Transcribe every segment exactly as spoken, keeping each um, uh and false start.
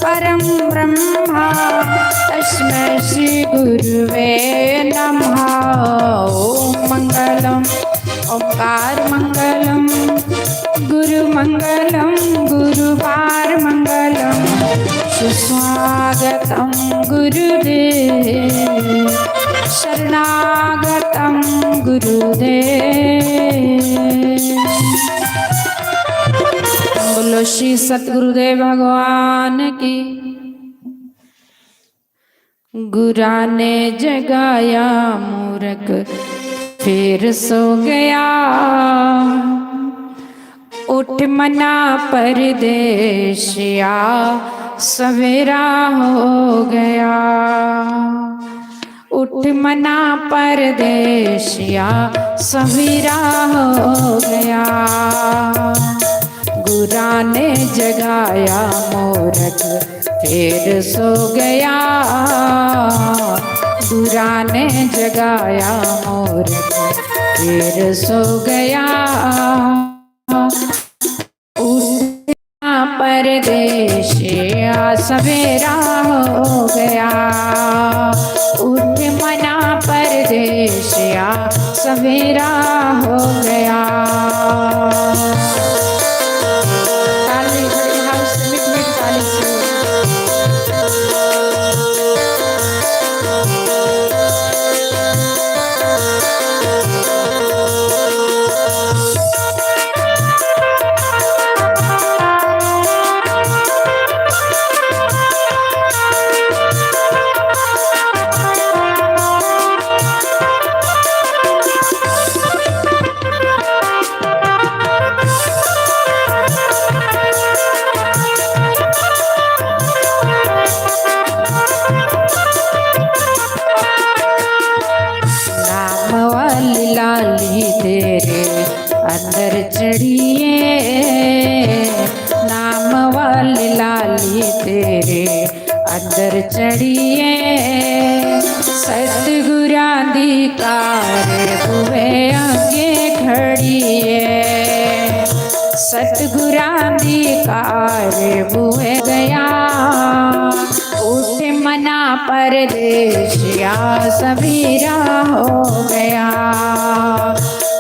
परं ब्रह्म तस्मै श्री गुरुवे नमः। ॐ मङ्गलं ओंकार मङ्गलं गुरु मङ्गलं गुरुवार मङ्गलं। सुस्वागतं गुरुदेव शरणागतं गुरुदेव। बोलो श्री सतगुरुदेव भगवान की। गुरा ने जगाया मूरख फिर सो गया, उठ मना परदेशिया सवेरा हो गया। उठ मना परदेशिया सवेरा हो गया। गुरा ने जगाया मूरख फिर सो गया। गुरा ने जगाया मूरख फिर सो गया। उठा परदेशिया सवेरा हो गया। उठ मना परदेशिया सवेरा हो गया। ताली बड़ी house मीठ मीठ ताली से। नाम वाली लाली तेरे अंदर चढ़िए, नाम वाली लाली तेरे अंदर चढ़िए। सतगुरां दी कार बूहे अगे खड़िए, सतगुरां दी कार बूहे गया। उठ मना परदेशिया सवेरा हो गया।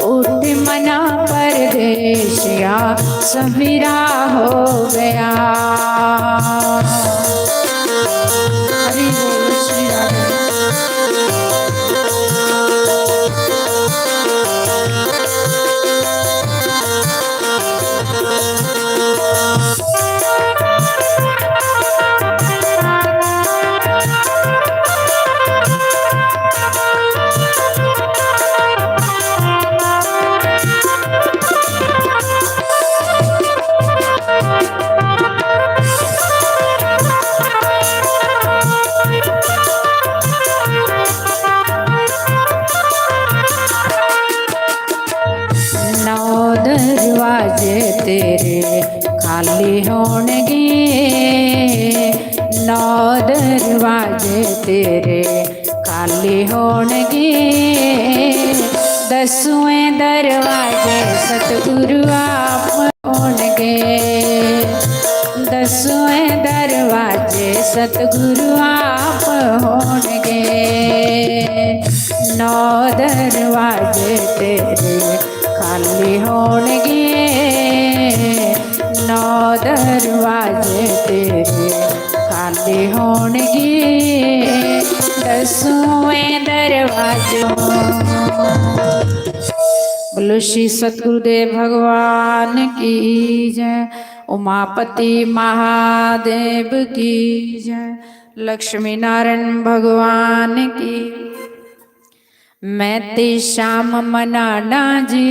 उठ मना परदेशिया सवेरा हो गया। हरि बोल श्री राधे। नौ दरवाजे तेरे खाली होणगे, नौ दरवाजे तेरे खाली होणगे। दसवें दरवाजे सतगुरु आप होणगे, दसवें दरवाजे सतगुरु आप होणगे। नौ दरवाजे तेरे खाली होणगे, नौ दरवाजे तेरे खाली होणगे, दसवें दरवाजे। बोलो श्री सतगुरुदेव भगवान की जय, उमापति महादेव की जय, लक्ष्मी नारायण भगवान की। मैं ते श्याम मनाना जी,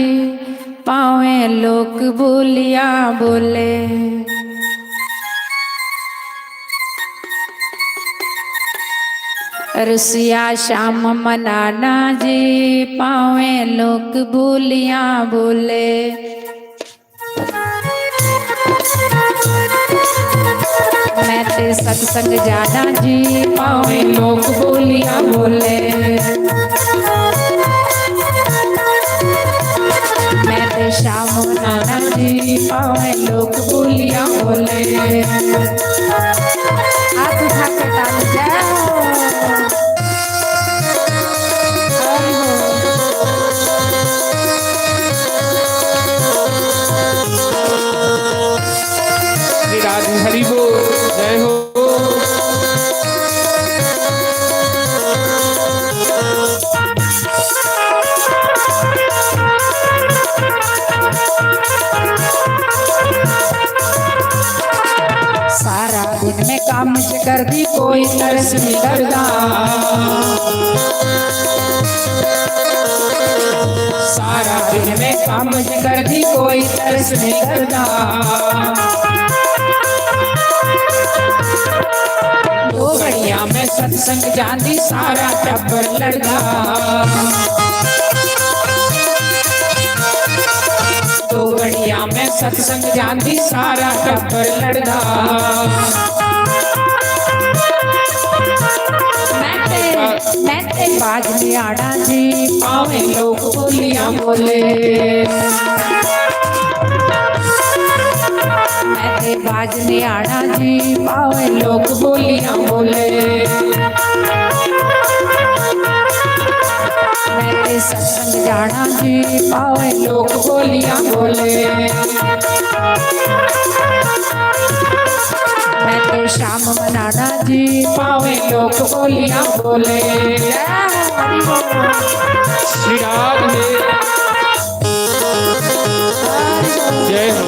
भावें लोक बोलिया बोले। रसिया श्याम मनाना जी, भावें लोक बोलिया बोले। मैं ते सत्संग जाना जी, भावें लोक बोलिया बोले। मैं ते श्याम नाना जी पावे लोक बोलियां बोले। हाथ उठा के ताली, जय हो। हरि बोल। श्री राधे हरि बोल, जय हो। सारा दिन में काम च करदी, कोई तरस नहीं करदा। सारा दिन में काम च करदी, कोई तरस नहीं करदा। दो घड़ियां में सत्संग जांदी, सारा टब्बर लड़दा। दो घड़ियां में सत्संग जांदी, सारा टब्बर लड़दा। मैं ते, मैं ते बाज नियाणा जी, पावे लोक बोलियां बोले। मैं ते बाज नियाणा जी, पावे लोक बोलियां बोले। मैं ते सत्संग जाणा जी, पावे लोक बोलियां बोले। मैं ते श्याम मनाणा जी, पावे लोक बोलियां बोले। श्री राधे। जय हो।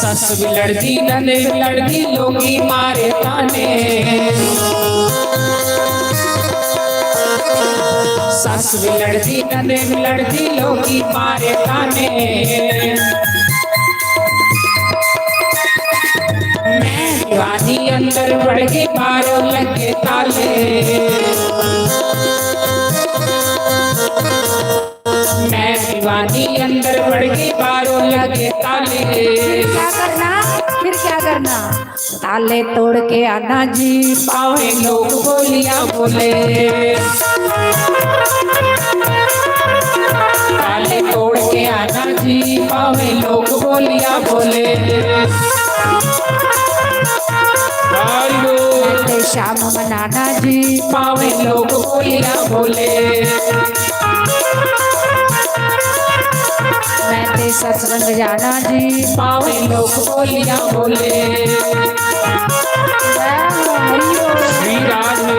सस भी लड़दी, ननद भी लड़दी, लोकी मारे ताने। सस भी लड़दी, ननद भी लड़दी, लोकी मारे ताने। मैं दीवानी अंदर वड़ गई, बाहरों लगे ताले। मैं दीवानी अंदर वड़ गई, बाहरों लगे ताले। फिर क्या करना? फिर क्या करना? ताले तोड़ के आना जी, पावे लोक बोलियां बोले। ताले तोड़ के आना जी, पावे लोक बोलियां बोले। हरि बोल। मैं ते श्याम मनाना जी, पावे लोक बोलियां बोले। मैं ते सत्संग जाना जी, पावे लोक बोलियां बोले। श्री राधे।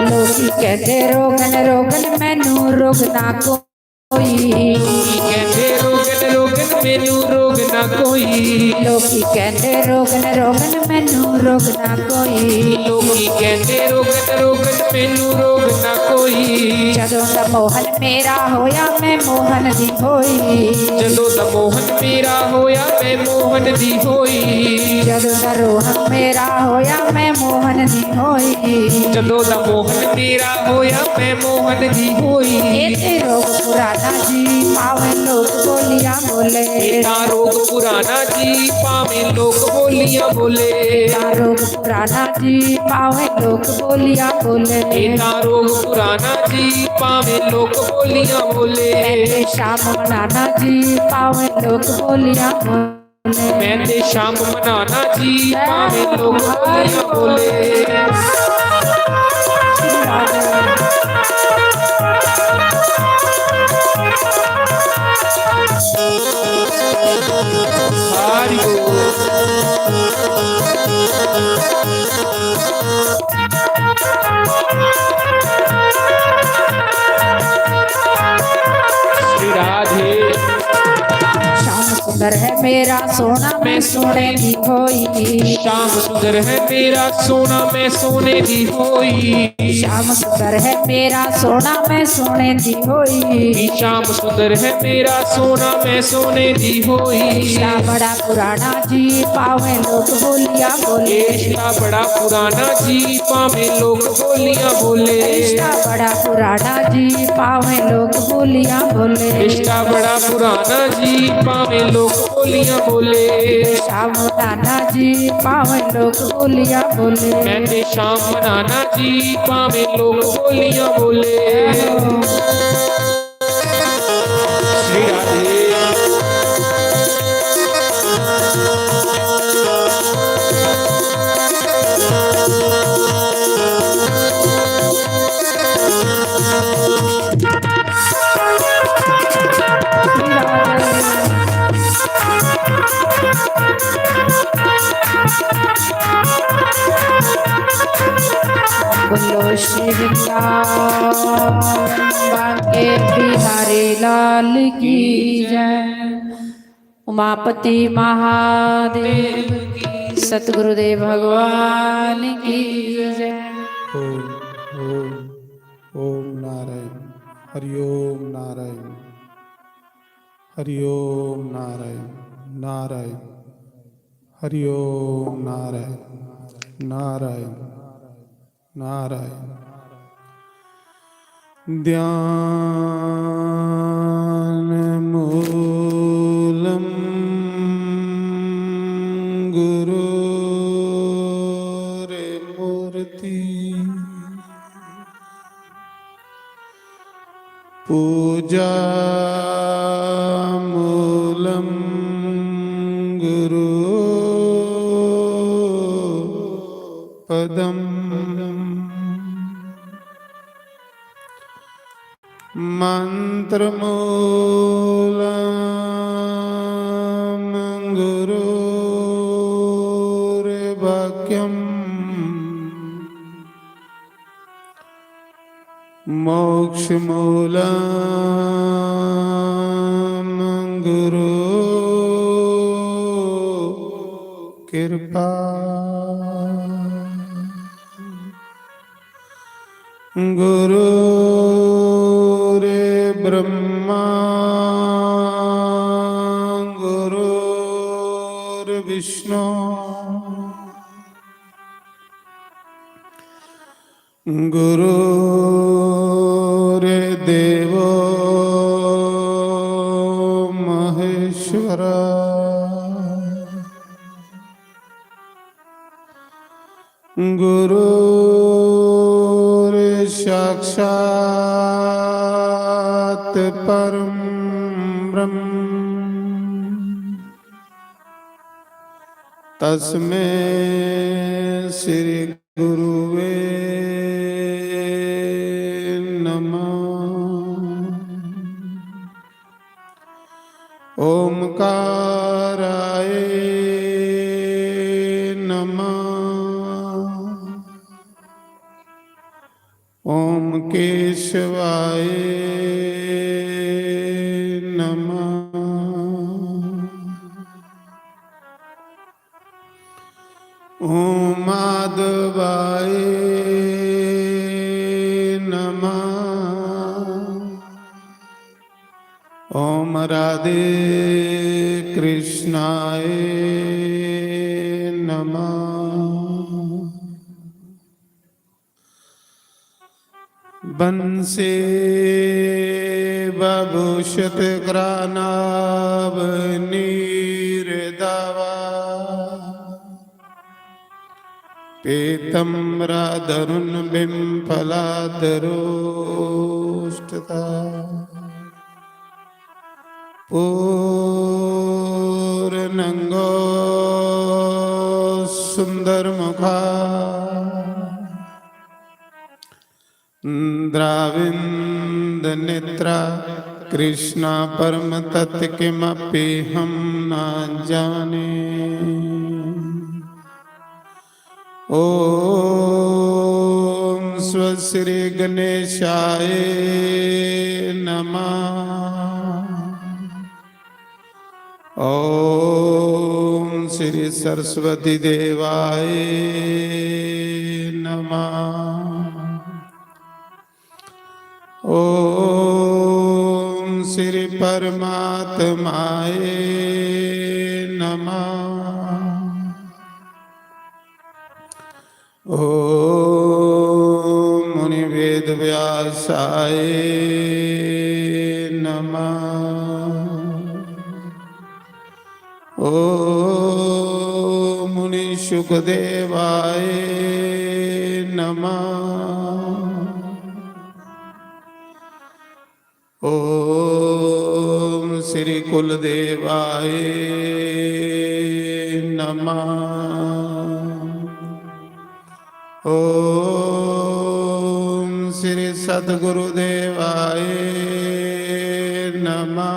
लोकी कहते रोगन रोगन, मैनू रोग ना कोई। लोकी कहते रोगन रोगन, मैनू रोग ना कोई। लोकी कहते रोगन रोगन, मैनू रोग ना कोई। लोकी कहते रोगन रोगन, मैनू रोग ना कोई। ਜਦੋਂ ਦਾ ਮੋਹਨ ਮੇਰਾ ਹੋਇਆ, ਮੈਂ ਮੋਹਨ ਦੀ ਹੋਈ। ਜਦੋਂ ਦਾ ਮੋਹਨ ਮੇਰਾ ਹੋਇਆ, ਮੈਂ ਮੋਹਨ ਦੀ ਹੋਈ। ਜਦੋਂ ਦਾ ਰੋਹਨ ਮੇਰਾ ਹੋਇਆ, ਮੈਂ ਮੋਹਨ ਦੀ ਹੋਈ। ਜਦੋਂ ਦਾ ਮੋਹਨ ਮੇਰਾ ਹੋਇਆ, ਮੈਂ ਮੋਹਨ ਦੀ ਹੋਈ। ਇਹ ਤੇ ਰੋਗ ਪੁਰਾਣਾ ਜੀ, ਭਾਵੇਂ ਲੋਕ ਬੋਲੀਆਂ ਬੋਲੇ। ਇਹ ਤਾਂ ਰੋਗ ਪੁਰਾਣਾ ਜੀ, ਭਾਵੇਂ ਲੋਕ ਬੋਲੀਆਂ ਬੋਲੇ। ਇਹ ਤਾਂ ਰੋਗ ਪੁਰਾਣਾ ਜੀ, ਭਾਵੇਂ ਲੋਕ ਬੋਲੀਆਂ ਬੋਲੇ। ਇਹ ਤਾਂ ਰੋਗ ਪੁਰਾਣਾ ਜੀ, ਭਾਵੇਂ ਲੋਕ ਬੋਲੀਆਂ ਬੋਲੇ। ਮੈਂ ਤੇ ਸ਼ਾਮ ਮਨਾਣਾ ਜੀ, ਭਾਵੇਂ ਲੋਕ ਬੋਲੀਆਂ ਬੋਲੇ। ਮੈਂ ਤੇ ਸ਼ਾਮ ਮਨਾਣਾ ਜੀ, ਭਾਵੇਂ ਲੋਕ ਬੋਲੀਆਂ ਬੋਲੇ। ਹਰੀ ਬੋਲ। श्री राधे। सुंदर है मेरा सोना मैं सोने दी होई। श्याम सुंदर है मेरा सोना मैं सोने दी होई। श्याम सुंदर है मेरा सोना मैं सोने दी होई। श्याम सुंदर है मेरा सोना मैं सोने दी होई। रिश्ता बड़ा पुराना जी पावे लोग बोलिया बोले। रिश्ता बड़ा पुराना जी पावे लोग बोलिया बोले। रिश्ता बड़ा पुराना जी पावे लोग बोलिया बोले। रिश्ता बड़ा पुराना जी पावे लोग बोलिया बोले। श्याम नाना जी पावे लोग बोलिया बोले। मैं ते श्याम नाना जी पावे लोग बोलिया बोले। श्री राधे। बोलो श्री वृंदावन बांके बिहारी लाल की जय। उमापति महादेव की, सतगुरुदेव भगवान की जय। ओम ओम ओम नारायण। हरि ओम नारायण। हरि ओम नारायण। नारायण। हरि ओम नारायण। नारायण। नारायण। ध्यान मूलम गुरोर्मूर्ति पूजा मूलम गुरु पदम। मंत्र मूलम गुरुर्वाक्यम। मोक्ष मूलम गुरु कृपा। गुरुर्ब्रह्मा गुरुर्विष्णु गुरुर्देवो महेश्वर। गुरुर्साक्षात् परं ब्रह्म। तस्मै श्री गुरुवे नमः। ओमकाराय नमः। ओम केशवाय नमः। ओम माधवाय नमः। ओम राधे कृष्णाय नमः। बंसी बभूषित करानाभ नीर दावा। पीतम्बरा धरुन बिम्फला धरोष्ठता। पूर्णंगो सुंदर मुखा। द्राविंद नेत्रा कृष्णा परम तत्व किमपि हम ना जाने। ओम स्व श्री गणेशाय नमः। ओम श्री सरस्वती देवाय नमः। ओम श्री परमात्माय नमः। ओम मुनि वेद व्यासाय नमः। ओम मुनि शुकदेवाय नमः। ओम श्री कुलदेवाय नमः। ओम श्री सतगुरुदेवाय नमः।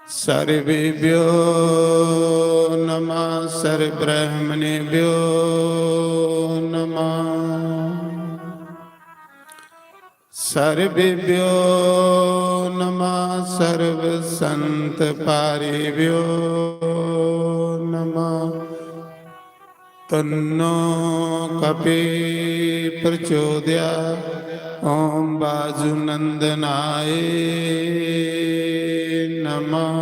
सर्वेभ्यो नमः, सर्वब्रह्मणेभ्यो नमः। सर्वेभ्यो नमः, सर्वसंतपारिभ्यो नमः। तन्नो कपि प्रचोदया। ओम वाजुनंदनाय नमः।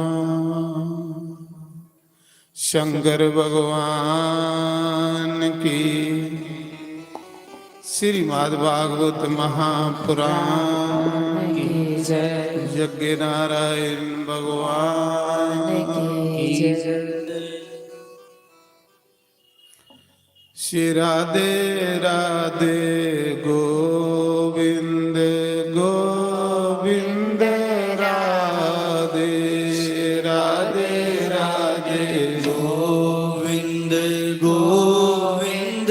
शंकर भगवान की। श्रीमद् भागवत महापुराण की जय। यज्ञ नारायण भगवान की जय। श्री राधे राधे गोविंद गोविंद राधे। श्री राधे राधे गोविंद गोविंद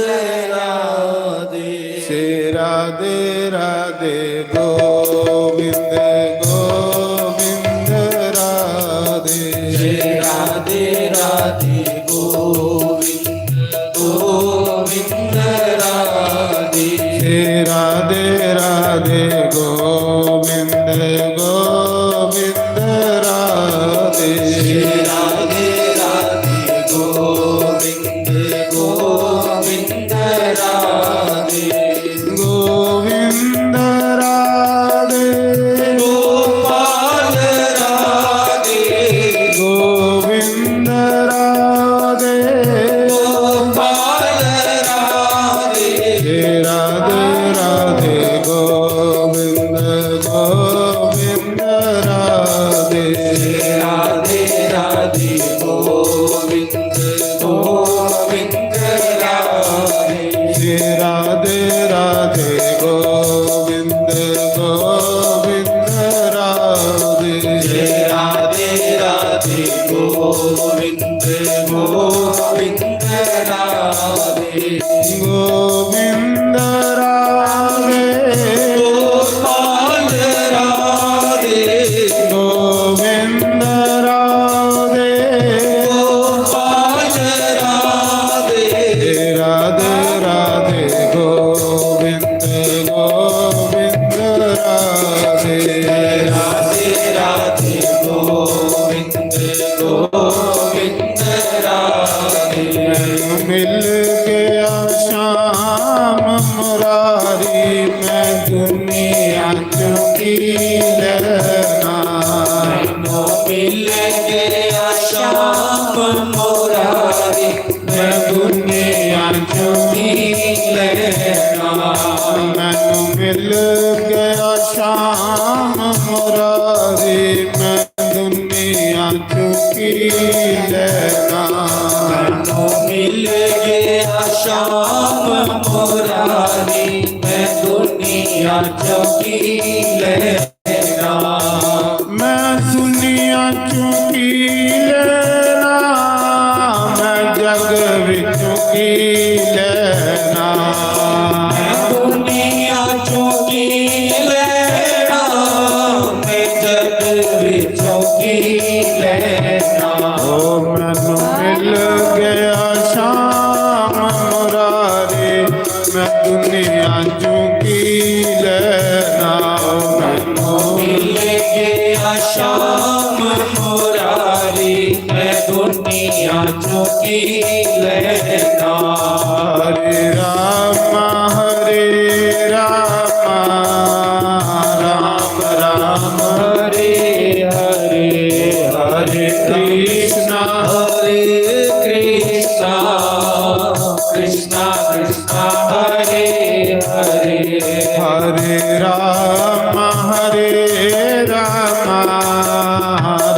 राधे। श्री राधे राधे गोविंद गोविंद राधे। श्री राधे राधे गोविंद गोविंद राधे। श्री राधे राधे गोविंद गोविंद राधे। श्री राधे राधे गोविंद गोविंद राधे। गोविंद राधे। गोपाल राधे। गोविंद राधे। गोपाल राधे। हे राधे राधे गोविंद गोविंद राधे। हे राधे राधे गोविंद गोविंद राधे। श्री राधे राधे गोविंद गोविंद राधे। श्री राधे राधे गोविंद गोविंद राधे। गोविंद राधे। गोपाल राधे। गोविंद राधे। गोपाल राधे। राधे राधे गोविंद गोविंद राधे। राधे राधे गोविंद गोविंद राधे। मिल गया श्याम मुरारी, मैं दुनिया चुकी लेना। मैनू मिल गया श्याम मुरारी, मैं दुनिया चुकी लेना। मैनू मिल गया श्याम मुरारी, मैं दुनिया चुकी लेना। मैनू मिल गया श्याम मुरारी, मैं दुनिया चुकी लेना। मैं दुनिया चुकी लेना, मैं जग विचों की लेना। मैं दुनिया चुकी लेना, मैं जग विचों की लेना। ओ मैनू मिल गया श्याम मुरारी, मैं दुनिया चुकी लेना। मैनू मिल गया श्याम लेना। हरे राम, हरे राम, राम राम, हरे हरे, हरे कृष्णा, हरे कृष्णा, कृष्णा कृष्णा, हरे हरे। हरे राम, हरे राम,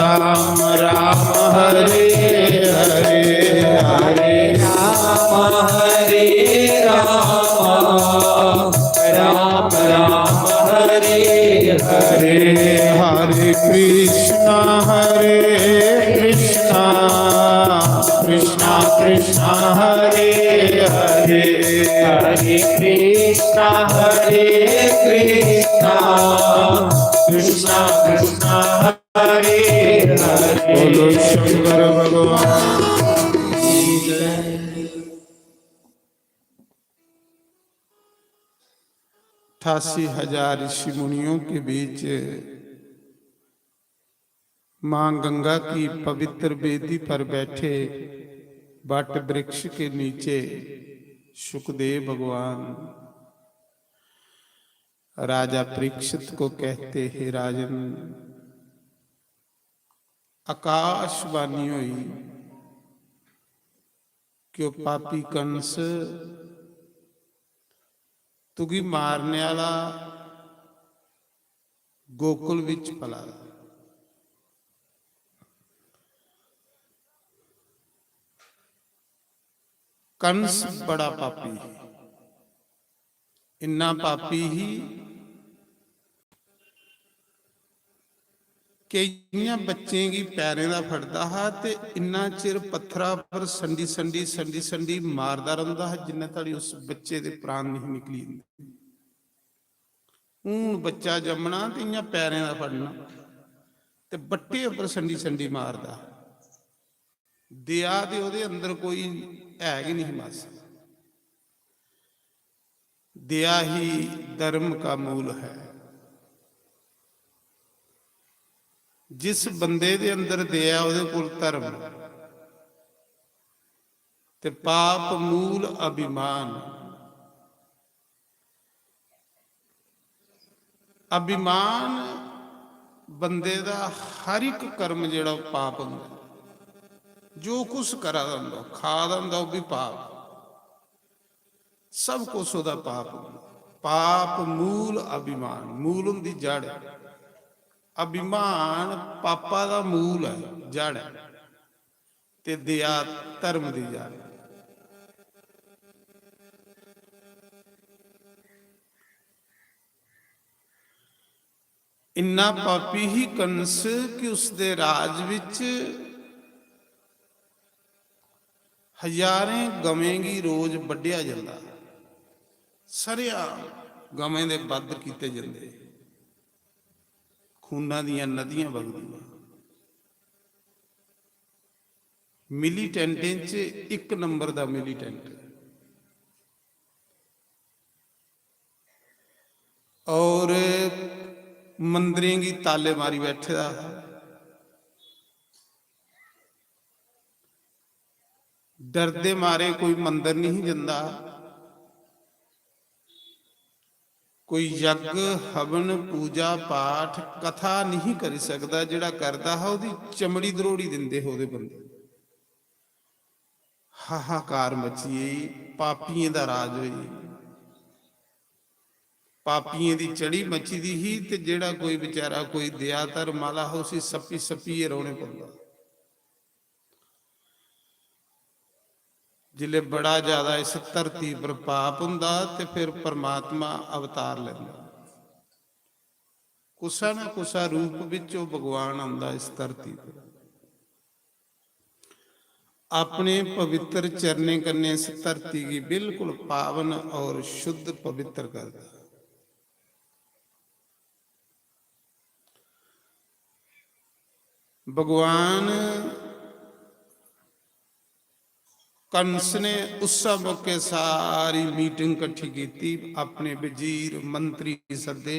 राम राम, हरे हरे। हरे राम, हरे राम, राम राम, हरे हरे। हरे कृष्णा, हरे कृष्णा, कृष्णा कृष्णा, हरे हरे। हरे कृष्णा, हरे कृष्णा, कृष्णा कृष्णा, हरे हरे। बोलो शंकर भगवान। अठासी हजार ऋषि मुनियों के बीच मां गंगा की पवित्र वेदी पर बैठे वट वृक्ष के नीचे सुखदेव भगवान राजा परीक्षित को कहते, हे राजन, आकाशवाणी हुई कि ओह पापी कंस तुगी मारने आह्ला गोकुल विच पला दा। कंस बड़ा पापी ही, इन्ना पापी ही कि इ'यां बच्चें गी पैरें दा फड़दा हा ते इन्ना चिर पत्थरा पर संडी, संडी, संडी, संडी मारदा रौंह्दा हा, जिन्ने धोड़ी उस बच्चे दे प्राण नहीं निकली जंदे। हून बच्चा जम्मना ते इ'यां पैरें दा फड़ना ते बट्टे उप्पर संडी, संडी मारदा हा। दया ते ओह्दे अंदर कोई है गै नहीं मासा। दया ही धर्म का मूल है। जिस बंदे दे अंदर दया, ओह्दे कोल धर्म। ते पाप मूल अभिमान। अभिमान बंदे दा हर इक कर्म जेह्ड़ा ओह् पाप होंदा। जो कुछ करा दा होंदा, खा दा होंदा, ओह् बी पाप। सब कुछ ओह्दा पाप होंदा। पाप मूल अभिमान, मूल होंदी जड़। अभिमान पापा दा मूल ऐ, जड़ ऐ। ते दया धर्म दी जड़। इन्ना पापी ही कंस कि उसदे राज विच हजारें गवें गी रोज बड्ढेआ जंदा। सरेआम गवें दे बध कीते जंदे। खूना दियां नदियां बगदियां। मिलीटेंटें च इक नंबर दा मिलीटेंट। और मंदिरें गी ताले मारी बैठे दा हा। डरदे मारे कोई मंदर नहीं जंदा, कोई यज्ञ, हवन, पूजा पाठ, कथा नहीं करी सकदा। जेड़ा करदा हा, ओदी चमड़ी दरोड़ी दिंदे हे ओदे बंदे। हाहाकार मची गेई, पापियें दा राज होई गेआ। पापियें दी चढ़ी मची दी ही ते जेड़ा कोई बेचारा कोई दया धर्म आह्ला हा, उसी सप्पी सप्पियै रोने पौंदा। जिसलै बड़ा ज्यादा इस धरती पर पाप होंदा ते फिर परमात्मा अवतार लैंदा। कुसै ना कुसै रूप बिच ओह् भगवान आंदा इस धरती पर। अपने पवित्र चरणें कन्नै इस धरती गी बिल्कुल पावन और शुद्ध पवित्र करदा। भगवान कंस ने उस मौके सारी मीटिंग कट्ठी कीती, अपने वजीर मंत्री सद्दे,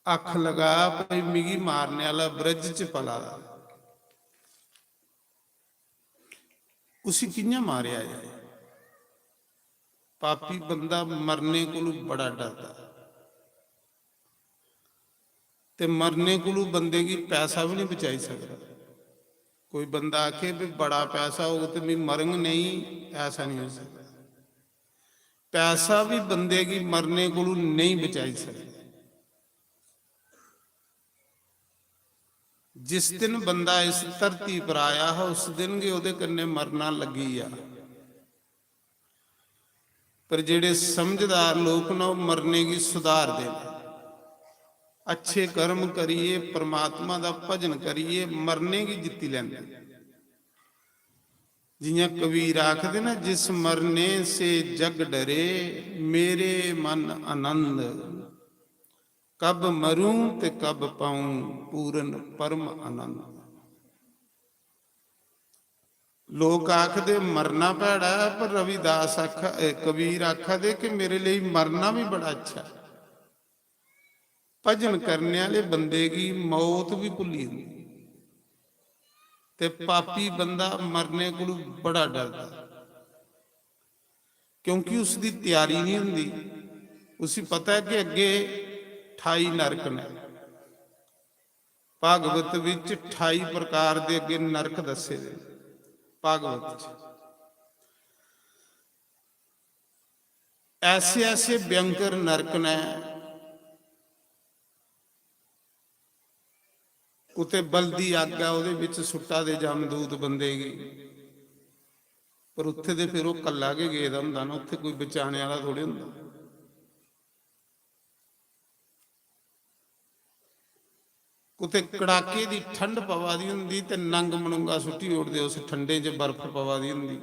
अख लगा भई मिगी मारने आह्ला ब्रज च पला दा। उसी कि'यां मारेआ जाए? पापी बंदा मरने कोलू बड़ा डरदा, ते मरने कोलू बंदे गी पैसा भी नहीं बचाई सकदा। कोई बंदा आखे भी बड़ा पैसा होग ते मैं मरंग नहीं, ऐसा नहीं हो सकदा। पैसा भी बंदे गी मरने कोलू नहीं बचाई सकदा। जिस दिन बंदा इस धरती पर आया हा, उस दिन गै ओह्दे कन्नै मरना लग्गी गेआ। पर जेह्ड़े समझदार लोक न, ओह् मरने गी सुधारदे न। अच्छे कर्म करियै, परमात्मा दा भजन करियै मरने गी जित्ती लैंदे न। जियां कबीर आखदे न, "जिस मरने से जग डरे, मेरे मन आनंद। कब मरूं ते कब पाऊं, पूर्ण परम आनंद।" लोक आखदे मरना भैड़ा ऐ, पर रविदास आखा, ए, कबीर आखा दे कि मेरे लेई मरना भी बड़ा अच्छा ऐ। भजन करने आह्ले बंदे गी मौत भी भुल्ली जंदी, ते पापी बंदा मरने कोलू बड़ा डरदा, क्योंकि उसदी त्यारी नहीं होंदी। उसी पता ऐ कि अग्गे ठाई नरक न। भागवत विच ठाई प्रकार दे अग्गे नरक दस्से दे न भागवत च। ऐसे ऐसे भयंकर नरक न, कुतै बलदी अग्ग ऐ, ओह्दे बिच सुट्टा दे जमदूत बंदे गी, पर उत्थे ते फिर ओह् कल्ला गै गेदा होंदा ना, उत्थे कोई बचाने आह्ला थोड़े होंदा। कुतै कड़ाके दी ठंड पवा दी होंदी ते नंग मनुंगा सुट्टी ओड़दे उस ठंडे च, बर्फ पवा दी होंदी,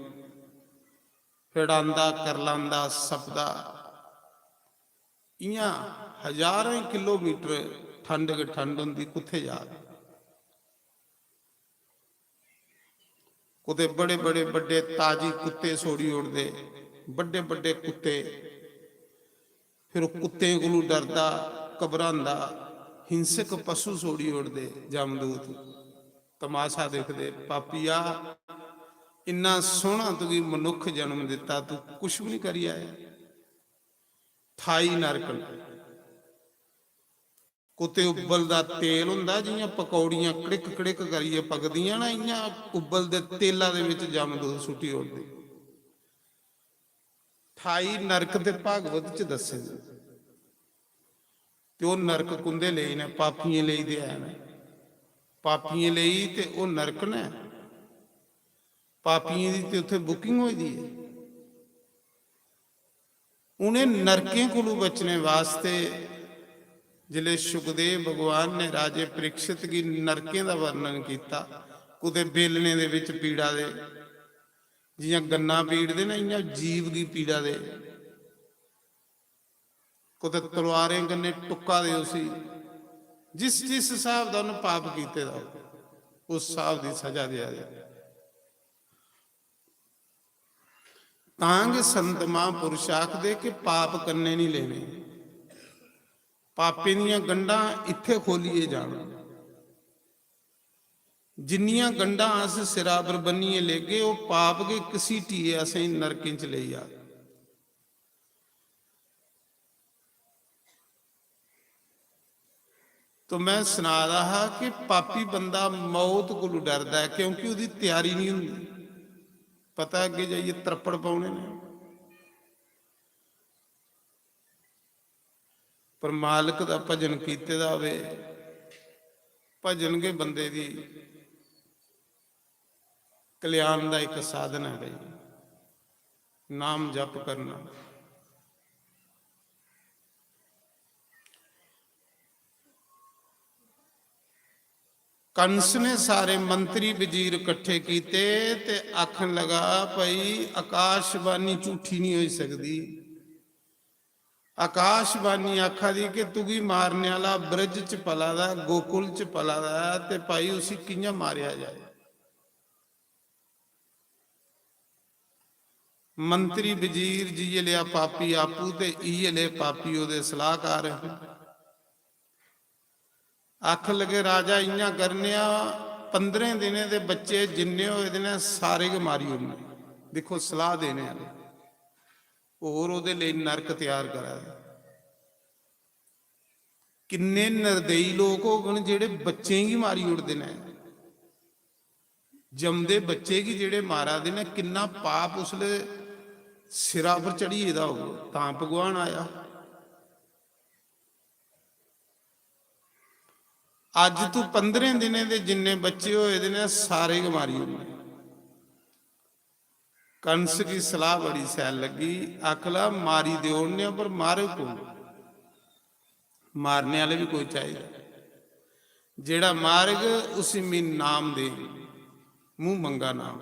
फिर आंदा, करलांदा, सपदा। इ'यां हजारें किलोमीटर ठंड गै ठंड होंदी, कुत्थै जा दे? कुतै बड़े बड़े बड्डे ताजी कुत्ते छोड़ी ओड़दे, बड्डे बड्डे कुत्ते। फिर ओह् कुत्तें कोलू डरदा, घबरांदा, हिंसक पशु छोड़ी ओड़दे जमदूत। तमाशा दिखदे, "पापिया, इन्ना सोहना तुगी मनुक्ख जन्म दित्ता, तू कुछ भी नहीं करी आया।" ठाई नरक न। कुतै उब्बल दा तेल होंदा, जि'यां पकौड़ियां कड़िक कड़िक करियै पकदियां ना, इ'यां उब्बल दे तेला दे बिच जमदूत सुट्टी ओड़दे। ठाई नरक ते भागवत च दस्से दे। ते ओह् नरक कुंदे लेई न? पापियें लेई ते है न। पापियें लेई ते ओह् नरक न। पापियें दी ते उत्थै booking होई दी ऐ। उ'नें नरकें कोलू बचने वास्ते जिसलै सुखदेव भगवान ने राजे परीक्षित गी नरकें दा वर्णन कीता, कुतै बेलने दे बिच पीड़ा दे, जि'यां गन्ना पीड़दे ना, इ'यां जीव गी पीड़ा दे, कुतै तलवारें कन्नै टुक्का दे उसी, जिस जिस स्हाब दा उन्न पाप कीते दा होग, उस स्हाब दी सजा देआ दे। तां गै संत महापुरुष आखदे कि पाप कन्नै नहीं लेने, पापें दियां गंढां इत्थै खोलियै जान। जिन्नियां गंढां अस सिरा पर बन्नियै लेगे, ओह् पाप गै घसीटियै असेंगी नरकें च लेई जाग। तो मैं सना दा हा कि पापी बंदा मौत कोलू डरदा ऐ, क्योंकि ओह्दी त्यारी नहीं होंदी। पता अग्गें जाइयै त्रप्पड़ पौने ने। पर मालक दा भजन कीते दा होवे, भजन गै बंदे दी कल्याण दा इक साधन ऐ भाई, नाम जप करना। कंस ने सारे मंत्री वजीर इकट्ठे कीते ते आखन लगा, "भाई, आकाशवाणी झूठी नहीं होई सकदी।" आकाशवाणी आखा दी कि तुगी मारने आह्ला ब्रज च पला दा ऐ, गोकुल च पला दा ऐ, ते भाई, उसी कि'यां मारेआ जाए? मंत्री वजीर जि'यै लेआ पापी आपूं ते इ'यै ले पापी ओह्दे सलाहकार हे। आखन लगे, "राजा, इ'यां करने आं, पंदरें दिनें दे बच्चे जिन्ने होए दे न, सारे गै मारी ओड़ने।" दिक्खो, सलाह देने आह्ले होर ओह्दे लेई नरक त्यार करा दे। किन्ने निर्दयी लोक होङन जेह्ड़े बच्चें गी मारी ओड़दे न। जमदे बच्चे गी जेह्ड़े मारा दे न, किन्ना पाप उसलै सिरा पर चढ़ी गेदा होग, तां भगवान आया। अज्ज तू पंदरें दिनें दे जिन्ने बच्चे होए दे न, सारे गै मारी ओड़ने। कंस गी सलाह बड़ी शैल लग्गी, आखला, मारी देई ओड़ने, पर मारग कौन? मारने आह्ले बी कोई चाहिदा। जेह्ड़ा मारग, उसी में नाम दे, मूंह मंगा नाम।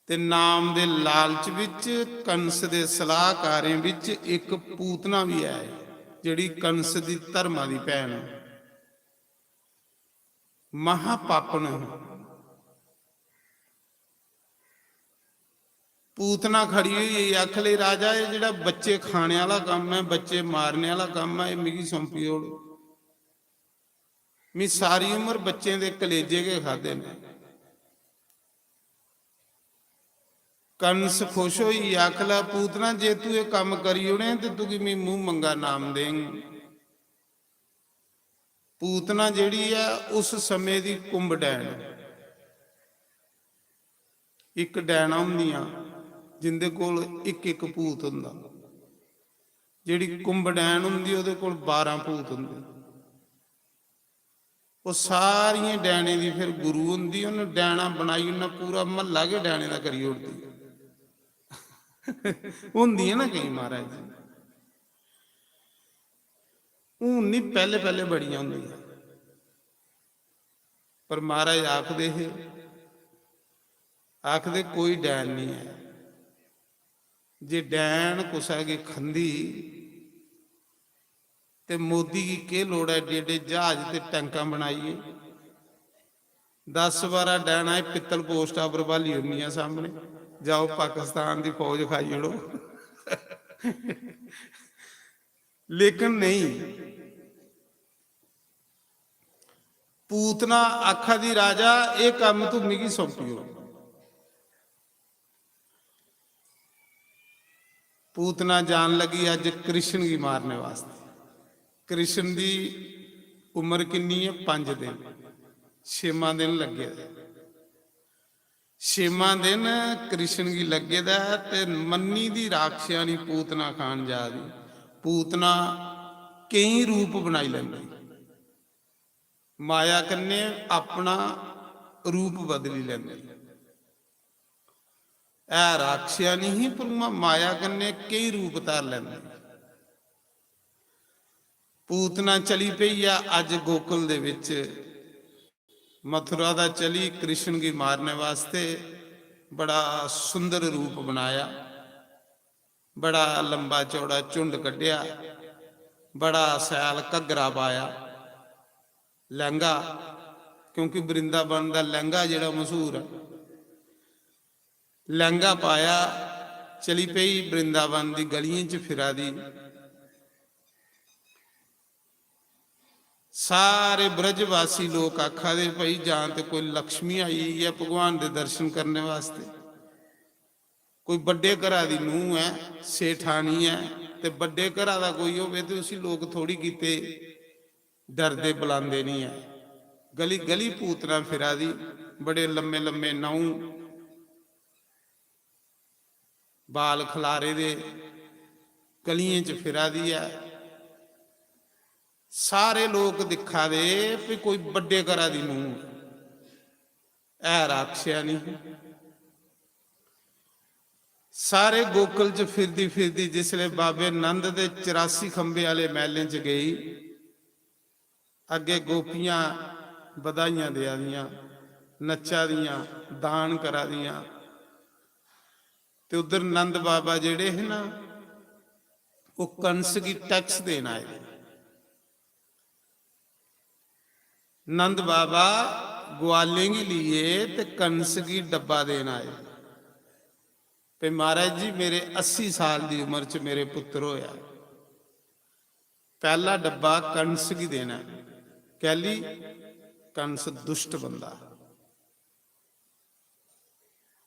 ते नाम दे लालच विच कंस दे सलाहकारें विच इक पूतना भी है, जेह्ड़ी कंस दी धर्मा दी भैन ऐ। महापापन। पूतना खड़ी होई गेई, आखन लगी, "राजा, एह् जेह्ड़ा बच्चे खाने आह्ला कम्म ऐ, बच्चे मारने आह्ला कम्म ऐ, एह् मिगी सौंपी ओड़। में सारी उम्र बच्चें दे कलेजे गै खाद्धे न।" कंस खुश होई आखला, "पूतना, जे तू एह् कम्म करी ओड़ें ते तुगी में मूंह मंगा नाम देंग।" पूतना जेह्ड़ी ऐ, उस समें दी कुंभ डैन। इक डैना होंदियां जिंदे कोल इक इक पूत होंदा। जेह्ड़ी कुंभ डैन होंदी, ओह्दे कोल बारां पूत होंदे। ओह् सारियें डैनें दी फिर गुरु होंदी, उन्न डैना बनाई ओड़ना, पूरा म्हल्ला गै डैनें दा करी ओड़दी। होंदियां ना केईं, महाराज जी, हून निं, पैह्ले पैह्ले बड़ियां होंदियां। पर महाराज आखदे हे, आखदे, "कोई डैन निं ऐ, जे डैन कुसै गी खंदी ते मोदी गी केह् लोड़ ऐ एड्डे एड्डे ज्हाज ते टैंकां बनाइयै? दस बारां डैनां एह् पित्तल पोस्टा पर ब्हाली ओड़नियां सामने, जाओ पाकिस्तान दी फौज खाई ओड़ो।" लेकिन नेईं, पूतना आखा दी, "राजा, एह् कम्म तू मिगी सौंपी ओड़।" पूतना जान लगी अज्ज कृष्ण गी मारने वास्तै। कृष्ण दी उम्र किन्नी ऐ? पंज दिन। छेमां दिन लग्गे दा। छेमां दिन कृष्ण गी लग्गे दा ऐ ते मन्नी दी राक्षसानी पूतना खान जा दी। पूतना केईं रूप बनाई लैंदी, माया कन्नै अपना रूप बदली लैंदी। है राक्षसानी ही, पर उ'आं माया कन्नै केईं रूप धार लैंदी। पूतना चली पेई ऐ अज्ज गोकुल दे बिच, मथुरा दा चली कृष्ण गी मारने वास्तै। बड़ा सुंदर रूप बनाया, बड़ा लंबा चौड़ा झुंड कड्ढेआ, बड़ा शैल घग्गरा पाया, लैंह्गा, क्योंकि वृंदावन दा लैंह्गा जेह्ड़ा मशहूर ऐ, लैंह्गा पाया, चली पेई वृंदावन दी गलियें च फिरा दी। सारे ब्रजवासी लोक आखा दे, "भाई, जां ते कोई लक्ष्मी आई गेई ऐ भगवान दे दर्शन करने वास्तै, कोई बड्डे घरा दी नूंह् ऐ, सेठानी ऐ, ते बड्डे घरा दा कोई होवे ते उसी लोक थोड़ी कीते डरदे, बलांदे निं ऐ।" गली गली पूतना फिरा दी, बड़े लम्मे लम्मे नहुं, बाल खलारे दे, गलियें च फिरा दी ऐ। सारे लोक दिक्खा दे भी कोई बड्डे घरा दी नूंह् ऐ, राक्षसानी। सारे गोकुल च फिरदी फिरदी जिसलै बाबे नंद दे चरासी खंभे आह्ले मैह्लें च गेई, अग्गें गोपियां बधाइयां देआ दियां, नच्चा दियां, दान करा दियां। ते उद्धर नंद बाबा जेह्ड़े हे ना, ओह् कंस गी टैक्स देन आए दे। नंद बाबा ग्वालें गी लेइयै ते कंस गी डब्बा देन आए। ते महाराज जी, मेरे अस्सी साल दी उम्र च मेरे पुत्तर होया, पैह्ला डब्बा कंस गी देना ऐ। कैली? कंस दुष्ट बंदा।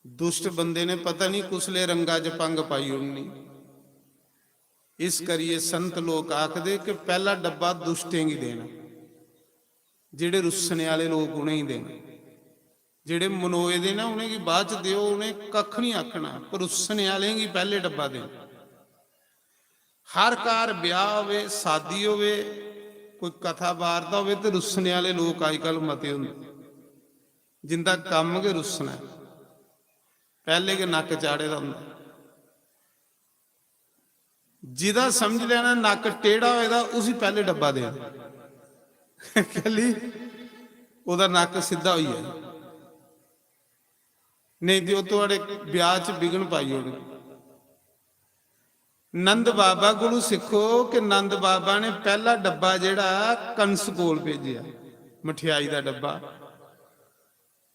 दुष्ट बंदे ने पता नहीं कुसले रंगा च भंग पाई ओड़नी। इस करियै संत लोक आखदे कि पैह्ला डब्बा दुष्टें गी देना, जेह्ड़े रुस्सने आह्ले लोक उ'नेंगी देना, जेह्ड़े मनोए दे न उ'नेंगी बाद च देओ, उ'नें कक्ख नहीं आखना, पर रुस्सने आह्लें गी पैह्ले डब्बा देना। हर घर ब्याह होवे, शादी होवे, कोई कथा वार्ता होवे ते रुस्सने आह्ले लोक अजकल मते होंदे, जिंदा कम्म गै रुस्सना ऐ, पैह्ले गै नक्क चाढ़े दा होंदा। जिदा समझ लैना नक्क टेढ़ा होए दा, उसी पैह्ले डब्बा देना। कैली? ओह्दा नक्क सिद्धा होई जाए, नेईं ते ओह् थुआढ़े ब्याह च विघ्न पाई ओड़ग। नंद बाबा कोलू सिक्खो कि नंद बाबा ने पैह्ला डब्बा जेह्ड़ा कंस कोल भेजेआ, मठेआई दा डब्बा।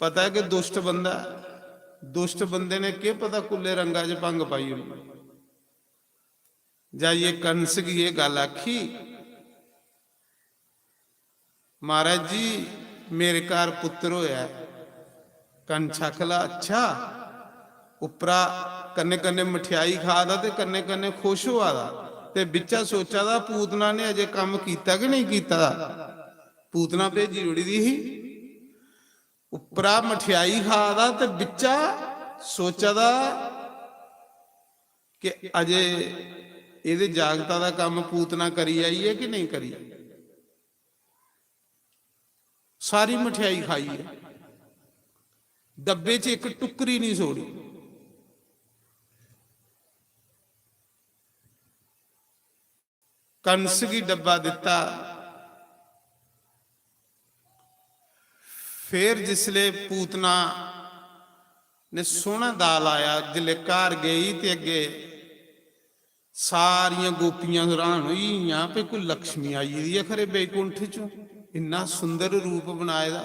पता ऐ कि दुष्ट बंदा ऐ, दुष्ट बंदे ने केह् पता कुल्ले रंगा च भंग पाई ओड़ी। जाइयै कंस गी एह् गल्ल आखी, "महाराज जी, मेरे घर पुत्तर होया ऐ।" कंस आखला, "अच्छा।" उप्परा कन्नै कन्नै मठेआई खा दा ते कन्नै कन्नै खुश होआ दा, ते बिच्चा सोचा दा, "पूतना ने अजें कम्म कीता कि नेईं कीता दा?" पूतना भेजी ओड़ी दी ही, उप्परा मठेआई खा दा ते बिच्चा सोचा दा कि अजे एह्दे जागता दा कम्म पूतना करी आई ऐ कि नेईं करी। सारी मठेआई खाई ऐ, डब्बे च इक टुकड़ी नहीं छोड़ी। कंस गी डब्बा दिता। फिर जिसले पूतना ने सोहना दाल आया, जिसले घर गई ते अगे सारियां गोपियां हैरान होई गेइयां, "भई कोई लक्ष्मी आई दी ऐ खरे बैकुंठ चों, इन्ना सुंदर रूप बनाए दा।"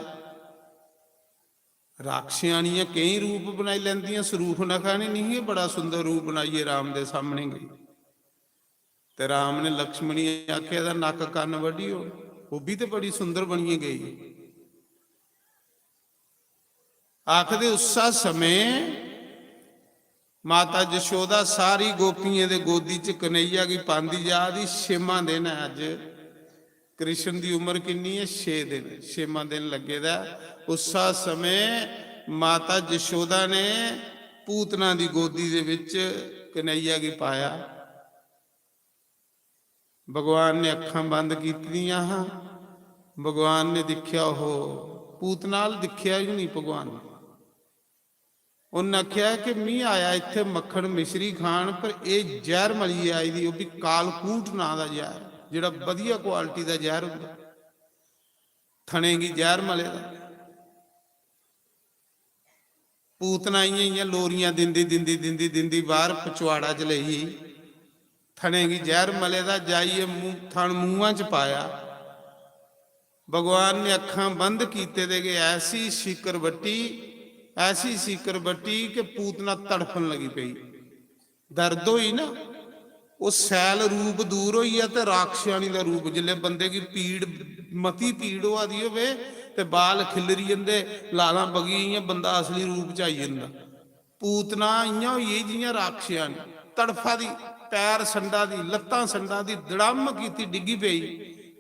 राक्षियानियां केई रूप बनाई लैंदियां, सरूपनखा ने नहीं, बड़ा सुंदर रूप बनाइयै राम दे सामने गई। ते राम ने लक्ष्मण गी आखेआ, "एह्दा नक्क कन्न बड्ढी ओड़।" ओह् बी ते बड़ी सुंदर बनियै गई। आखदे उस्सै समें माता जशोदा सारी गोपियें दे गोदी च कन्हैया गी पांदी जा दी। छेमां दिन ऐ अज्ज। कृष्ण दी उम्र किन्नी ऐ? छे दिन। छेमां दिन लग्गे दा ऐ। उस्सै समें माता जशोदा ने पूतना दी गोदी दे विच कन्हैया गी पाया। भगवान ने अक्खां बंद कीतियां हां। भगवान ने दिक्खेआ, ओहो, पूतना अल दिक्खेआ ही नहीं भगवान ने। उन्नै आखेआ कि "मी आया इत्थै मक्खन मिश्री खान, पर एह् जैह्र मलियै आई दी, ओह् बी कालकूट नांऽ दा जैह्र, जेह्ड़ा बधिया quality दा जैह्र होंदा, थनें गी जैह्र मले दा।" पूतना इ'यां इ'यां लोरियां दिंदी, दिंदी, दिंदी, दिंदी बाह्र पचोआड़ा च लेई गेई। थनें गी जैह्र मले दा, जाइयै मूंह, थन मूंहां च पाया। भगवान ने अक्खां बंद कीते दे गै ऐसी सीकर बट्टी, ऐसी सीकर बट्टी कि पूतना तड़फन लगी पेई। दर्द होई ना, ओह् सैल रूप दूर होई गेआ ते राक्षसानी दा रूप, जिसलै बंदे गी पीड़, मती पीड़ होआ दी होवे ते बाल खिल्लरी जंदे, लालां बगी, इ'यां बंदा असली रूप च आई जंदा। पूतना इ'यां होई गेई जि'यां राक्षसानी, तड़फा दी, पैर संडा दी, लत्तां संडा दी, दड़म कीती, डिग्गी पेई।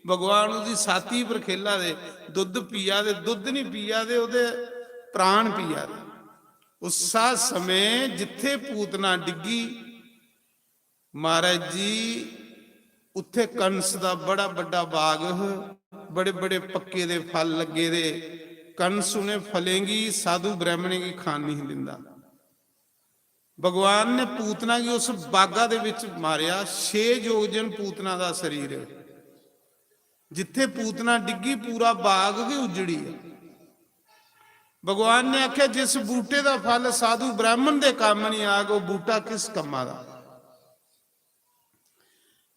भगवान उसदी छाती पर खेला दे, दुद्ध पिया दे, दुद्ध नहीं पिया दे, ओह्दे प्राण पिया दे। उस्सा समें जित्थे पूतना डिग्गी, महाराज जी, उत्थे कंस दा बड़ा बड्डा बाग ह, बड़े बड़े पक्के दे फल लग्गे दे। कंस उ'नें फलें गी, साधु ब्राह्मणें गी खान नहीं दिंदा। भगवान ने पूतना गी उस बागा दे विच मारेआ। छे योजन पूतना दा शरीर, जित्थे पूतना डिग्गी, पूरा बाग गै उजड़ी गेआ। भगवान ने आखेआ, "जिस बूटे दा फल साधु ब्राह्मण दे कम्म नहीं आग, ओह् बूटा किस कम्मा दा?"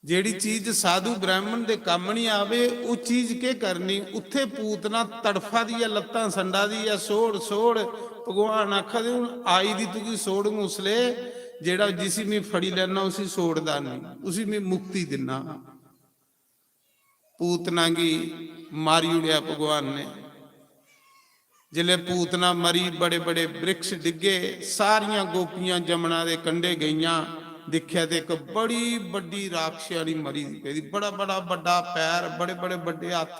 जेह्ड़ी चीज साधु ब्राह्मण दे कम्म नहीं आवे, ओह् चीज केह् करनी? उत्थे पूतना तड़फा दी ऐ, लत्तां संडा दी ऐ, "सोड़, सोड़।" भगवान आखा दे, "हून आई दी तुगी सोड़ङ उसले, जेह्ड़ा, जिसी में फड़ी लैना, उसी सोड़दा नहीं, उसी में मुक्ति दिन्ना।" पूतना गी मारी ओड़ेआ भगवान ने। जिसलै पूतना मरी, बड़े बड़े वृक्ष डिग्गे, सारियां गोपियां जमुना दे कंढे गेइयां, दिक्खेआ ते इक बड़ी बड्डी राक्षसी मरी दी पेदी, बड़ा बड़ा बड्डा पैर, बड़े बड़े बड्डे हत्थ,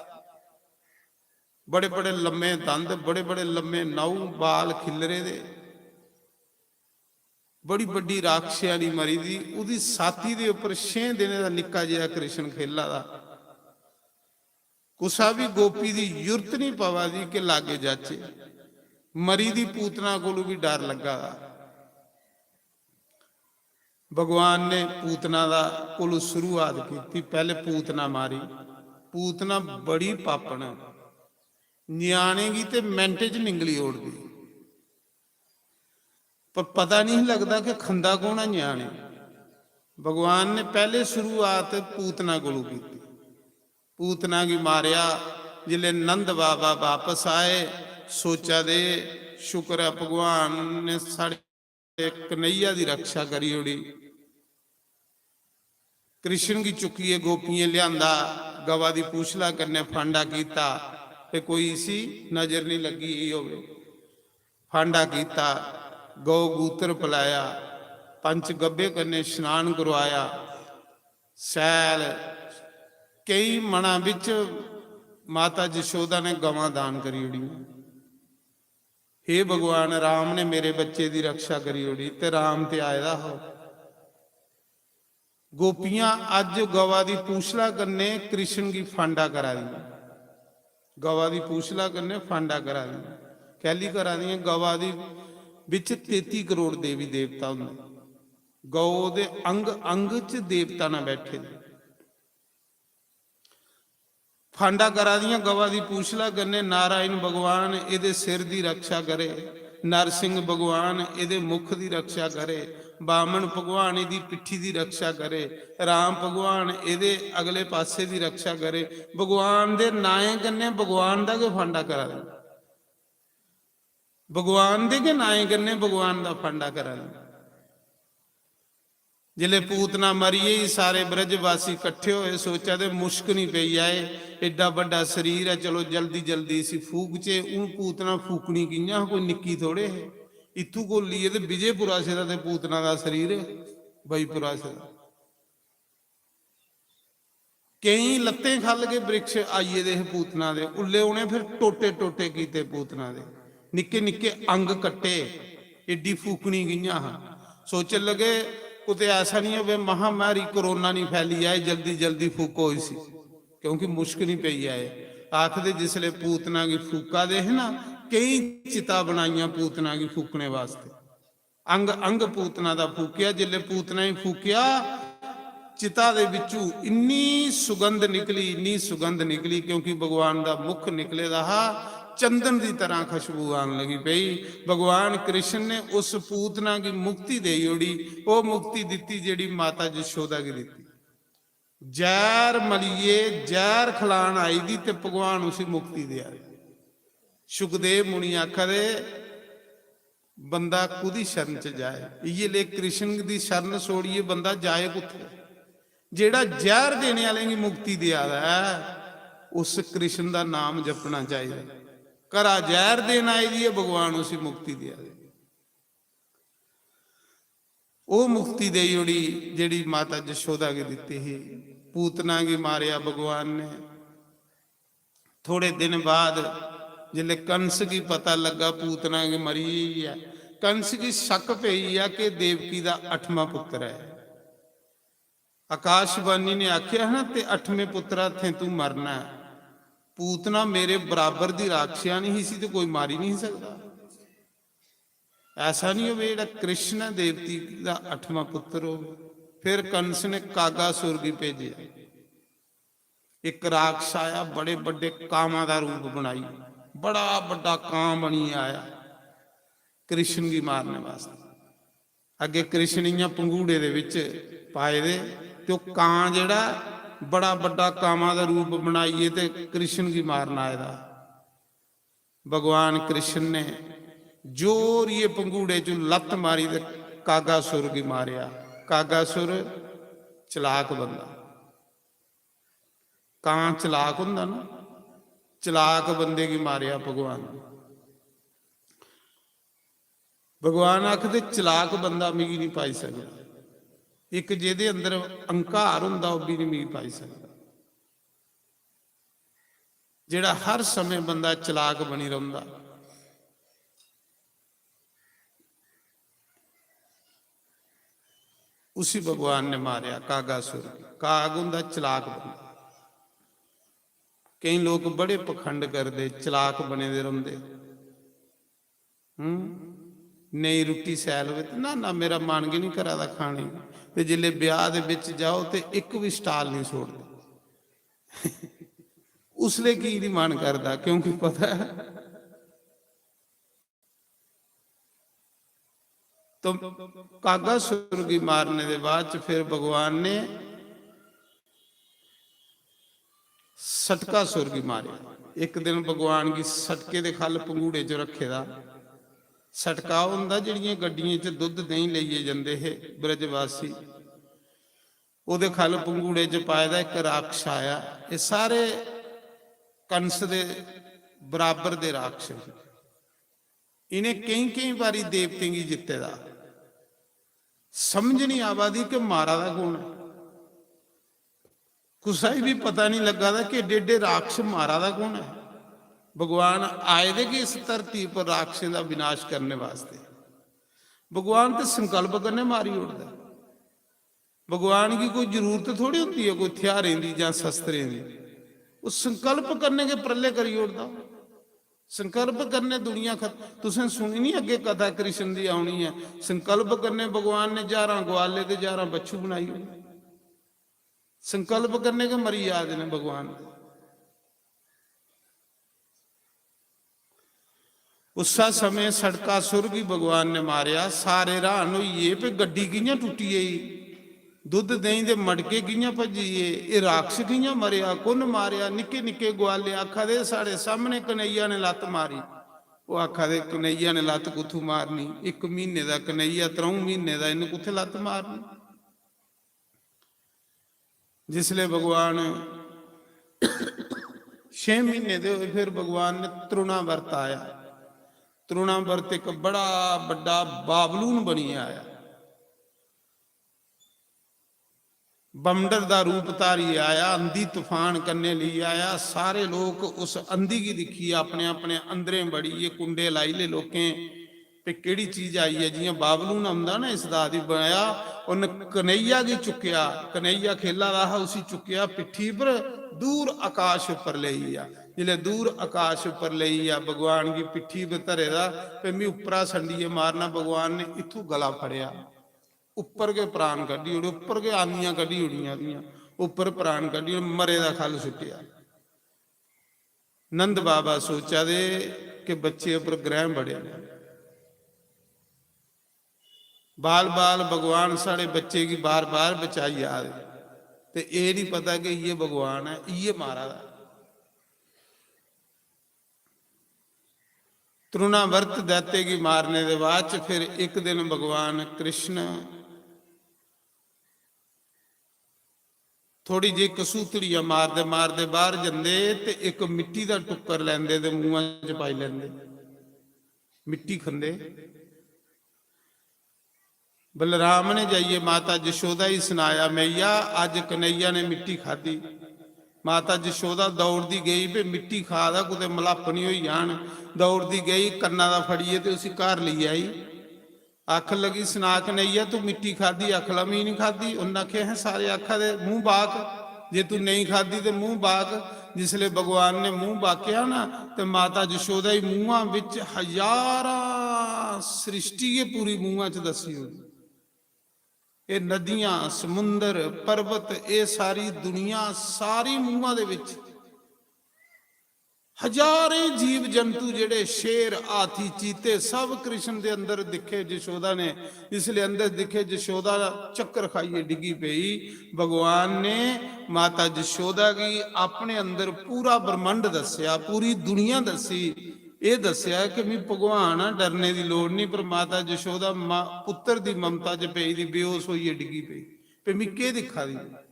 बड़े बड़े लम्मे दंद, बड़े बड़े लम्मे नौ, बाल खिल्लरे दे, बड़ी बड्डी राक्षसी मरी दी। ओह्दी छाती दे उप्पर छें दिनें दा निक्का जेहा कृष्ण खेला दा। कुसा बी गोपी दी जुर्त निं पवा दी कि लागै जाचै। मरी दी पूतना कोलू बी डर लग्गा दा। भगवान ने पूतना दा कोलू शुरुआत कीती। पैह्ले पूतना मारी। पूतना बड़ी पापन ऐ, ञ्याणे गी ते मैंटे च निंगली ओड़दी, पर पता निं लगदा कि खंदा कौन ऐ ञ्याणे। भगवान ने पैह्ले शुरुआत पूतना कोलू कीती। पूतना गी मारेआ। जिसलै नंद बाबा बापस आए, सोचा दे, शुक्र ऐ भगवान ने साढ़े कन्हैया दी रक्षा करी ओड़ी। कृष्ण गी चुक्कियै गोपियें लेआंदा, गवा दी पूछला कन्नै फांडा कीता ते कोई इसी नजर निं लग्गी गेई होवे। फांडा कीता, गौ गूत्र पलाया, पंच गब्बे कन्नै स्नान करवाया। सैल केई मना बिच माता जशोदा ने गवां दान करी ओड़ियां। हे भगवान, राम ने मेरे बच्चे दी रक्षा करी ओड़ी, ते राम ते आए दा हा। गोपियां अज्ज गवा दी पूछला कन्नै कृष्ण गी फांडा करा दियां। गवा दी पूछला कन्नै फांडा करा दियां। कैली करा दियां? गवा दी बिच तेती करोड़ देवी देवता होंदे, गौ दे अंग अंग च देवता ना बैठे दे। फांडा करा दियां गवा दी पूछला कन्नै, नारायण भगवान एह्दे सिर दी रक्षा करे, नरसिंह भगवान एह्दे मुख दी रक्षा करे, बामन भगवान एह्दी पिट्ठी दी रक्षा करे, राम भगवान एह्दे अगले पासे दी रक्षा करे। भगवान दे नाएं कन्नै भगवान दा गै फांडा करा दे, भगवान दे गै नाएं कन्नै भगवान दा फांडा करा दे। जिसलै पूतना मरी गेई, सारे ब्रजवासी कट्ठे होए, सोचा दे मुश्क निं पेई जाए, एड्डा बड्डा शरीर ऐ, चलो जल्दी जल्दी इसी फूकचे। हून पूतना फूकनी कि'यां हा, कोई निक्की थोड़े हे। इत्थूं कोलियै ते विजयपुर आसे दा ते पूतना दा शरीर बईपुर आसे दा। केईं लत्तें ख'ल्ल गै वृक्ष आई गेदे हे पूतना दे, उल्ले उ'नें फिर टोटे टोटे कीते पूतना दे, निक्के निक्के अंग कट्टे। एड्डी फूकनी कि'यां हा? सोचन लगे, कुतै ऐसा निं होवे महामारी कोरोना निं फैली जाए, जल्दी जल्दी फूको इसी, क्योंकि मुश्क निं पेई जाए। आखदे जिसलै पूतना गी फूका दे हे ना, केईं चिता बनाइयां पूतना गी फूकने वास्ते। अंग अंग पूतना दा फूकेआ। जिसलै पूतना गी फूकेआ, चिता दे बिच्चू इन्नी सुगंध निकली, इन्नी सुगंध निकली, क्योंकि भगवान दा मुख निकले दा हा, चंदन दी तरह खुशबू आन लगी पेई। भगवान कृष्ण ने उस पूतना गी मुक्ति देई ओड़ी। ओह् मुक्ति दित्ती जेह्ड़ी माता जशोदा गी दित्ती। जैह्र मलियै जैह्र खलान आई दी ते भगवान उसी मुक्ति देआ दे। सुखदेव मुनि आखा दे, बंदा कुदी शरण च जाए? इयै ले कृष्ण दी शरण छोड़ियै बंदा जाए कुत्थे? जेह्ड़ा जैह्र देने आह्लें गी मुक्ति देआ दा ऐ, उस कृष्ण दा नाम जपना चाहिदा। घरा जैह्र देन आई दी ऐ, भगवान उसी मुक्ति देआ दे। ओह् मुक्ति देई ओड़ी जेह्ड़ी माता जशोदा गी दित्ती ही। पूतना गी मारेआ भगवान ने। थोड़े दिन बाद जिसलै कंस गी पता लग्गा पूतना गी मरी गेई ऐ, कंस गी शक पेई गेआ कि देवकी दा अठमां पुत्तर ऐ। आकाशवाणी ने आखेआ हा ना, "ते अठमें पुत्तरा इत्थें तू मरना ऐ।" पूतना मेरे बराबर दी राक्षसी ही, इसी ते कोई मारी नहीं सकदा। ऐसा नहीं होवे जेह्ड़ा कृष्ण ऐ देवकी दा अठवां पुत्र हो। फिर कंस ने कागासुर गी भेजेआ। इक राक्षस आया, बड़े बड्डे कामा दा रूप बनाई, बड़ा बड्डा कां बनियै आया कृष्ण गी मारने वास्तै। अग्गे कृष्ण इ'यां पंघूड़े दे बिच पाए दे, ते ओह् कां जेह्ड़ा बड़ा बड्डा कामा दा रूप बनाइयै ते कृष्ण गी मारन आए दा। भगवान कृष्ण ने जोरियै पंघूड़े च लत्त मारी ते कागासुर गी मारेआ। कागासुर चलाक बंदा, कां चलाक होंदा ना, चलाक बंदे गी मारेआ भगवान ने। भगवान आखदे, "चलाक बंदा मिगी नहीं पाई सकदा, इक जेह्दे अंदर अहंकार होंदा, ओह् भी नहीं मिगी पाई सकदा, जेह्ड़ा हर समें बंदा चलाक बनी रौंह्दा।" उसी भगवान ने मारेआ, कागासुर गी। काग होंदा चलाक बंदा। केईं लोक बड़े पखंड करदे, चलाक बने दे रौंह्दे। हम्म, नेईं रुट्टी शैल होवे ते ना, ना, मेरा मन गै नहीं करा दा खाने गी। ते जिसले ब्याह दे बिच जाओ ते इक भी stall नहीं छोड़दे। उसले की नहीं मन करदा? क्योंकि पता है, तो कागासुर गी मारने दे बाद च फिर भगवान ने सटकासुर गी मारेआ। इक दिन भगवान गी सटके दे खल पंघूड़े च रखे दा। सटका ओह् होंदा, जेह्ड़ियां गड्डियें च दुद्ध देहीं लेइयै जंदे हे ब्रजवासी, ओह्दे खल पंघूड़े च पाए दा इक राक्षस आया। एह् सारे कंस दे बराबर दे राक्षस। इ'नें केईं केईं बारी देवतें गी जित्ते दा। समझ नहीं आवा दी कि मारा दा कौन है। कुसै गी भी पता नहीं लग्गा दा कि एड्डे एड्डे राक्षस मारा दा कौन है। भगवान आए दे कि इस धरती पर राक्षसें दा विनाश करने वास्ते। भगवान ते संकल्प कन्नै मारी ओड़दा। भगवान गी कोई जरूरत थोड़ी होंदी है कोई हथियारें दी जां शस्त्रें दी। ओह् संकल्प कन्नै गै प्रलय करी ओड़दा। संकल्प कन्नै दुनिया खत-, तुसें सुनी नी अग्गें कथा कृष्ण दी औनी ऐ। संकल्प कन्नै भगवान ने ज्हारां ग्वाले ते ज्हारां बच्छु बनाई ओड़े। संकल्प कन्नै गै मरी जा दे न भगवान। उस्सै समें सड़कासुर गी भगवान ने मारेआ। सारे हैरान होई गे, "भई गड्डी कि'यां टुट्टी गेई? दुद्ध देहीं दे मटके कि'यां भज्जी गे? एह् राक्षस कि'यां मरेआ? कु'न मारेआ?" निक्के निक्के ग्वाले आखा दे, "साढ़े सामने कन्हैया ने लत्त मारी।" ओह् आखा दे, "कन्हैया ने लत्त कुत्थूं मारनी? इक म्हीने दा कन्हैया, त्र'ऊं म्हीने दा, इन्न कुत्थै लत्त मारनी?" जिसले भगवान छे म्हीने दे होए, फिर भगवान ने तृणावर्त आया। तृणावर्त एक बड़ा बड्डा बाबलून बनियै आया, बमंडर दा रूप धारियै आया, अंधी तूफान कन्नै लेई आया। सारे लोक उस अंधी गी दिक्खियै अपने अपने अंदरें बड़ियै कुंडे लाई ले लोकें। ते केह्ड़ी चीज आई ऐ, जि'यां बाबलून औंदा ना, इस दा आदि बनाया, उन्न कन्हैया गी चुक्केआ, कन्हैया खेला दा हा, उसी चुक्केआ पिट्ठी पर दूर आकाश उप्पर लेई गेआ। जिसलै दूर आकाश उप्पर लेई गेआ, भगवान गी पिट्ठी पर धरे दा, ते मी उप्परा संडियै मारना, भगवान ने इत्थूं गला फड़ेआ, उप्पर गै प्राण कड्ढी ओड़े, उप्पर गै आनियां कड्ढी ओड़ियां ओह्दियां, उप्पर प्राण कड्ढी ओड़े, मरे दा ख'ल्ल सुट्टेआ। नंद बाबा सोचा दे कि बच्चे उप्पर ग्रैह् बड़े न। बाल बाल भगवान साढ़े बच्चे गी बार बार बचाई आ दे, ते एह् निं पता कि इ'यै भगवान ऐ, इ'यै मारा दा। तृणावर्त दैते गी मारने दे बाद च फिर इक दिन भगवान कृष्ण थोड़ी जेही कसूतड़ियां मारदे मारदे बाहर जंदे ते इक मिट्टी दा टुक्कर लैंदे ते मूंहा च पाई लैंदे, मिट्टी खंदे। बलराम ने जाइयै माता जशोदा गी सनाया, "मैया, अज्ज कन्हैया ने मिट्टी खाद्धी।" माता जशोदा दौड़दी गेई, "भई मिट्टी खा दा, कुतै मलाप निं होई जान।" दौड़दी गेई, कन्ना दा फड़ियै ते उसी घर लेई आई। आखन लगी, "सना कन्हैया, तू मिट्टी खाद्धी, आख ला, "मी निं खाद्धी।" उन्न आखेआ, "हैं, सारे आखा दे, मूंह बाक, जे तू नेईं खाद्धी ते मूंह बाक।" जिसलै भगवान ने मूंह बाकेआ ना, ते माता जशोदा गी मूंहा बिच हजारां सृष्टि गै पूरी मूंहा च दस्सी ओड़ी। एह् नदियां, समुंदर, पर्वत, एह् सारी दुनिया, सारी मूंहा दे बिच। हजारें जीव जंतु, जेह्ड़े शेर, हाथी, चीते, सब कृष्ण दे अंदर दिक्खे जशोदा ने। जिसले अंदर दिक्खे, जशोदा चक्कर खाइयै डिग्गी पेई। भगवान ने माता जशोदा गी अपने अंदर पूरा ब्रह्मंड दस्सेआ, पूरी दुनिया दस्सी। एह् दस्सेआ कि मी भगवान आ, डरने दी लोड़ निं। पर माता जशोदा मां पुत्तर दी ममता च पेई दी, बेहोश होइयै डिग्गी पेई। "ते मी केह् दिक्खा दी ऐ?"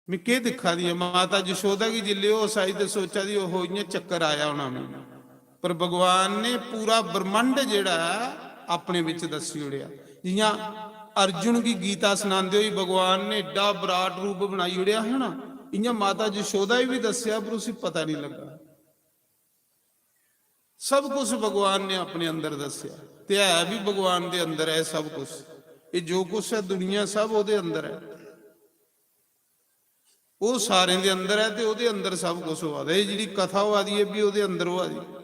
"में केह् दिक्खा दी आं?" माता जशोदा गी जिसलै होश आई ते सोचा दी, "ओहो, इ'यां चक्कर आया होना मिगी।" पर भगवान ने पूरा ब्रह्मांड जेह्ड़ा ऐ अपने बिच दस्सी ओड़ेआ। जियां अर्जुन गी गीता सनांदे होई भगवान ने एड्डा विराट रूप बनाई ओड़ेआ है ना, इयां माता जशोदा गी भी दस्सेआ पर उसी पता नहीं लगा। सब कुछ भगवान ने अपने अंदर दस्सेआ, ते है भी भगवान दे अंदर ऐ सब कुछ। ये जो कुछ है दुनिया सब ओह्दे अंदर ऐ, ओह् सारें दे अंदर ऐ ते ओह्दे अंदर सब कुछ होआ दा। एह् जेह्ड़ी कथा होआ दी ऐ भी ओह्दे अंदर होआ दी।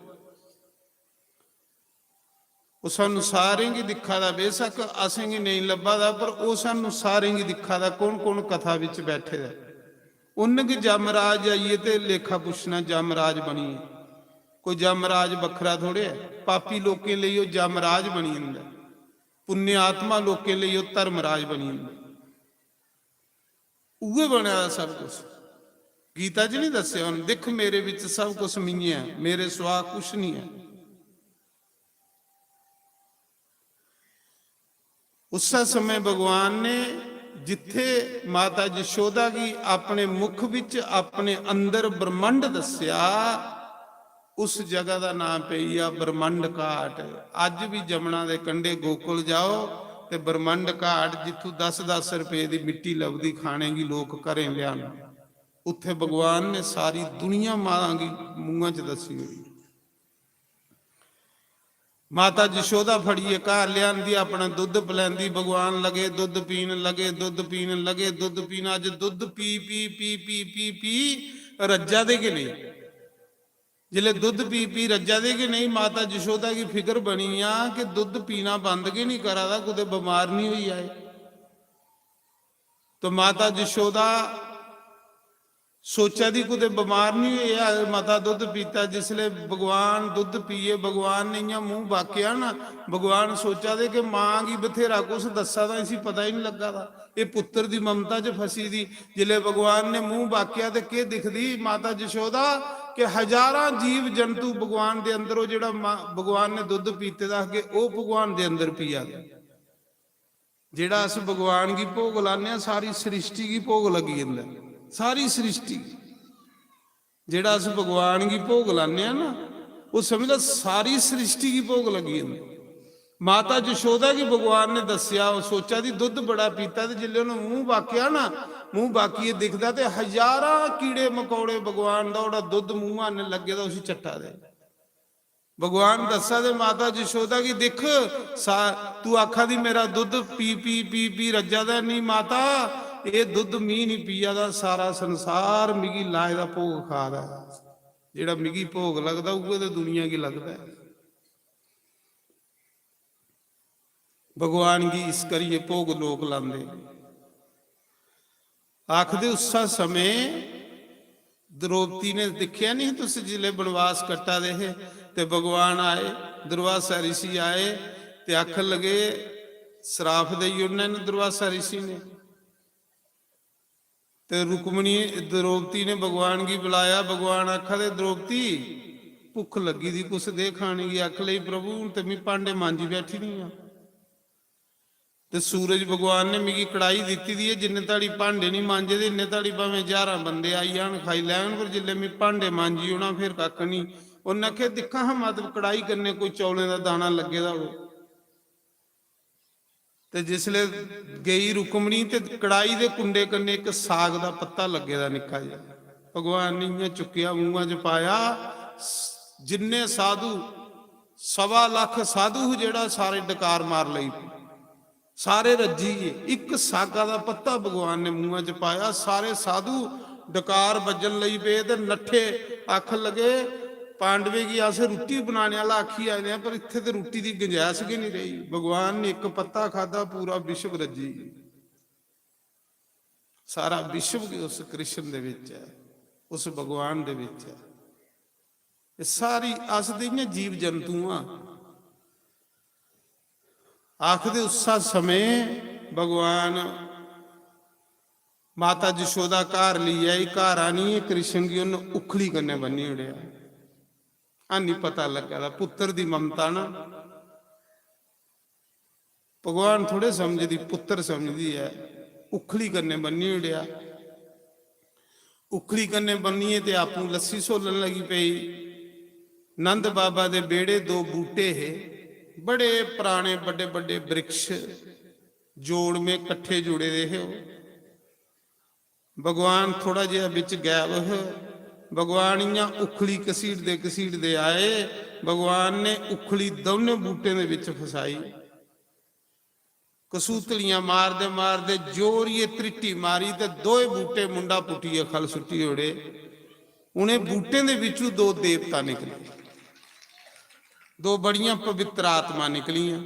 ओह् सानू सारें गी दिक्खा दा, बेशक असेंगी नेईं लब्भा दा, पर ओह् सानू सारें गी दिक्खा दा, कौन कौन कथा बिच बैठे दा ऐ। उन्न गी जमराज आइयै ते लेखा पुच्छना, जमराज बनियै। कोई जमराज बक्खरा थोड़े ऐ, पापी लोकें लेई ओह् जमराज बनी जंदा ऐ, पुण्य आत्मा लोकें लेई ओह् धर्मराज बनी जंदा ऐ। उ'ऐ बने दा सब कुछ। गीता च नहीं दस्सेआ उन्न, "दिक्ख मेरे बिच सब कुछ मिंये ऐ, मेरे सिवा कुछ नहीं ऐ।" उस्सै समय भगवान ने जित्थे माता जशोदा गी अपने मुख बिच अपने अंदर ब्रह्मांड दस्सेआ, उस जगह दा नाम पेई गेआ ब्रह्मांड घाट। अज्ज भी जमुना दे कंढे गोकुल जाओ ते ब्रह्मांड घाट, जित्थू दस दस रुपए दी मिट्टी लभदी खाने गी, लोक घरें लेआन, उत्थे भगवान ने सारी दुनिया मां गी मुंहां च दस्सी ओड़ी। माता जशोदा फड़ियै घर लेआंदी, अपना दुद्ध पलैंदी, भगवान लगे दुद्ध पीन, लगे दुद्ध पीन, लगे दुद्ध पीन। अज्ज दुद्ध पी पी पी पी पी पी रज्जा दे गै नेईं। जिसलै दुद्ध पी पी रज्जा दे गै नेईं, माता जशोदा गी फिकर बनी आ कि दुद्ध पीना बंद गै नेईं करा दा, कुतै बमार नेईं होई जाए। तो माता जशोदा सोचा दी कुतै बमार नेईं होई जाए, मता दुद्ध पीता। जिसलै भगवान दुद्ध पिए, भगवान ने इ'यां मूंह बाकेआ ना, भगवान सोचा दे कि मां गी बथेरा कुछ दस्सा दा, इसी पता ही नेईं लग्गा दा, एह् पुत्तर दी ममता च फसी दी। जिसलै भगवान ने मूंह बाकेआ ते केह् दिखदी माता जशोदा कि हजारां जीव जंतु भगवान दे अंदर, ओह् जेह्ड़ा मां, भगवान ने दुद्ध पीते दा हा, ओह् भगवान दे अंदर पिया दे। जेह्ड़ा अस भगवान गी भोग लाने आं, सारी सृष्टि गी भोग लग्गी जंदा ऐ, सारी सृष्टि गी। जेह्ड़ा अस भगवान गी भोग लाने आं ना, ओह् समझ लो सारी सृष्टि गी भोग लग्गी जंदा। माता जशोदा गी भगवान ने दस्सेआ, ओह् सोचा दी दुद्ध बड़ा पीता, ते जिसलै उ'नें मूंह बाकेआ ना, मूंह बाकियै दिखदा ते हजारां कीड़े मकौड़े भगवान दा ओह्ड़ा दुद्ध मूंहा ने लग्गे दा उसी चट्टा दे। भगवान दस्सा दे माता जशोदा गी, "दिक्ख, सा-, तू आखा दी मेरा दुद्ध पी, पी, पी, पी रज्जा दा नहीं माता, एह् दुद्ध मी नहीं पिया दा, सारा संसार मिगी लाए दा भोग खा दा ऐ। जेह्ड़ा मिगी भोग लगदा, उ'ऐ ते दुनिया गी लगदा ऐ।" भगवान गी इस करियै भोग लोक लांदे। आखदे उस्सै समें द्रौपदी ने दिक्खेआ नहीं, तुस जिसलै बनवास कट्टा दे हे ते भगवान आए, दुर्वासा ऋषि आए ते आखन लगे, श्राप देई ओड़ना इ'नें दुर्वासा ऋषि ने। ते रुक्मणी, द्रौपदी ने भगवान गी बुलाया। भगवान आखा दे, "द्रौपदी, भुक्ख लग्गी दी, कुछ दे खाने गी।" आख लगी, "प्रभु, हून ते में भांडे मांजी बैठी दी आं। ते सूरज भगवान ने मिगी कड़ाही दित्ती दी ऐ, जिन्ने धड़ी भांडे नहीं मांजे दे, इन्ने धड़ी भामें ज्हारां बंदे आई जान, खाई लैन, पर जिसलै में भांडे मांजी ओड़ां, फिर कक्ख नहीं।" उन्नै आखेआ, "दिक्खां हां, मत कड़ाही कन्नै कोई चौलें दा दाना लग्गे दा होऐ।" ते जिसलै गेई रुक्मणी ते कड़ाही दे कुंडे कन्नै इक साग दा पत्ता लग्गे दा निक्का जेहा, भगवान ने इ'यां चुक्केआ, मूंहा च पाया। जिन्ने साधु, सवा लक्ख साधु हे, जेह्ड़ा सारे डकार मार लगी पे, सारे रज्जी गे। इक सागा दा पत्ता भगवान ने मूंहा च पाया, सारे साधु डकार बज्जन लगी पे ते नट्ठे। आखन लगे, "पांडवें गी अस रुट्टी बनाने आह्ला आखी आए दे आं, पर इत्थै ते रुट्टी दी गुंजाइश गै नहीं रेही।" भगवान ने इक पत्ता खादा, पूरा विश्व रज्जी गेआ। सारा विश्व गै उस कृष्ण दे बिच ऐ, उस भगवान दे बिच ऐ। एह् सारी अस ते इ'यां जीव जंतु आं। आखदे उस्सै समें भगवान माता जशोदा घर लेई आई, घर आनियै कृष्ण गी उन्न उखली कन्नै बन्नी ओड़ेआ। हैनी पता लग्गा दा, पुत्तर दी ममता ना, भगवान थोड़े समझदी, पुत्तर समझदी ऐ। उखली कन्नै बन्नी ओड़ेआ। उखली कन्नै बन्नियै ते आपूं लस्सी सोलन लगी पेई। नंद बाबा दे बेहड़े दो बूटे हे, बड़े पराने बड़े बड़े वृक्ष, जोड़ में कट्ठे जुड़े दे हे ओह्। भगवान थोड़ा जेहा बिच गैब हे। भगवान इ'यां उखली घसीटदे घसीटदे आए। भगवान ने उखली दौनें बूटें दे बिच फसाई। कसूतलियां मारदे मारदे जोरिये त्रिट्टी मारी ते दोए बूटे मुंडा पुट्टियै खल सुट्टी ओड़े। उ'नें बूटें दे बिच्चू दो देवता निकले, दो बड़ियां पवित्र आत्मा निकलियां,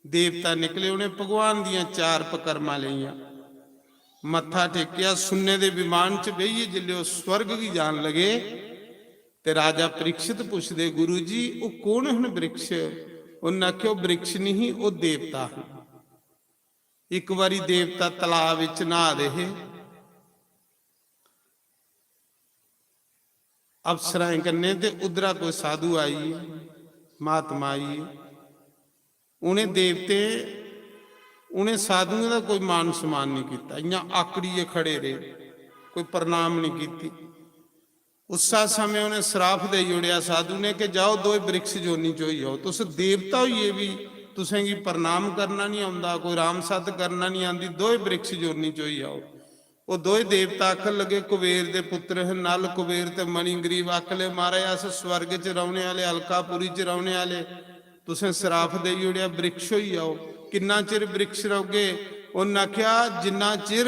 देवता निकले। उ'नें भगवान दियां चार पकर्मां लेइयां, मत्था टेकेआ। सुन्ने दे विमान च बेहियै जिसलै ओह् स्वर्ग गी जान लगे, ते राजा परीक्षित पुछदे, "गुरु जी, ओह् कौन हन वृक्ष?" उ'न्नै आखेआ, "ओह् वृक्ष नहीं, ओह् देवता हन।" इक बारी देवता तलाऽ बिच न्हा दे हे अफसरां कन्नै, ते उद्धरा कोई साधु आई गे, महात्मा आई गे। उ'नें देवतें, उ'नें साधुएं दा कोई मान सम्मान नहीं कीता, इ'यां आकड़ियै खड़े रेह्, कोई प्रणाम नहीं कीती। उस्सै समें उ'नें श्राप देई ओड़ेआ साधु ने कि जाओ, दोए वृक्ष योनि च होई जाओ, तुस देवता होइयै बी तुसेंगी प्रणाम करना नहीं औंदा, कोई राम सत करना नहीं आंदी, दोए वृक्ष योनि च होई जाओ। ओह् दोए देवता आखन लगे, कुबेर दे पुत्र हे नल, कुबेर ते मणिग्रीव, आखन लगे, "महाराज, अस स्वर्ग च रौह्ने आह्ले, अलकापुरी च रौह्ने आह्ले, तुसें श्राप देई ओड़ेआ, वृक्ष होई जाओ।" किन्ना चिर वृक्ष रौह्गे? उन्न आखेआ, "जिन्ना चिर,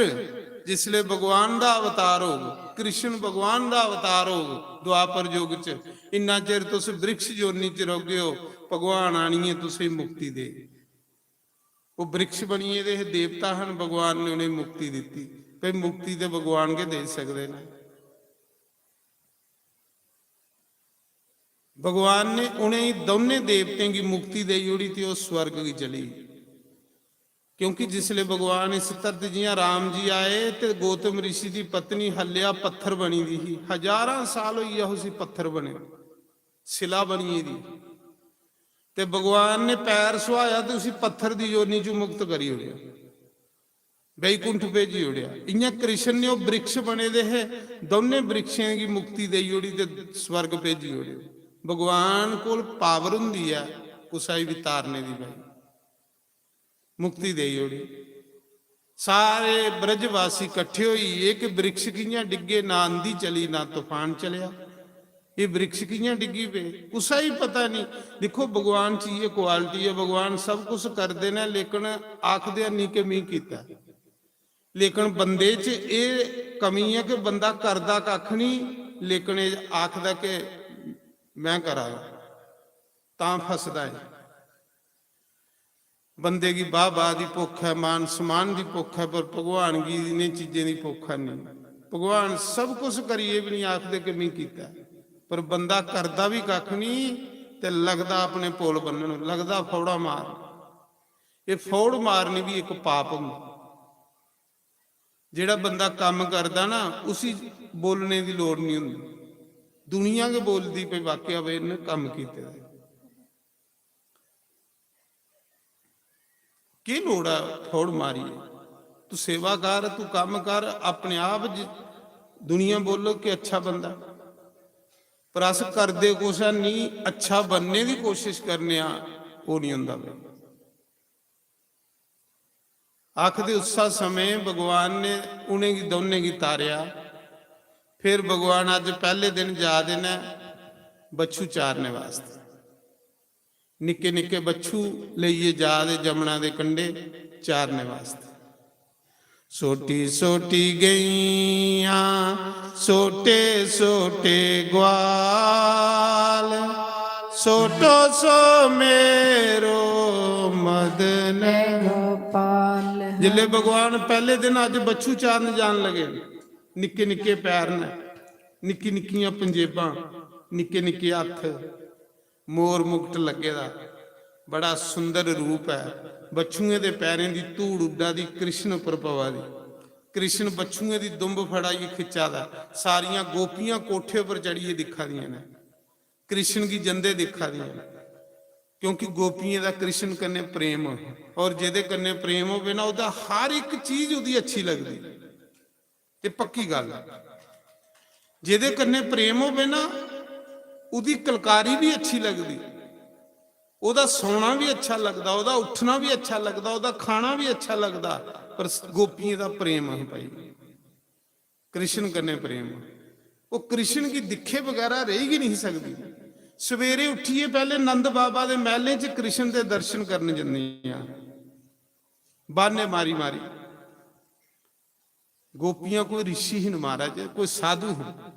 जिसले भगवान दा अवतार होग, कृष्ण भगवान दा अवतार होग द्वापर युग च, इन्ना चिर तुस वृक्ष योनि च रौह्गे ओ, भगवान आनियै तुसेंगी मुक्ति दे।" ओह् वृक्ष बनी गेदे हे, देवता हन, भगवान ने उ'नेंगी मुक्ति दित्ती। भाई, मुक्ति ते भगवान गै देई सकदे न। भगवान ने उ'नें दौनें देवतें गी मुक्ति देई ओड़ी ते ओह् स्वर्ग गी चली गे। क्योंकि जिसले भगवान इस धरती, जि'यां राम जी आए ते गौतम ऋषि दी पत्नी हल्या पत्थर बनी दी ही, हजारां साल होई गेआ उसी पत्थर बने, शिला बनी दी। ते भगवान ने पैर सुहाया ते उसी पत्थर दी योनि चों मुक्त करी ओड़ेआ, बैकुंठ भेजी ओड़ेआ। इ'यां कृष्ण ने ओह् वृक्ष बने दे हे, दौनें वृक्षें गी मुक्ति देई ओड़ी ते स्वर्ग भेजी ओड़ेआ। भगवान कोल पावर होंदी ऐ कुसै गी बी तारने दी, भाई, मुक्ति देई ओड़ी। सारे ब्रजवासी कट्ठे होइयै कि वृक्ष कि'यां डिग्गे, ना आंधी चली, ना तूफान चलेआ, एह् वृक्ष कि'यां डिग्गी पे, कुसै गी पता नहीं। दिक्खो, भगवान च इ'यै क्वालिटी ऐ, भगवान सब कुछ करदे न, लेकिन आखदे नहीं कि मी कीता। लेकिन बंदे च एह् कमी ऐ कि बंदा करदा कक्ख नहीं, लेकिन एह् आखदा कि मैं करा दा, तां फसदा ऐ। बंदे गी बाह-बाह दी भुक्ख ऐ, मान सम्मान दी भुक्ख ऐ, पर भगवान गी इ'नें चीजें दी भुक्ख है नहीं। भगवान सब कुछ करियै भी नहीं आखदे कि मी कीता, पर बंदा करदा भी कक्ख नहीं ते लगदा अपने पुल बन्नन, लगदा फौड़ा मार। एह् फौड़ मारनी भी इक पाप होंदा। जेह्ड़ा बंदा कम्म करदा ना, उसी बोलने दी लोड़ नहीं होंदी, दुनिया गै बोलदी पई, वाकया भाई इ'न्नै कम्म कीते दा। केह् लोड़ ऐ फौड़ मारियै? तू सेवा कर, तू कम्म कर, अपने आप ज-, दुनिया बोलग कि अच्छा बंदा। पर अस करदे कुछ नहीं, अच्छा बनने दी कोशिश करने आं, ओह् नहीं होंदा भाई। आखदे उस्सै समें भगवान ने उ'नेंगी दौनें गी तारेआ। फिर भगवान अज्ज पैह्ले दिन जा दे न बच्छू चारने वास्तै। निक्के निक्के बच्छू लेइयै जा दे जमुना दे कंढे चारने वास्तै। सोटी सोटी गईयां, सोटे सोटे ग्वाल, सोटो सो मेरो मदन गोपाल। जिसले भगवान पैह्ले दिन अज्ज बच्छू चारन जान लगे, निक्के निक्के पैर न, निक्की निक्कियां पंजेबां, निक्के निक्के हत्थ, मोर मुकुट लग्गे दा, बड़ा सुंदर रूप ऐ। बच्छुएं दे पैरें दी धूड़ उड्डा दी, कृष्ण उप्पर पवा दी। कृष्ण बच्छुएं दी दुंब फड़ाइयै खिच्चा दा। सारियां गोपियां कोठे उप्पर चढ़ियै दिक्खा दियां न, कृष्ण गी जंदे दिक्खा दियां न, क्योंकि गोपियें दा कृष्ण कन्नै प्रेम होऐ, और जेह्दे कन्नै प्रेम होवे ना, ओह्दा हर इक चीज ओह्दी अच्छी लगदी। एह् पक्की गल्ल ऐ। जेह्दे कन्नै प्रेम होवे ना, ओह्दी कलकारी भी अच्छी लगदी, ओह्दा सौना भी अच्छा लगदा, ओह्दा उट्ठना भी अच्छा लगदा, ओह्दा खाना भी अच्छा लगदा। पर गोपियें दा प्रेम हा भाई, कृष्ण कन्नै प्रेम। ओह् कृष्ण गी दिक्खे बगैरा रेही गै नहीं सकदी। सवेरे उट्ठियै पैह्ले नंद बाबा दे मैह्लें च कृष्ण दे दर्शन करन जंदियां, बाने मारी मारी। गोपियां कोई ऋषि हन महाराज, कोई साधु हन।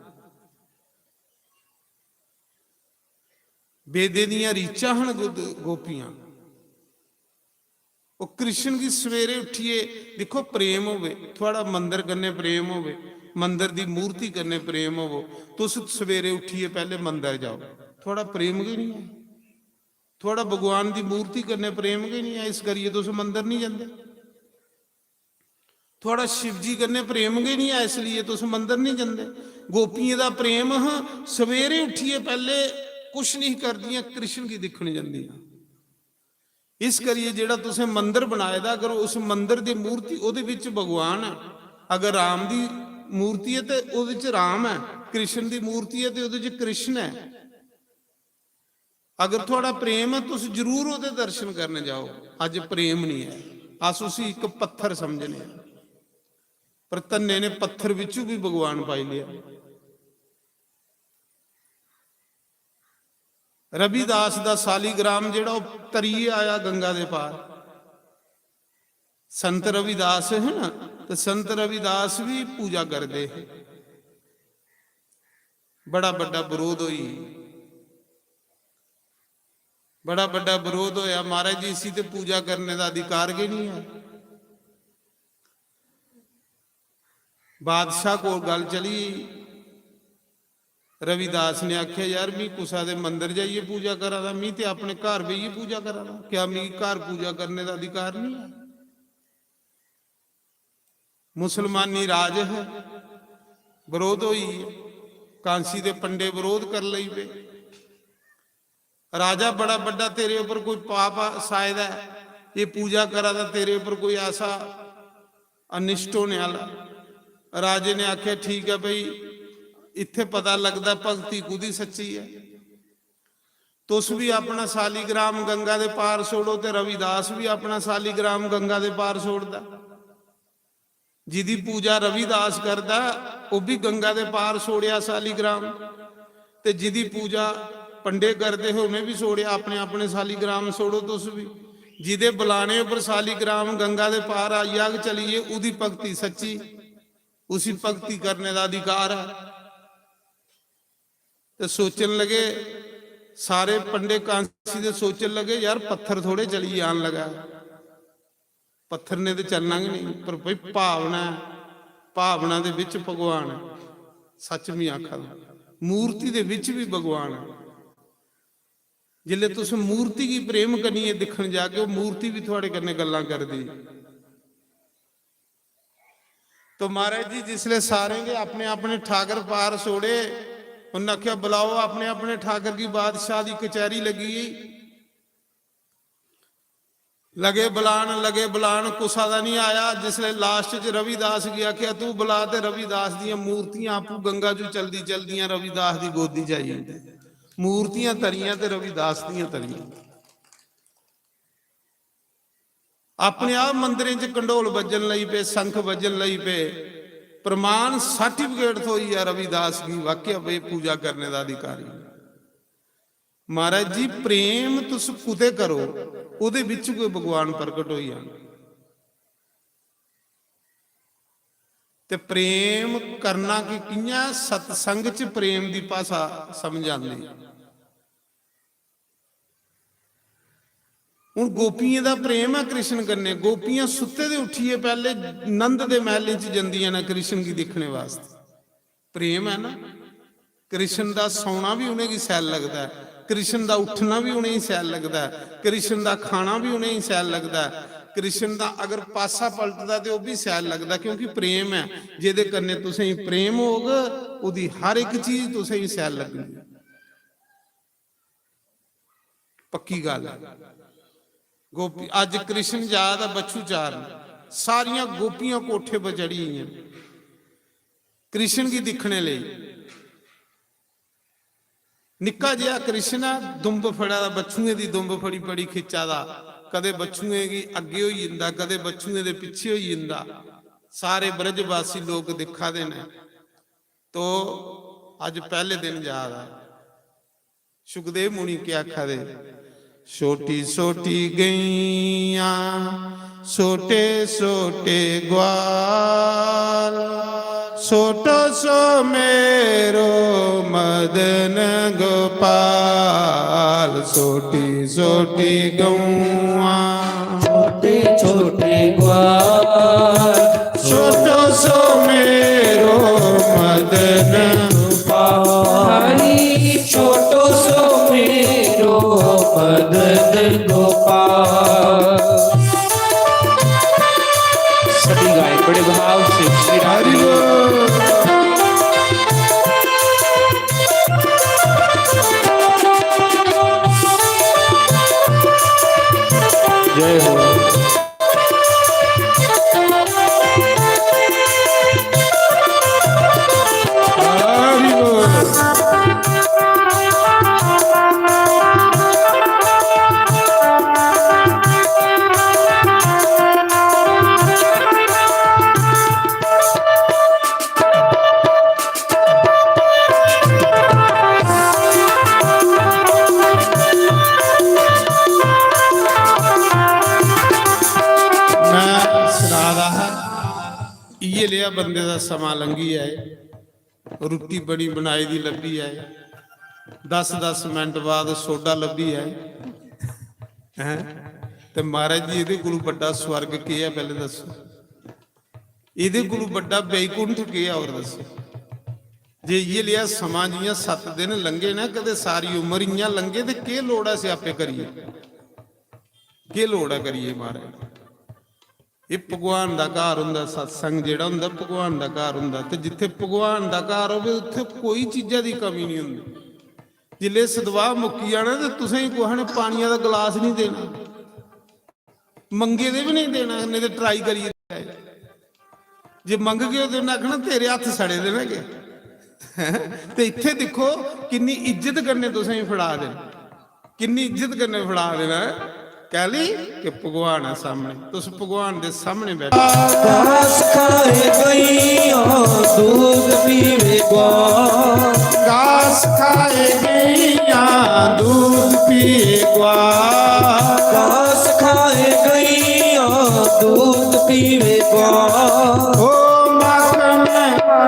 वेदें दियां ऋचां हन गो-, गोपियां। ओह् कृष्ण गी सवेरे उट्ठियै दिक्खो, प्रेम होवे, थुआढ़ा मंदर कन्नै प्रेम होवे, मंदर दी मूर्ति कन्नै प्रेम होवो, तुस सवेरे उट्ठियै पैह्ले मंदर जाओ, थुआढ़ा प्रेम गै नहीं ऐ, थुआढ़ा भगवान दी मूर्ति कन्नै प्रेम गै नहीं ऐ, इस करियै तुस मंदर नहीं जंदे। थुआढ़ा शिव जी कन्नै प्रेम गै नहीं ऐ, इसलिए तुस मंदर नहीं जंदे। गोपियें दा प्रेम हा, सवेरे उट्ठियै पैह्ले कुछ नहीं करदियां, कृष्ण गी दिक्खन जंदियां। इस करियै जेह्ड़ा तुसें मंदर बनाए दा, अगर उस मंदर दी मूर्ति, ओह्दे बिच भगवान ऐ, अगर राम दी मूर्ति ऐ ते ओह्दे च राम ऐ, कृष्ण दी मूर्ति ऐ ते ओह्दे च कृष्ण ऐ। अगर थुआढ़ा प्रेम ऐ, तुस जरूर ओह्दे दर्शन करने जाओ। अज्ज प्रेम नहीं ऐ, अस उसी इक पत्थर समझने आं, पर धन्ने ने पत्थर बिच्चू भी भगवान पाई लेआ। रविदास दा सालीग्राम जेह्ड़ा, ओह् तरियै आया गंगा दे पार। संत रविदास है ना, तो संत रविदास भी पूजा करते हैं। बड़ा बड़ा विरोध होई, बड़ा बड़ा विरोध होया, महाराज जी, इसी ते पूजा करने दा अधिकार गै नहीं है। बादशाह कोल गल चली, रविदास ने आख्या, "यार, मी कुसा दे मंदर जाइयै पूजा करा दा, मी ते अपने घर बेहियै पूजा करा दा, क्या मिगी घर पूजा करने दा अधिकार नहीं है?" मुसलमानी राज है, विरोध होई, कांसी दे पंडे विरोध कर लई पे। राजा, बड़ा बड्डा तेरे उप्पर कोई पाप आ-, साए दा ऐ, ये पूजा करा दा, तेरे उप्पर कोई ऐसा अनिष्ट होने आह्ला। राजे ने आखेआ, "ठीक ऐ भाई, इत्थै पता लगदा भक्ति कुदी सच्ची ऐ। तुस भी अपना सालीग्राम गंगा दे पार छोड़ो ते रविदास भी अपना सालीग्राम गंगा दे पार छोड़दा।" जिदी पूजा रविदास करदा, ओह् भी गंगा दे पार छोड़ेआ सालीग्राम। ते जिदी पूजा पंडे करदे हे, उ'नें भी छोड़ेआ, अपने अपने सालीग्राम छोड़ो तुस भी। जिदे बलाने उप्पर सालीग्राम गंगा दे पार आई जाग चलिए, उदी भक्ति सच्ची, उसी भक्ति करने दा अधिकार ऐ। ते सोचन लगे, सारे पंडे कांसी दे सोचन लगे, "यार, पत्थर थोड़े चली जान लगा।" पत्थर ने ते चलना गै नहीं, पर भाई, भावना, भावना दे विच भगवान ऐ। सच में आखा दा, मूर्ति दे विच भी भगवान ऐ। जिसले तुस मूर्ति गी प्रेम करियै दिक्खन जागे, ओह् मूर्ति भी थुआड़े कन्नै गल्लां करदी। तो महाराज जी, जिसले सारें के अपने अपने ठाकर पार छोड़े, उन्हें आखेआ, "बुलाओ अपने अपने ठाकर गी, बादशाह दी कचैरी लगी गई।" लगे बलान, लगे बलान, कुसा दा नहीं आया। जिसले last च रविदास गी आखेआ, "तू बुला," ते रविदास दियां मूर्तियां आपूं गंगा चू चलदी चलदियां रविदास दी गोदी च आई जंदी। मूर्तियां तरियां ते रविदास दियां तरियां। अपने आप मंदिरें च कंडोल बज्जन लगी पे, शंख बज्जन लगी पे। प्रमाण, सर्टिफिकेट थ्होई गेआ रविदास गी, वाकई भाई पूजा करने दा अधिकारी। महाराज जी, प्रेम तुस कुतै करो, ओह्दे बिच कोई भगवान प्रकट होई जाना। ते प्रेम करना कि कि'यां, सत्संग च प्रेम दी भाशा समझ आंदी। हुन गोपियें दा प्रेम ऐ कृष्ण कन्नै। गोपियां सुत्ते दे उट्ठियै पैह्ले नंद दे मैह्लें च जंदियां न कृष्ण गी दिक्खने वास्तै। प्रेम ऐ ना, कृष्ण दा सौना बी उ'नेंगी शैल लगदा ऐ, कृष्ण दा उट्ठना बी उ'नेंगी शैल लगदा ऐ, कृष्ण दा खाना बी उ'नेंगी शैल लगदा ऐ। कृष्ण दा अगर पासा पलटदा ते ओह् बी शैल लगदा, क्योंकि प्रेम ऐ। जेह्दे कन्नै तुसेंगी प्रेम होग, ओह्दी हर इक चीज तुसेंगी शैल लग्गनी। पक्की गल्ल ऐ। गोपी, अज्ज कृष्ण जा दा बच्छु चारन, सारियां गोपियां कोठे पर चढ़ी गेइयां कृष्ण गी दिक्खने लेई। निक्का जेहा कृष्ण ऐ, दुंब फड़ा दा, बच्छुएं दी दुंब फड़ी फड़ी खिच्चा दा। कदे बच्छुएं गी अग्गे होई जंदा, कदे बच्छुएं दे पिच्छे होई जंदा। सारे ब्रजवासी लोक दिक्खा दे न। तो अज पैहले दिन जा दा। सुखदेव मुनि केह् आखा दे? छोटी छोटी गैयां, छोटे छोटे ग्वाल, छोटो सो मेरो मदन गोपाल। छोटी छोटी गौआं, छोटे छोटे ग्वाल, छोटो सो मेरो मदन गोपाल। हरी, छोटो सो मेरो मदन गोपाल। सभी गाए बड़े भाव से श्री राम हरि बोल। जय हो। मैं सना दा हा, इ'यै लेहा बंदे दा समां लंघी जाए, रुट्टी बनी बनाई दी लब्भी जाए, दस दस मिंट बाद सोडा लब्भी जाए, हैं? ते महाराज जी, एह्दे कोलू बड्डा स्वर्ग केह् ऐ, पैह्ले दस्सो। एह्दे कोलू बड्डा बैकुंठ केह् ऐ, होर दस्सो। जे इ'यै लेहा समां, जि'यां सत्त दिन लंघे ना, कदें सारी उम्र इ'यां लंघे, ते केह् लोड़ ऐ स्यापे करियै? केह् लोड़ ऐ करियै, महाराज? एह् भगवान दा घर होंदा, सत्संग जेह्ड़ा होंदा, भगवान दा घर होंदा। ते जित्थै भगवान दा घर होवे, उत्थै कोई चीजा दी कमी निं होंदी। जिसलै सदवाह मुक्की जाना, ते तुसें गी कुसै ने पानिया दा गलास निं देना, मंगे दे बी नेईं देना, नेईं ते ट्राई करियै दिखाए। जे मंगगे, ते उ'न्नै आखना, "तेरे हत्थ सड़े दे न के?" ते इत्थै दिक्खो, किन्नी इज्जत कन्नै तुसें गी फड़ा दे न, किन्नी इज्जत कन्नै फड़ा दे न। कैली? कि भगवान ऐ सामने, तुस भगवान दे सामने बैठे। घास खाए गैयां, दूध पीवे ग्वाल। घास खाए गैयां, दूध पीए ग्वाल। घास खाए गैयां, दूध पीवे ग्वाल। ओ माखन,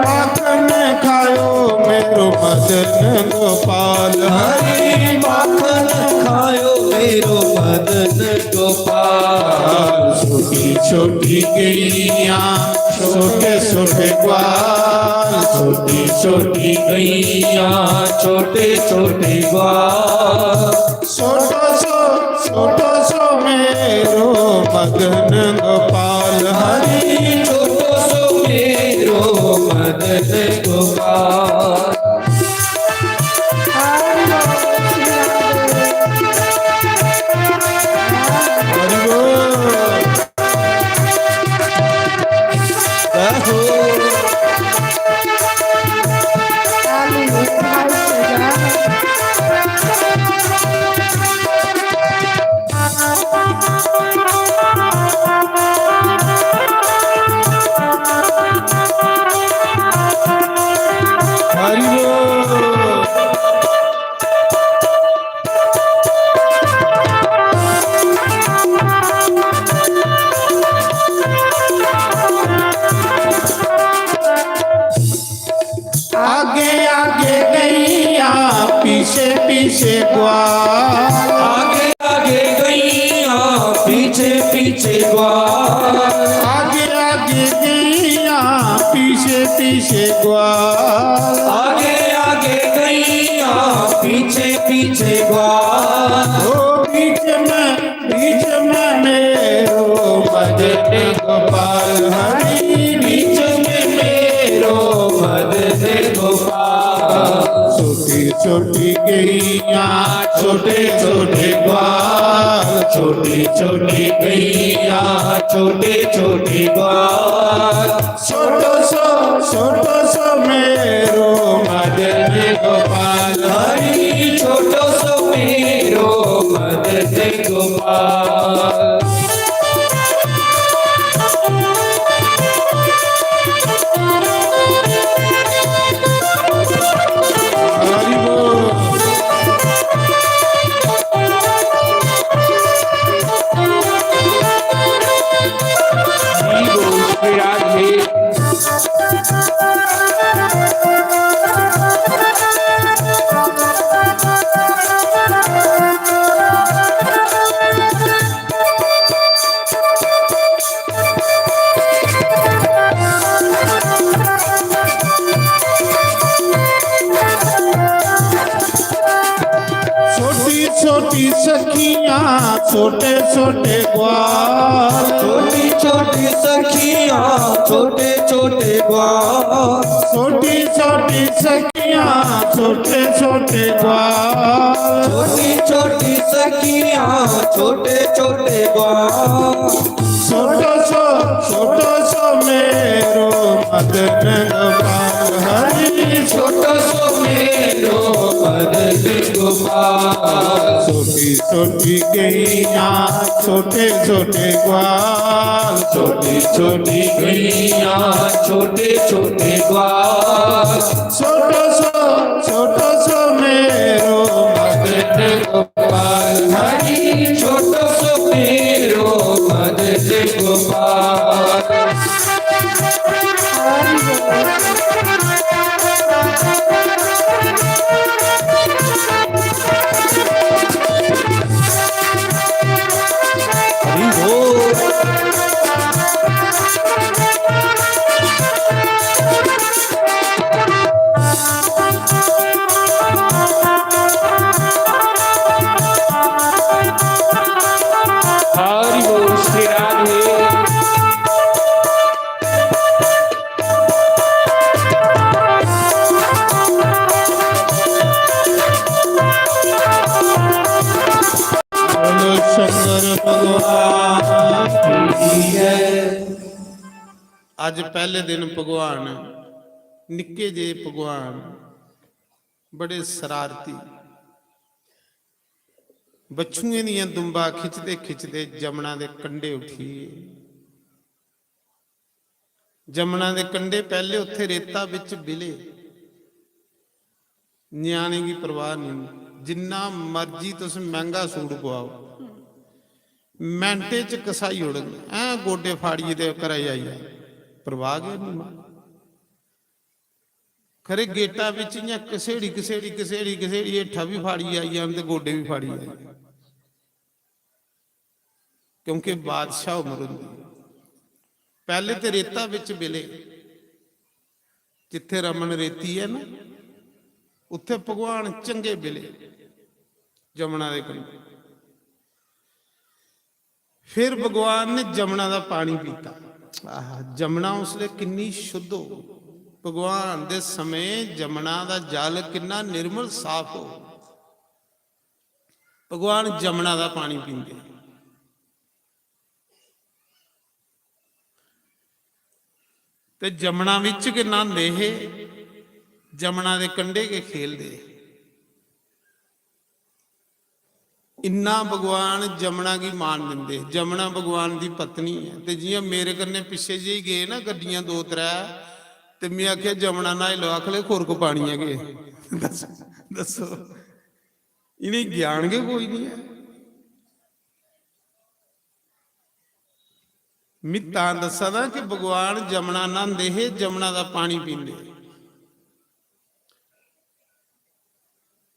माखन खायो मेरो मदन गोपाल। हरी माखन खायो मेरो मदन गोपाल। छोटी छोटी गैयां, छोटे छोटे ग्वाल। छोटी छोटी गैयां, छोटे छोटे ग्वाल। छोटो सो, छोटो सो मेरो मदन गोपाल। हरी, छोटो सो मेरो मदन गोपाल। हरि बोल। हरि बोल। आगे आगे गैया, पीछे पीछे ग्वाल। आगे आगे गैया, पीछे पीछे ग्वाल। आगे आगे गैया, पीछे पीछे ग्वाल। आगे आगे गैया, पीछे पीछे ग्वाल। ओ बीच में, बीच में मेरो मदन गोपाल। हरी, बीच में मेरो मदन गोपाल। छोटी छोटी गैया, छोटे छोटे ग्वाल। छोटी छोटी गैया, छोटे छोटे ग्वाल। छोटो सो, छोटो सो मेरो मदन गोपाल। हरी, गोपाल। हरि बोल। जी बोल श्री राधे। छोटी छोटी सखियां, छोटे छोटे ग्वाल। छोटी छोटी सखियां, छोटे छोटे ग्वाल। छोटी छोटी सखियां, छोटे छोटे ग्वाल। छोटी छोटी सखियां, छोटे छोटे ग्वाल। छोटो सो, छोटो सो मेरो मदन गोपाल हरि। छोटो सो मेरो मदन गोपाल। छोटी छोटी गैया, छोटे छोटे ग्वाल। छोटी छोटी गैया, छोटे छोटे ग्वाल। छोटो सो, छोटो सो मेरो मदन गोपाल हरि। छोटो सो मेरो मदन गोपाल। हरि बोल। हरि बोल श्री राधे। बोलो शंकर भगवान की जय। अज पहले दिन भगवान, निक्के जे भगवान, बड़े शरारती, बच्छुएं दियां दुंबां खिचदे खिचदे जमुना दे कंढे उठी गे। जमुना दे कंढे पहले उत्थे रेता बिच बिले, ञ्याणे गी परवाह नेईं, जिन्ना मर्जी तुस मैंह्गा सूट पुआओ, मैंटे च घसाई ओड़ग, ऐं गोडे फाड़ियै ते घरै गी आई जाए, परवाह गै नेईं। खरे गेटा बिच इ'यां घसेड़ी, घसेड़ी, घसेड़ी, घसेड़ी हेठा बी फाड़ियै आई जान ते गोडे बी फाड़ियै आई जान। क्योंकि बादशाह उम्र होंदी। पैह्ले ते रेता बिच बिले, जित्थे रमन रेती ऐ ना, उत्थे भगवान चंगे बिले जमुना दे कंढे। फिर भगवान ने जमुना दा पानी पीता। आहा, जमुना उसले किन्नी शुद्ध हो, भगवान दे समय जमुना दा जल किन्ना निर्मल साफ हो। भगवान जमुना दा पानी पींदे ते जमुना बिच गै न्हांदे हे, जमुना दे कंढे गै खेलदे हे। इन्ना भगवान जमुना गी मान दिंदे हे। जमुना भगवान दी पत्नी ऐ, ते जियां मेरे कन्नै पिच्छे जेही गे ना गड्डियां दो त्रै, ते में आखेआ, "जमुना न्हाई लैओ।" आखन लगे, "खुरक पानी ऐ के?" दस्सो, दस्सो, इ'नेंगी ज्ञान गै कोई निं ऐ। में तां दस्सा दा कि भगवान जमुना न्हांदे हे, जमुना दा पानी पींदे हे।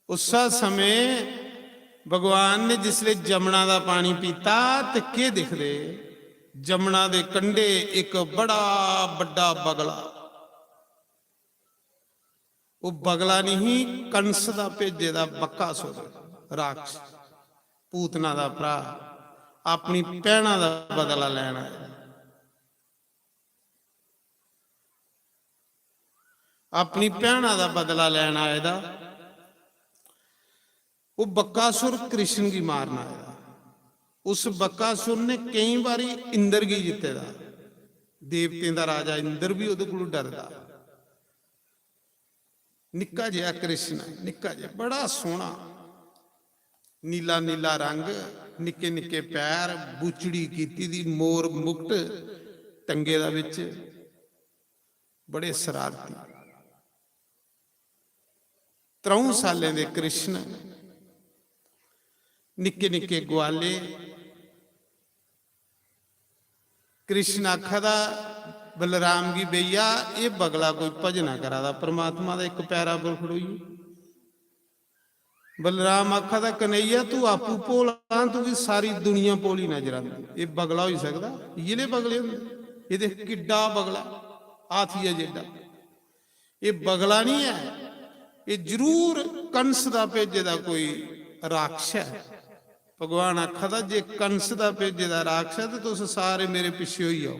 उस्सै समें भगवान ने जिसले जमुना दा पानी पीता ते केह् दिखदे? जमुना दे कंढे इक बड़ा बड्डा बगला। ओह् बगला नहीं, कंस दा भेजे दा बक्कासुर, राक्षस, पूतना दा भ्रा, अपनी भैना दा बदला लैन आए दा। अपनी भैना दा बदला लैन आए दा। ओह् बक्कासुर कृष्ण गी मारन आए दा। उस बक्कासुर ने केईं बारी इंद्र गी जित्ते दा। देवतें दा राजा इंद्र बी ओह्दे कोलू डरदा। निक्का जेहा कृष्ण, निक्का जेहा, बड़ा सोह्ना, नीला नीला रंग, निक्के निक्के पैर, बूचड़ी कीती दी, मोर मुकुट टंगे दा बिच, बड़े शरारती। त्र'ऊं सालें दे कृष्ण, निक्के निक्के ग्वाले। कृष्ण आखा दा बलराम गी, "भैया, एह् बगला कोई भजना करा दा परमात्मा दा इक पैरा पर खड़ोइयै।" बलराम आखा दा, "कन्हैया, तू आपूं भोला, तुगी सारी दुनिया भोली नजर आंदी। एह् बगला होई सकदा? इ'यै ले बगले होंदे। एह् देख, किड्डा बगला, हाथिया जिड्डा।" एह् बगला निं ऐ, एह् जरूर कंस दा भेजे दा कोई राक्षस ऐ। भगवान आखा दा, "जे कंस दा भेजे दा राक्षस ऐ, ते तुस सारे मेरे पिच्छे होई जाओ।"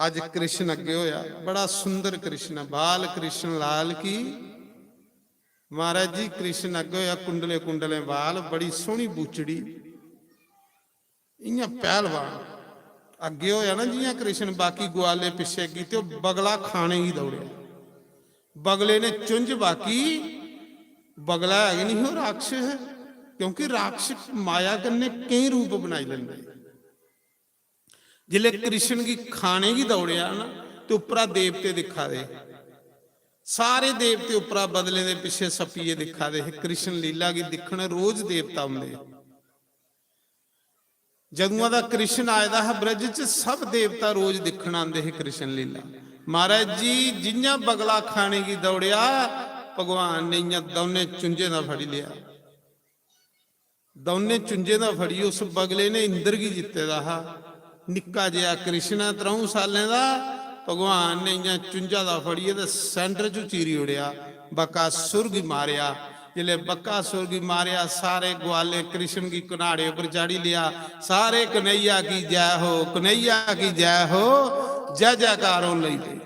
अज्ज कृष्ण अग्गे होया, बड़ा सुंदर कृष्ण, बाल कृष्ण लाल की। महाराज जी, कृष्ण अग्गे होया, कुंडले कुंडले बाल, बड़ी सोहनी बूचड़ी, इ'यां पहलवान। अग्गे होया ना जि'यां कृष्ण, बाकी ग्वाले पिच्छे कीते, ओह् बगला खाने गी दौड़ेआ। बगले ने चुंझ बाकी, बगला है गै निं, ओह् राक्षस ऐ, क्योंकि राक्षस माया कन्नै केईं रूप बनाई लैंदे। जिसलै कृष्ण गी खाने गी दौड़ेआ ना, ते उप्परा देवते दिक्खा दे, सारे देवते उप्परा बदलें दे पिच्छे सप्पियै दिक्खा दे हे। कृष्ण लीला गी दिक्खन रोज देवता औंदे। जदुआं दा कृष्ण आए दा हा ब्रज च, सब देवता रोज दिक्खन आंदे हे कृष्ण लीला। महाराज जी, जि'यां बगला खाने गी दौड़ेआ, भगवान ने इ'यां दौनें चुंझें दा फड़ी लेआ। दौनें चुंझें दा फड़ियै उस बगले ने इंद्र गी जित्ते दा हा। निक्का जेहा कृष्ण ऐ, त्र'ऊं सालें दा, भगवान ने इ'यां चुंझा दा फड़ियै ते center च चीरी ओड़ेआ, बकासुर गी मारेआ। जिसलै बकासुर गी मारेआ, सारे ग्वालें कृष्ण गी कन्हाड़े उप्पर चाढ़ी लेआ। सारे कन्हैया की जय हो, कन्हैया की जय हो, जय जयकार होन लगी पेई।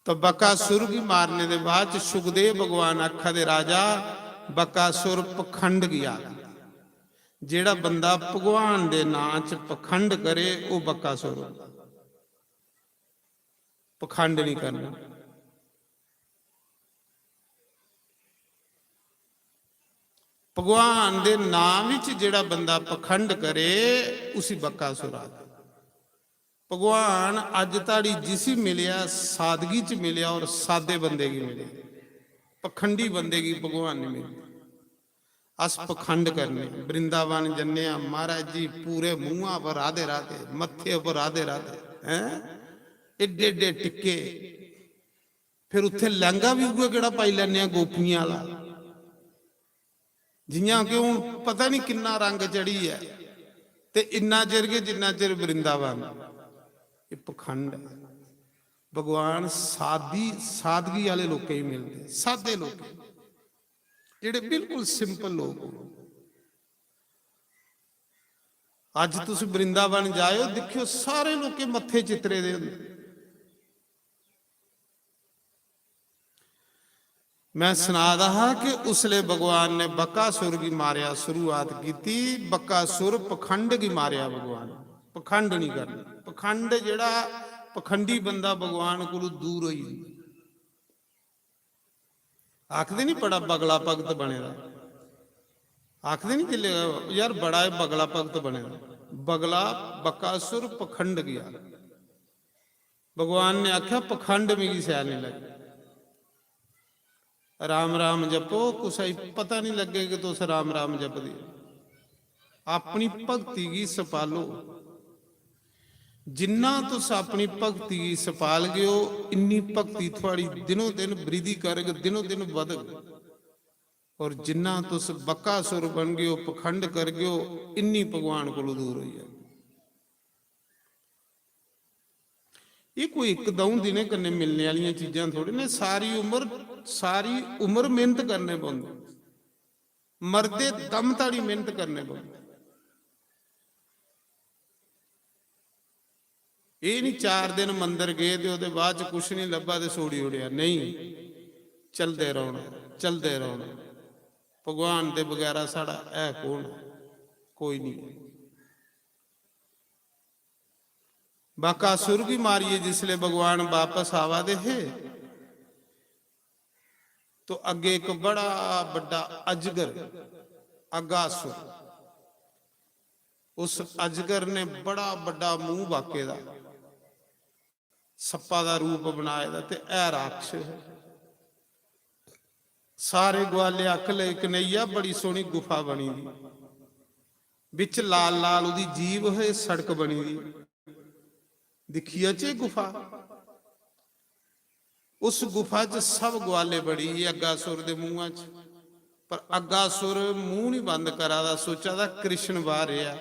तो बकासुर गी मारने दे बाद च सुखदेव भगवान आखा दे, "राजा, बकासुर पखंड गी आखदे, जेड़ा बंदा भगवान दे नां च पखंड करे, ओह बकासुर होंदा।" पखंड नहीं करना। भगवान दे नां विच जेड़ा बंदा पखंड करे, उसी बकासुर आखदे। भगवान अज धड़ी जिसी मिलेआ, सादगी च मिलेआ और सादे बंदे गी मिलेआ, पखंडी बंदे गी भगवान नहीं मिलदे। अस पखंड करने, वृंदावन जन्ने आं, महाराज जी पूरे मुंहा पर राधे राधे, मत्थे पर राधे राधे, हैं, एड्डे एड्डे टिक्के, फिर उत्थे लैंगा भी उ'ऐ केह्ड़ा पाई लैने आं, गोपियें आह्ला। जियां कि हून पता नहीं किन्ना रंग चढ़ी ऐ, ते इन्ना चिर गै जिन्ना चिर वृंदावन। एह् पखंड ऐ। भगवान सादी, सादगी आह्ले लोकें गी मिलदे, सादे लोकें, जेह्ड़े बिल्कुल simple लोक होन। अज्ज तुस वृंदावन जाएओ, दिक्खेओ, सारे लोकें मत्थे चित्तरे दे होंदे। मैं सना दा हा कि उसले भगवान ने बकासुर गी मारेआ, शुरुआत कीती, बकासुर पखंड गी मारेआ भगवान। पखंड नहीं करना, पखंड जेड़ा पखंडी बंदा भगवान कोलू दूर होई जंदा। आखदे नहीं बड़ा बगला भगत बने दा, आखदे नहीं जिसले, "यार, बड़ा एह् बगला भगत बने दा।" बगला, बकासुर पखंड गया। भगवान ने आख्या, "पखंड मिगी शैल नहीं लगदा। राम राम जपो, कुसै गी पता नहीं लग्गे कि तुस राम राम जपदे ओ। अपनी भक्ति गी सपालो। जिन्ना तुस अपनी भक्ति गी सपालगे ओ, इन्नी भक्ति थुआड़ी दिनों दिन वृद्धि करग, दिनों दिन बधग। और जिन्ना तुस बकासुर बनगे ओ, पखंड करगे ओ, इन्नी भगवान कोलू दूर होई जाग।" एह् कोई इक द'ऊं दिनें कन्नै मिलने आह्लियां चीजां थोड़ी ने, सारी उम्र, सारी उम्र मेहनत करने पौंदी, मरदे दम धड़ी मेहनत करने पौंदी। एह् निं चार दिन मंदर गे ते ओह्दे बाद च कुछ निं लब्भा ते छोड़ी ओड़ेआ, नेईं, चलदे रौह्ना, चलदे रौह्ना। भगवान दे बगैरा साढ़ा है कौन? कोई निं। बकासुर गी मारियै जिसलै भगवान बापस आवा दे हे, तो अग्गे एक बड़ा बड्डा अजगर, अगासुर, उस अजगर ने बड़ा बड्डा मूंह बाके दा, सप्पा दा रूप बनाए दा, ते ऐ राक्षस। सारे ग्वाले आखन लगे, "कन्हैया, बड़ी सोहनी गुफा बनी दी, बिच लाल लाल ओदी जीभ है, सड़क बनी दी, दिक्खी आचे गुफा।" उस गुफा च सब ग्वाले बड़ी गे अगासुर दे मुंहा च, पर अगासुर मूंह नहीं बंद करा दा, सोचा दा कृष्ण बाहर रेहा,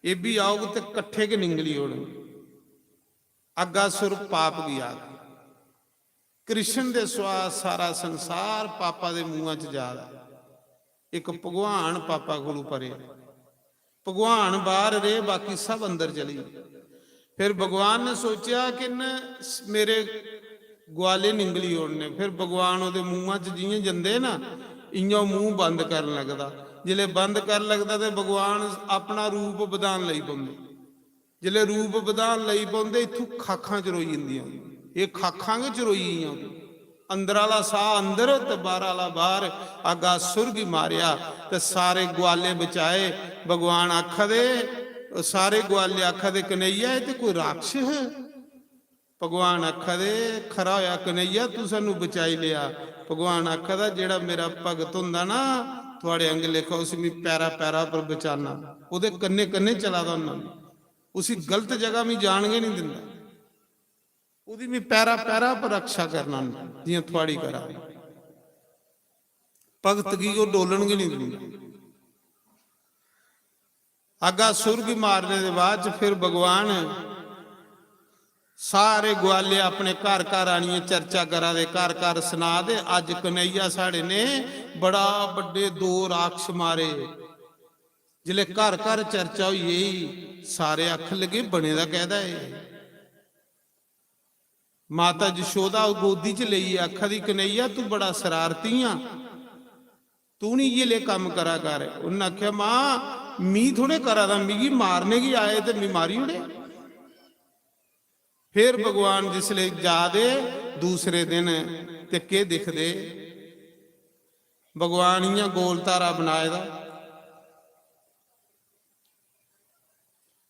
एह बी औग ते कट्ठे गै निंगली ओड़न। अगासुर पाप गी आख, कृष्ण दे सुआ सारा संसार पापा दे मुंहा च जा दा। एक भगवान पापा कोलू परे, भगवान बाहर रेह, बाकी सब अंदर चली गे। फिर भगवान ने सोचा कि न मेरे ग्वाले निंगली ओड़ने। फिर भगवान ओदे मुंहा च जियां जंदे ना, इयां ओह मूंह बंद करन लगदा। जिसले बंद करन लगदा ते भगवान अपना रूप बधान लगी पौंदे। जिसले रूप बधान लगी पौंदे, इत्थूं खाखां चरोई जंदियां। एह खाखां गै चरोई गेइयां। अंदर आह्ला साह अंदर ते बाहर आह्ला बाहर। अगासुर गी मारेआ ते सारे ग्वाले बचाए। भगवान आखा दे, सारे ग्वाले आखा दे, "कन्हैया, एह ते कोई राक्षस है।" भगवान आखा दे, "खरा होया कन्हैया, तू सानू बचाई लेआ।" भगवान आखा दा, "जेहड़ा मेरा भगत होंदा ना, थुआड़े आंगे लेखा, उसी मैं पैरा पैरा पर बचाना, ओहदे कन्ने कन्ने चला दा होंदा मैं, उसी गलत जगह मैं जान गै नहीं दिंदा, ओहदी मैं पैरा पैरा पर रक्षा करना, जियां थुआड़ी करा। भगत गी ओह डोलन गै नहीं दिंदा।" अगासुर गी मारने दे बाद च फिर भगवान सारे ग्वाले अपने घर घर आनियै चर्चा करा दे, घर घर सना दे, "अज्ज कन्हैया साढ़े ने बड़ा बड्डे दो राक्षस मारे।" जिसले घर घर चर्चा होई गेई, सारे आखन लगे, "बने दा कैदा है?" माता जशोदा गोदी च लेइयै आखा दी, "कन्हैया, तू बड़ा शरारती आ, तू नहीं इये ले कम्म करा कर।" उन्हें आख्या, "मां, मी थोड़े करा दा, मिगी मारने गी आए ते मी मारी ओड़े।" फिर भगवान जिसले जा दे दूसरे दिन, ते केह दिखदे, भगवान इयां गोल धारा बनाए दा।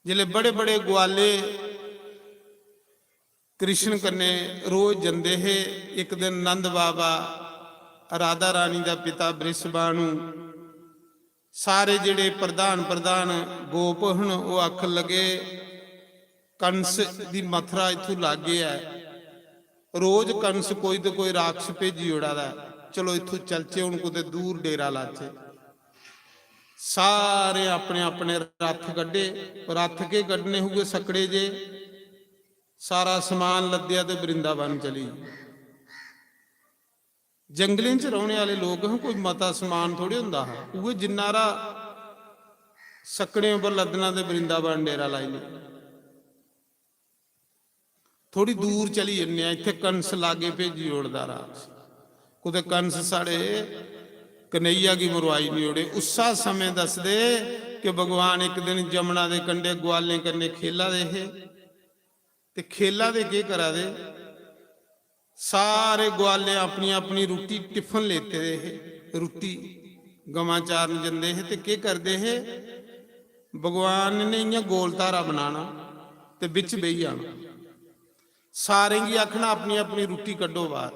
जिसले बड़े बड़े ग्वाले कृष्ण कन्ने रोज जंदे हे, एक दिन नंद बाबा, राधा रानी दा पिता वृषभानु, सारे जेड़े प्रधान प्रधान गोप हन, ओह आखन लगे, "कंस दी मथरा इत्थू लागे ऐ, रोज कंस कोई ते कोई राक्षस भेजी ओड़ा दा ऐ, चलो इत्थू चलचे, हुन कुतै दूर डेरा लाचे।" सारे अपने अपने रथ कड्ढे। रथ के कड्ढने हुए, सकड़े जे, सारा समान लद्देआ ते वृंदावन चली गे। जंगलें च रौहने आह्ले लोक हे, कोई मता समान थोड़े होंदा हा, उ'ऐ जिन्ना हारा सक्कड़ें उप्पर लद्दना ते वृंदावन डेरा लाई लेआ। थोड़ी दूर चली जन्ने आं, इत्थै कंस लागे भेजी ओड़दा राज। कुतै कंस साढ़े कन्हैया गी मरवाई निं ओड़े। उस्सा समें दसदे कि भगवान इक दिन जमुना दे कंढे ग्वालें कन्नै खेला दे हे। ते खेला दे केह् करा दे? सारे ग्वालें अपनी अपनी रुट्टी टिफन लेते दे हे, रुट्टी गवां चारन जंदे हे ते केह् करदे हे? भगवान ने इ'यां गोल धारा बनाना ते बिच बेही जाना। सारें गी आखना, "अपनी अपनी रुट्टी कड्ढो बाहर।"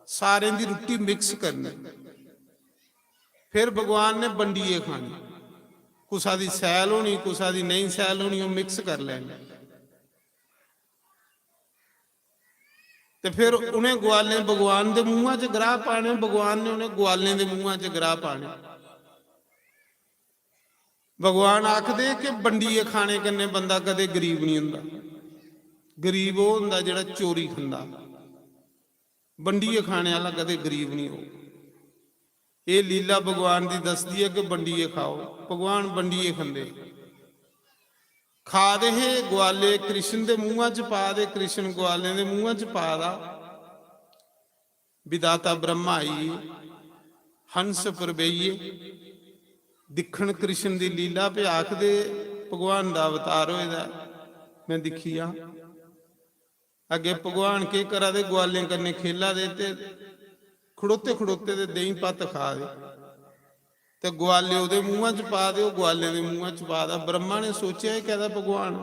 सारें दी रुट्टी मिक्स करनी। फिर भगवान ने बंडियै खानी। कुसा दी सैल होनी, कुसा दी नेईं सैल होनी, ओह् मिक्स करी लैनी। ते फिर उ'नें ग्वालें भगवान दे मुंहा च ग्राह पाने, भगवान ने उ'नें ग्वालें दे मुंहा च ग्राह पाने। भगवान आखदे कि बंडियै खाने कन्नै बंदा कदें गरीब निं होंदा। गरीब ओह् होंदा जेह्ड़ा चोरी खंदा, बंडियै खाने आह्ला कदें गरीब निं होग। एह् लीला भगवान दी दसदी ऐ कि बंडियै खाओ। भगवान बंडियै खंदे। खा दे हे ग्वाले, कृष्ण दे मुंहा च पा दे, कृष्ण ग्वालें दे मुंहा च पा दा। विधाता ब्रह्मा आई गे, हंस पर बेहियै दिक्खन कृष्ण दी लीला। पे आखदे, "भगवान दा अवतार होए दा ऐ, में दिक्खी जां।" अग्गे भगवान केह् करा दे? ग्वालें कन्नै खेला दे ते खड़ोते खड़ोते ते देहीं भत्त खा दे, ते ग्वाले ओह्दे मुंहा च पा दे, ओह् ग्वालें दे मुंहा च पा दा। ब्रह्मा ने सोचेआ, "एह् कैह्दा भगवान?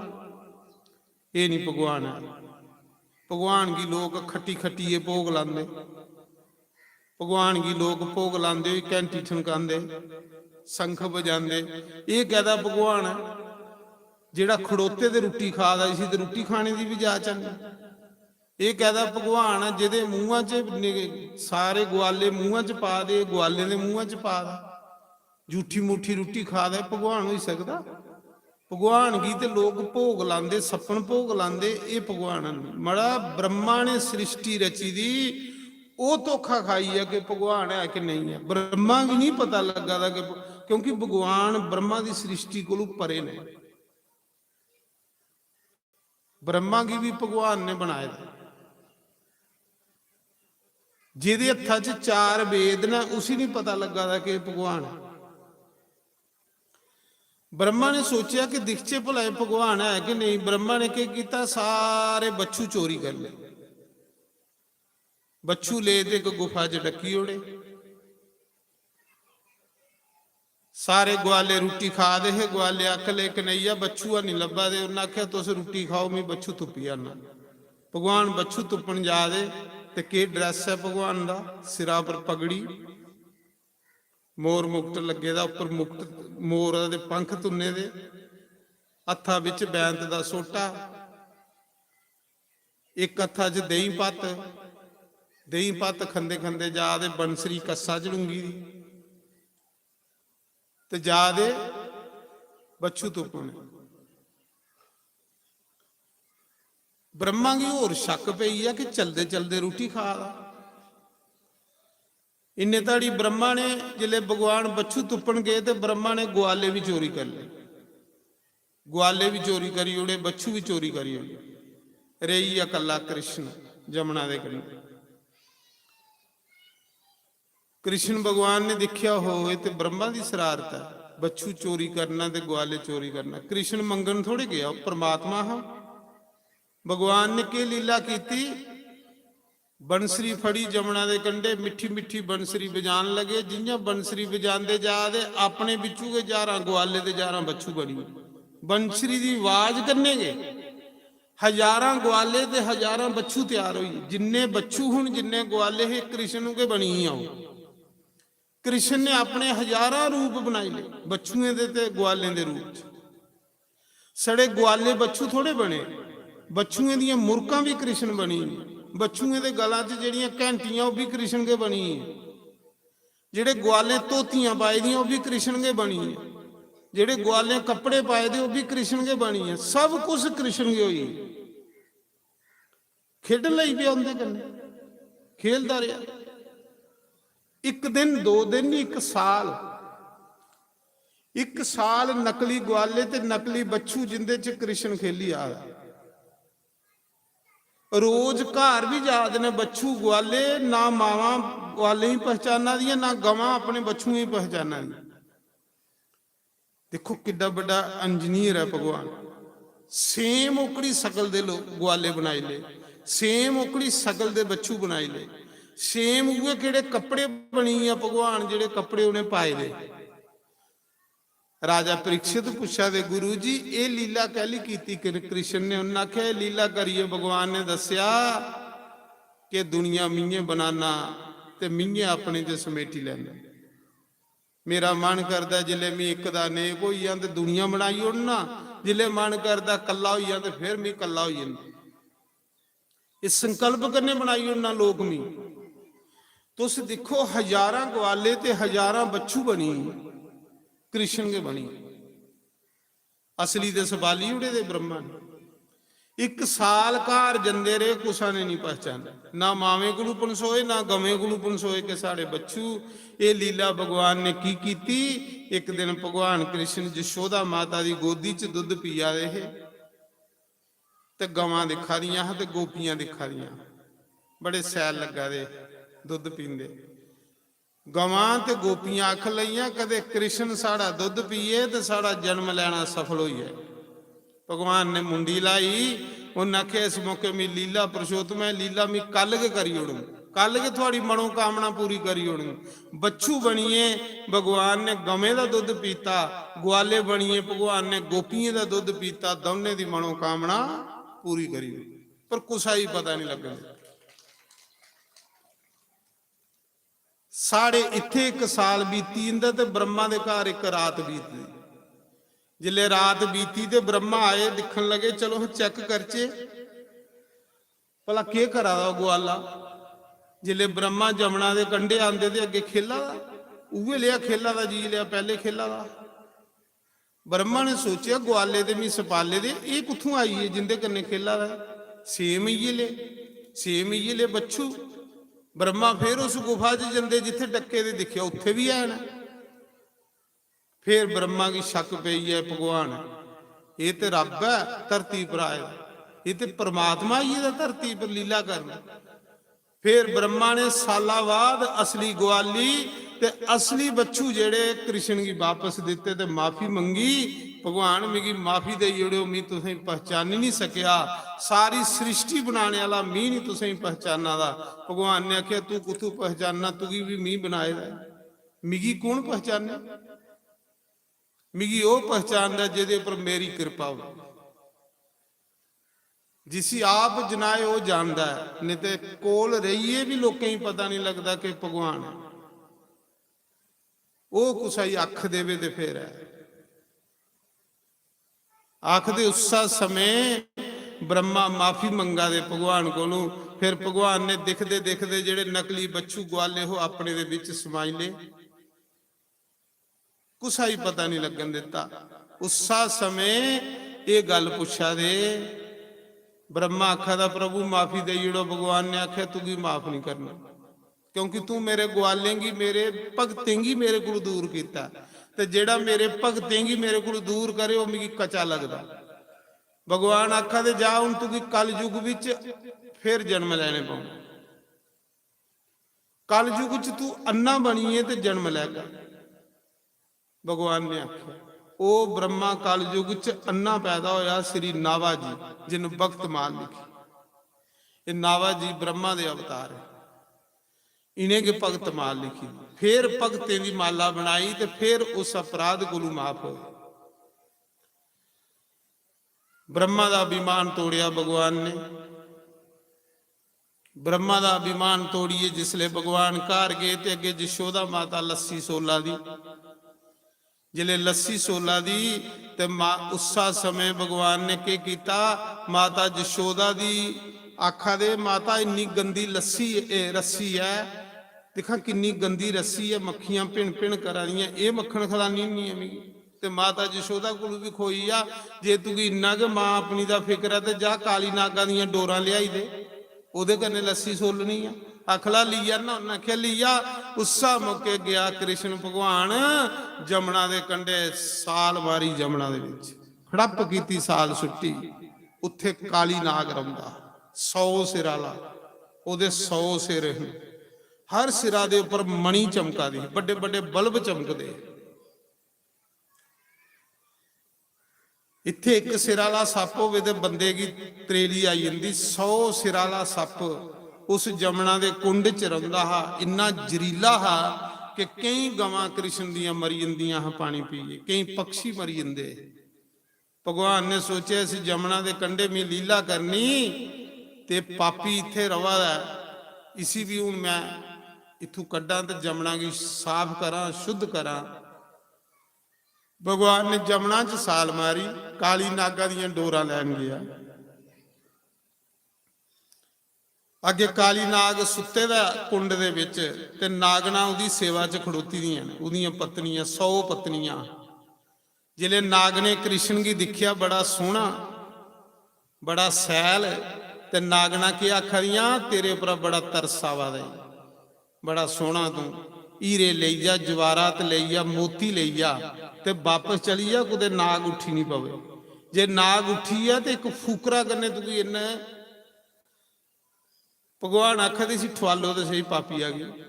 एह् निं भगवान ऐ।" भगवान गी लोक खट्टी खट्टियै भोग लांदे, भगवान गी लोक भोग लांदे होई घैंटी ठनकांदे, शंख बजांदे। एह् कैह्दा भगवान ऐ, जेह्ड़ा खड़ोते दे रुट्टी खा दा? इसी ते रुट्टी खाने दी बी जाच है निं। एह् कैह्दा भगवान ऐ, जेह्दे मुंहा च नि-, सारे ग्वाले मुंहा च पा दे, ग्वालें दे मुंहा च पा दा, जूठी मुठी रुट्टी खा दा, एह् भगवान होई सकदा? भगवान गी ते लोक भोग लांदे, सप्पन भोग लांदे, एह् भगवान न। मड़ा, ब्रह्मा ने सृष्टि रची दी, ओह् धोखा खाई गेआ कि भगवान है कि नेईं ऐ। ब्रह्मा गी निं पता लग्गा दा कि, क्योंकि भगवान ब्रह्मा दी सृष्टि कोलू परे ने। ब्रह्मा गी बी भगवान ने बनाए दा। जेह्दे हत्था च चार वेद न, उसी निं पता लग्गा दा कि एह् भगवान ऐ। ब्रह्मा ने सोचेआ कि दिखचे भला एह् भगवान है कि नेईं। ब्रह्मा ने केह् कीता, सारे बच्छू चोरी करी ले। बच्छू ले ते इक गुफा च डक्की ओड़े। सारे ग्वाले रुट्टी खा दे हे। ग्वाले आखन लगे, "कन्हैया, बच्छू है निं लब्भा दे।" उन्नै आखेआ, "तुस रुट्टी खाओ, में बच्छू तुप्पी आना।" भगवान बच्छू तुप्पन जा दे, ते केह् ड्रैस ऐ भगवान दा, सिरा पर पगड़ी, मोर मुकुट लग्गे दा, उप्पर मुकुट, मोर दे पंख तुन्ने दे, हत्था बिच बैंत दा सोटा, इक हत्था च देहीं भत्त, देहीं भत्त खंदे खंदे जा दे, बंसरी कस्सा च डुंगी दी, ते जा दे बच्छू तुप्पन। ब्रह्मा गी होर शक्क पेई गेआ कि चलदे चलदे रुट्टी खा दा। इन्ने धड़ी ब्रह्मा ने, जिसलै भगवान बच्छू तुप्पन गे, ते ब्रह्मा ने ग्वाले बी चोरी करी ले। ग्वाले बी चोरी करी ओड़े, बच्छू बी चोरी करी ओड़े। रेही गेआ कल्ला कृष्ण जमुना दे कन्नै। कृष्ण भगवान ने दिक्खेआ, "हो, एह् ते ब्रह्मा दी शरारत ऐ, बच्छू चोरी करना ते ग्वाले चोरी करना।" कृष्ण मंगन थोड़े गेआ, ओह् परमात्मा हा। भगवान ने केह् लीला कीती? बंसरी फड़ी जमुना दे कंढे, मिट्ठी मिट्ठी बंसरी बजान लगे। जि'यां बंसरी बजांदे जा दे, अपने बिच्चू गै ज्हारां ग्वाले ते ज्हारां बच्छू बनी गे। बंसरी दी आवाज कन्नै गै हजारां ग्वाले ते हजारां बच्छू त्यार होई गे। जिन्ने बच्छू हन, जिन्ने ग्वाले हे, कृष्ण गै बनी गेआ ओह्। कृष्ण ने अपने हजारां रूप बनाई ले, बच्छुएं दे ते ग्वालें दे रूप च। छड़े ग्वाले बच्छू थोड़े बने, बच्छुएं दियां मुरकां बी कृष्ण बनी गेइयां। बच्छुएं दे गलां च जेह्ड़ियां घैंटियां, ओह् बी कृष्ण गै बनी गेइयां। जेह्ड़े ग्वालें धोतियां पाई दियां, ओह् बी कृष्ण गै बनी गेइयां। जेह्ड़े ग्वालें कपड़े पाए दे, ओह् बी कृष्ण गै बनी गेइयां। सब कुछ कृष्ण गै होई गेआ। खेढन लगी पेआ उं'दे कन्नै, खेलदा रेहा। इक दिन, दो दिन निं, इक साल। इक साल नकली ग्वाले ते नकली बच्छू, जिं'दे च कृष्ण खेली आ दा। रोज घर बी जा दे न बच्छू, ग्वाले, ना मावां ग्वालें गी पहचाना दियां, ना गवां अपने बच्छुएं गी पहचाना दियां। दिक्खो, किड्डा बड्डा इंजीनियर ऐ भगवान। सेम ओकड़ी शकल दे लोक, ग्वाले बनाई ले, सेम ओकड़ी शकल दे बच्छू बनाई ले, सेम उ'ऐ केह्ड़े कपड़े बनी गेआ भगवान, जेह्ड़े कपड़े उ'नें पाए दे। राजा परीक्षित पुच्छा दे, "गुरु जी, एह् लीला कैह्ली कीती कृ-, कृष्ण ने?" उन्नै आखेआ, "एह् लीला करियै भगवान ने दस्सेआ कि दुनिया मि'यें बनाना ते मि'यें अपने च समेटी लैना।" मेरा मन करदा जिसलै में इक दा अनेक होई जां ते दुनिया बनाई ओड़ना, जिसलै मन करदा कल्ला होई जां ते फिर में कल्ला होई जन्ना। इस संकल्प कन्नै बनाई ओड़ना लोक मी। तुस दिक्खो, हजारां ग्वाले ते हजारां बच्छू बनी, कृष्ण गै बनी। असली ते सपाली ओड़े दे ब्रह्मा ने। इक साल घर जंदे रेह्, कुसै ने निं पहचानेआ, ना मावें कोलू पनसोए, ना गवें कोलू पनसोए कि साढ़े बच्छू, एह् लीला भगवान ने की कीती। इक दिन भगवान कृष्ण यशोदा माता दी गोदी च दुद्ध पिया दे हे ते गवां दिक्खा दियां हां ते गोपियां दिक्खा दियां हां, बड़े सैल लग्गा दे दुद्ध पींदे। गवां ते गोपियां आखन लगियां, "कदें कृष्ण साढ़ा दुद्ध पिए ते साढ़ा जन्म लैना सफल होई जाए।" भगवान ने मुंडी लाई, उन्नै आखेआ, "इस मौके मी लीला पुरुषोत्तम ऐ, लीला मी कल गै करी ओड़ो।" कल गै थुआड़ी मनोकामना पूरी करी ओड़नी। बच्छु बनियै भगवान ने गवें दा दुद्ध पीता, ग्वाले बनियै भगवान ने गोपियें दा दुद्ध पीता, दौनें दी मनोकामना पूरी करी ओड़ी। पर कुसै गी पता नहीं लग्गन दित्ता। साढ़े इत्थै इक साल बीती जंदा ते ब्रह्मा दे घर इक रात बीतदी। जिसलै रात बीती ते ब्रह्मा आए, दिक्खन लगे, चलो चेक करचे, भला केह् करा दा ओह् ग्वाला। जिसलै ब्रह्मा जमुना दे कंढे आंदे ते अग्गें खेला दा, उ'ऐ लेआ खेला दा, जी लेआ पैह्ले खेला दा। ब्रह्मा ने सोचेआ, "ग्वाले ते मी सपाले दे, एह् कुत्थूं आई गे जिंदे कन्नै खेला दा ऐ? सेम इ'यै ले, सेम इ'यै ले बच्छु।" ब्रह्मा फिर उस गुफा च जंदे जित्थै डक्के दे, दिक्खेआ उत्थै बी हैन। फिर ब्रह्मा गी शक पेई गेआ, "भगवान, एह् ते रब्ब ऐ धरती पर आए दा, एह् ते परमात्मा आई गेदा धरती पर लीला करन।" फिर ब्रह्मा ने साला बाद असली ग्वाली ते असली बच्छु जेह्ड़े कृष्ण गी वापस दित्ते ते माफी मंगी, "भगवान, मिगी माफी देई ओड़ेओ, मी तुसेंगी पहचानी नहीं सकेआ, सारी सृष्टि बनाने आह्ला मी नहीं तुसेंगी पहचाना दा।" भगवान ने आखेआ, "तू कुत्थू पहचानना, तुगी बी मी बनाए दा ऐ, मिगी कौन पहचाने?" मिगी ओह् पहचानदा जेह्दे पर मेरी किरपा होऐ। जिसी आप जनाए ओह् जानदा ऐ, नेईं ते कोल रेहियै बी लोकें गी पता नहीं लगदा कि भगवान ऐ। ओह् कुसै गी अक्ख देवे ते फिर ऐ। आखदे उस्सै समें ब्रह्मा माफी मंगा दे भगवान कोलों, फिर भगवान ने दिखदे दिखदे जेह्ड़े नकली बच्छु ग्वाले हो अपने दे बिच समाई ले। कुसै गी पता नहीं लग्गन दित्ता। उस्सै समें एह् गल्ल पुच्छा दे, ब्रह्मा आखा दा, "प्रभु, माफी देई ओड़ो।" भगवान ने आखेआ, "तुगी माफ नहीं करना, क्योंकि तू मेरे ग्वालें गी, मेरे भगतें गी मेरे कोल दूर कीता, ते जेह्ड़ा मेरे भगतें गी मेरे कोल दूर करे, ओह् मिगी कचा लगदा।" भगवान आखा दे, "जा, हून तुगी कलयुग बिच फिर जन्म लैने पौना।" कलयुग च तू अन्ना बनियै ते जन्म लैगा। भगवान ने आखेआ, ओह् ब्रह्मा कलयुग च अन्ना पैदा होया, श्री नावा जी, जिन भक्त माल लिखी। एह् नावा जी ब्रह्मा दे अवतार है, इ'नें गै भक्त माल लिखी। फिर भक्तें दी माला बनाई ते फिर उस अपराध कोलू माफ होए। ब्रह्मा दा अभिमान तोड़ेआ भगवान ने। ब्रह्मा दा अभिमान तोड़ियै जिसले भगवान घर गए ते अग्गे जशोदा माता लस्सी सोला दी, जिसले लस्सी सोला दी ते मा-, उस्सा समें भगवान ने केह् कीता, माता जशोदा दी आखा दे, "माता, इन्नी गंदी लस्सी, ए, रस्सी ऐ, दिक्खां किन्नी गंदी रस्सी ऐ, मक्खियां भिन भिन करा दियां, एह् मक्खन खलानी होनी ऐ मिगी?" ते माता जशोदा कोल बी खोई जा, "जे तुगी इन्ना गै मां अपनी दा फिकर ऐ ते जा काली नागा दियां डोरां लेआई दे, ओह्दे कन्नै लस्सी सोलनी ऐ।" आखला, "लीया ना?" उन्नै आखेआ, "लीया।" उस्सा मौके गेआ कृष्ण भगवान जमुना दे कंढे, साल मारी जमुना दे बिच, खड़प कीती, साल सुट्टी। उत्थे काली नाग रौंदा, सौ सिर आह्ला, ओह्दे सौ सिर हे। हर सिरा दे उप्पर मणि चमका दी, बड्डे बड्डे बल्ब चमकदे। इत्थे इक सिर आह्ला सप्प होवे ते बंदे गी त्रेली आई जंदी। सौ सिर आह्ला सप्प उस जमुना दे कुंड च रौंदा हा, इन्ना जरीला हा कि केईं गवां कृष्ण दियां मरी जंदियां हा पानी पीए, केईं पक्षी मरी जंदे। भगवान ने सोचेआ, इस जमुना दे कंढे में लीला करनी ते पापी इत्थे रवा दा ऐ, इसी भी हून मैं इत्थू कड्ढां ते जमुना गी साफ करां, शुद्ध करां। भगवान ने जमुना च साल मारी, काली नागा दियां डोरां लैन गेआ। अग्गे काली नाग सुत्ते दा कुंड दे बिच ते नागना ओह्दी सेवा च खड़ोती दियां न, ओह्दियां पत्नियां, सौ पत्नियां। जिसलै नाग ने कृष्ण गी दिक्खेआ, बड़ा सोह्ना, बड़ा सैल, ते नागना केह् आखा दियां, "तेरे उप्परा बड़ा तरस आवा दा ई, बड़ा सोह्ना तूं, हीरे लेई जा, जवारात लेई जा, मोती लेई जा, ते बापस चली जा, कुतै नाग उट्ठी निं पवे। जे नाग उट्ठी गेआ ते इक फूकरा कन्नै तुगी इन्ना।" भगवान आखा दे, "इसी ठुआलो ते स्हेई पापिया गी।"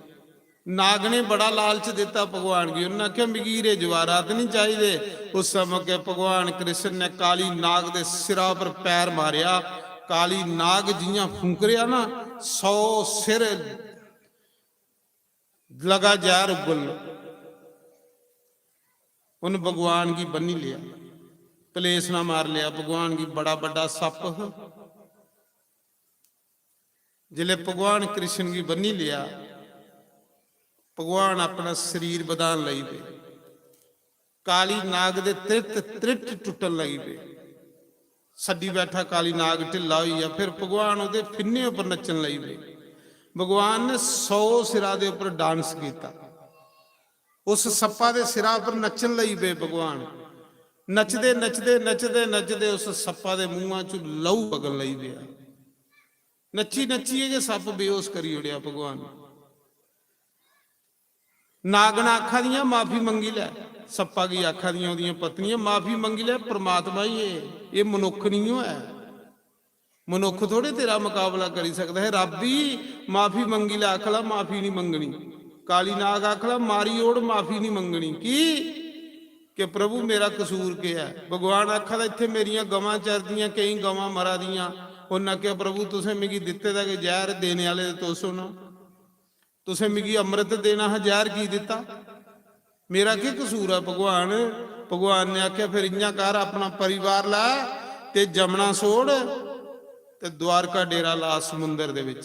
नाग ने बड़ा लालच दित्ता भगवान गी, उन्नै आखेआ, "मिगी हीरे जवाहरात नहीं चाहिए।" उस मौके भगवान कृष्ण ने काली नाग दे सिरा पर पैर मारेआ। काली नाग जियां फुंकरेआ ना, सौ सिर लगा जैह्र उगलन। उन भगवान गी बन्नी लेआ, पलेसना मार लेआ। भगवान गी बड़ा बड्डा सप्प हा। जिसलै भगवान कृष्ण गी बन्नी लेआ, भगवान अपना शरीर बधान लगी पे। काली नाग दे त्रित त्रिट टुट्टन लगी पे। सड्डी बैठा काली नाग, ढिल्ला होई गेआ। फिर भगवान ओह्दे फिन्ने उप्पर नच्चन लगी पे। भगवान ने सौ सिरा दे उप्पर डांस कीता। उस सप्पा दे सिरा उप्पर नच्चन लगी पे भगवान। नचदे नचदे नचदे नचदे उस सप्पा दे मुंहा चों लहू बगन लगी पेआ। नच्ची नच्चियै गै सप्प बेहोश करी ओड़ेआ भगवान ने। नागना आखा दियां, "माफी मंगी लै।" सप्पा गी आखा दियां ओह्दियां पत्नियां, "माफी मंगी लै, परमात्मा ही एह्, एह् मनुक्ख निं होऐ, मनुक्ख थोड़े तेरा मकाबला करी सकदा है। रब्ब ही माफी मंगी लै।" आखला, "माफी निं मंगनी।" काली नाग आखला, "मारी ओड़, माफी निं मंगनी।" की? कि प्रभु, मेरा कसूर केह् ऐ? भगवान आखा दा, "इत्थै मेरियां गवां चरदियां, केईं गवां मरा दियां।" उन्नै आखेआ, "प्रभु, तुसें मिगी दित्ते दा गै जैह्र, देने आह्ले ते तुस ओ ना। तुसें मिगी अमृत देना हा, जैह्र की दित्ता? मेरा केह् कसूर ऐ भगवान?" भगवान ने आखेआ, "फिर इ'यां कर, अपना परिवार लै ते जमना छोड़ ते द्वारका डेरा ला समुंदर दे बिच।"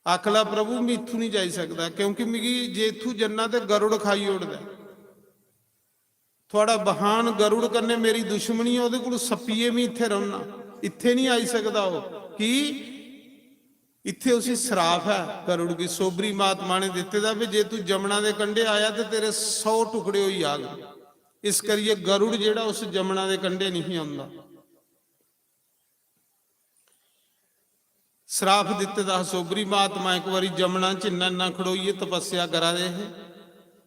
आखला, "प्रभु, मैं इत्थूं नहीं जाई सकदा, क्योंकि मिगी जे इत्थूं जन्ना ते गरुड़ खाई ओड़दा ऐ। थुआढ़ा बहान गरुड़ कन्नै मेरी दुश्मनी ऐ, ओह्दे कोल सप्पियै मैं इत्थै रौह्ना, इत्थै नहीं आई सकदा ओह्।" की? इत्थै उसी श्राप ऐ गरुड़ गी, सोबरी महात्मा ने दित्ते दा, भी जे तू जमुना दे कंढे आया ते तेरे सौ टुकड़े होई जाग। इस करियै गरुड़ जेह्ड़ा उस जमुना दे कंढे नहीं औंदा। श्राप दित्ते दा हा सोबरी महात्मा। इक बारी जमुना च इन्ना इन्ना खड़ोइयै तपस्या करा दे हे,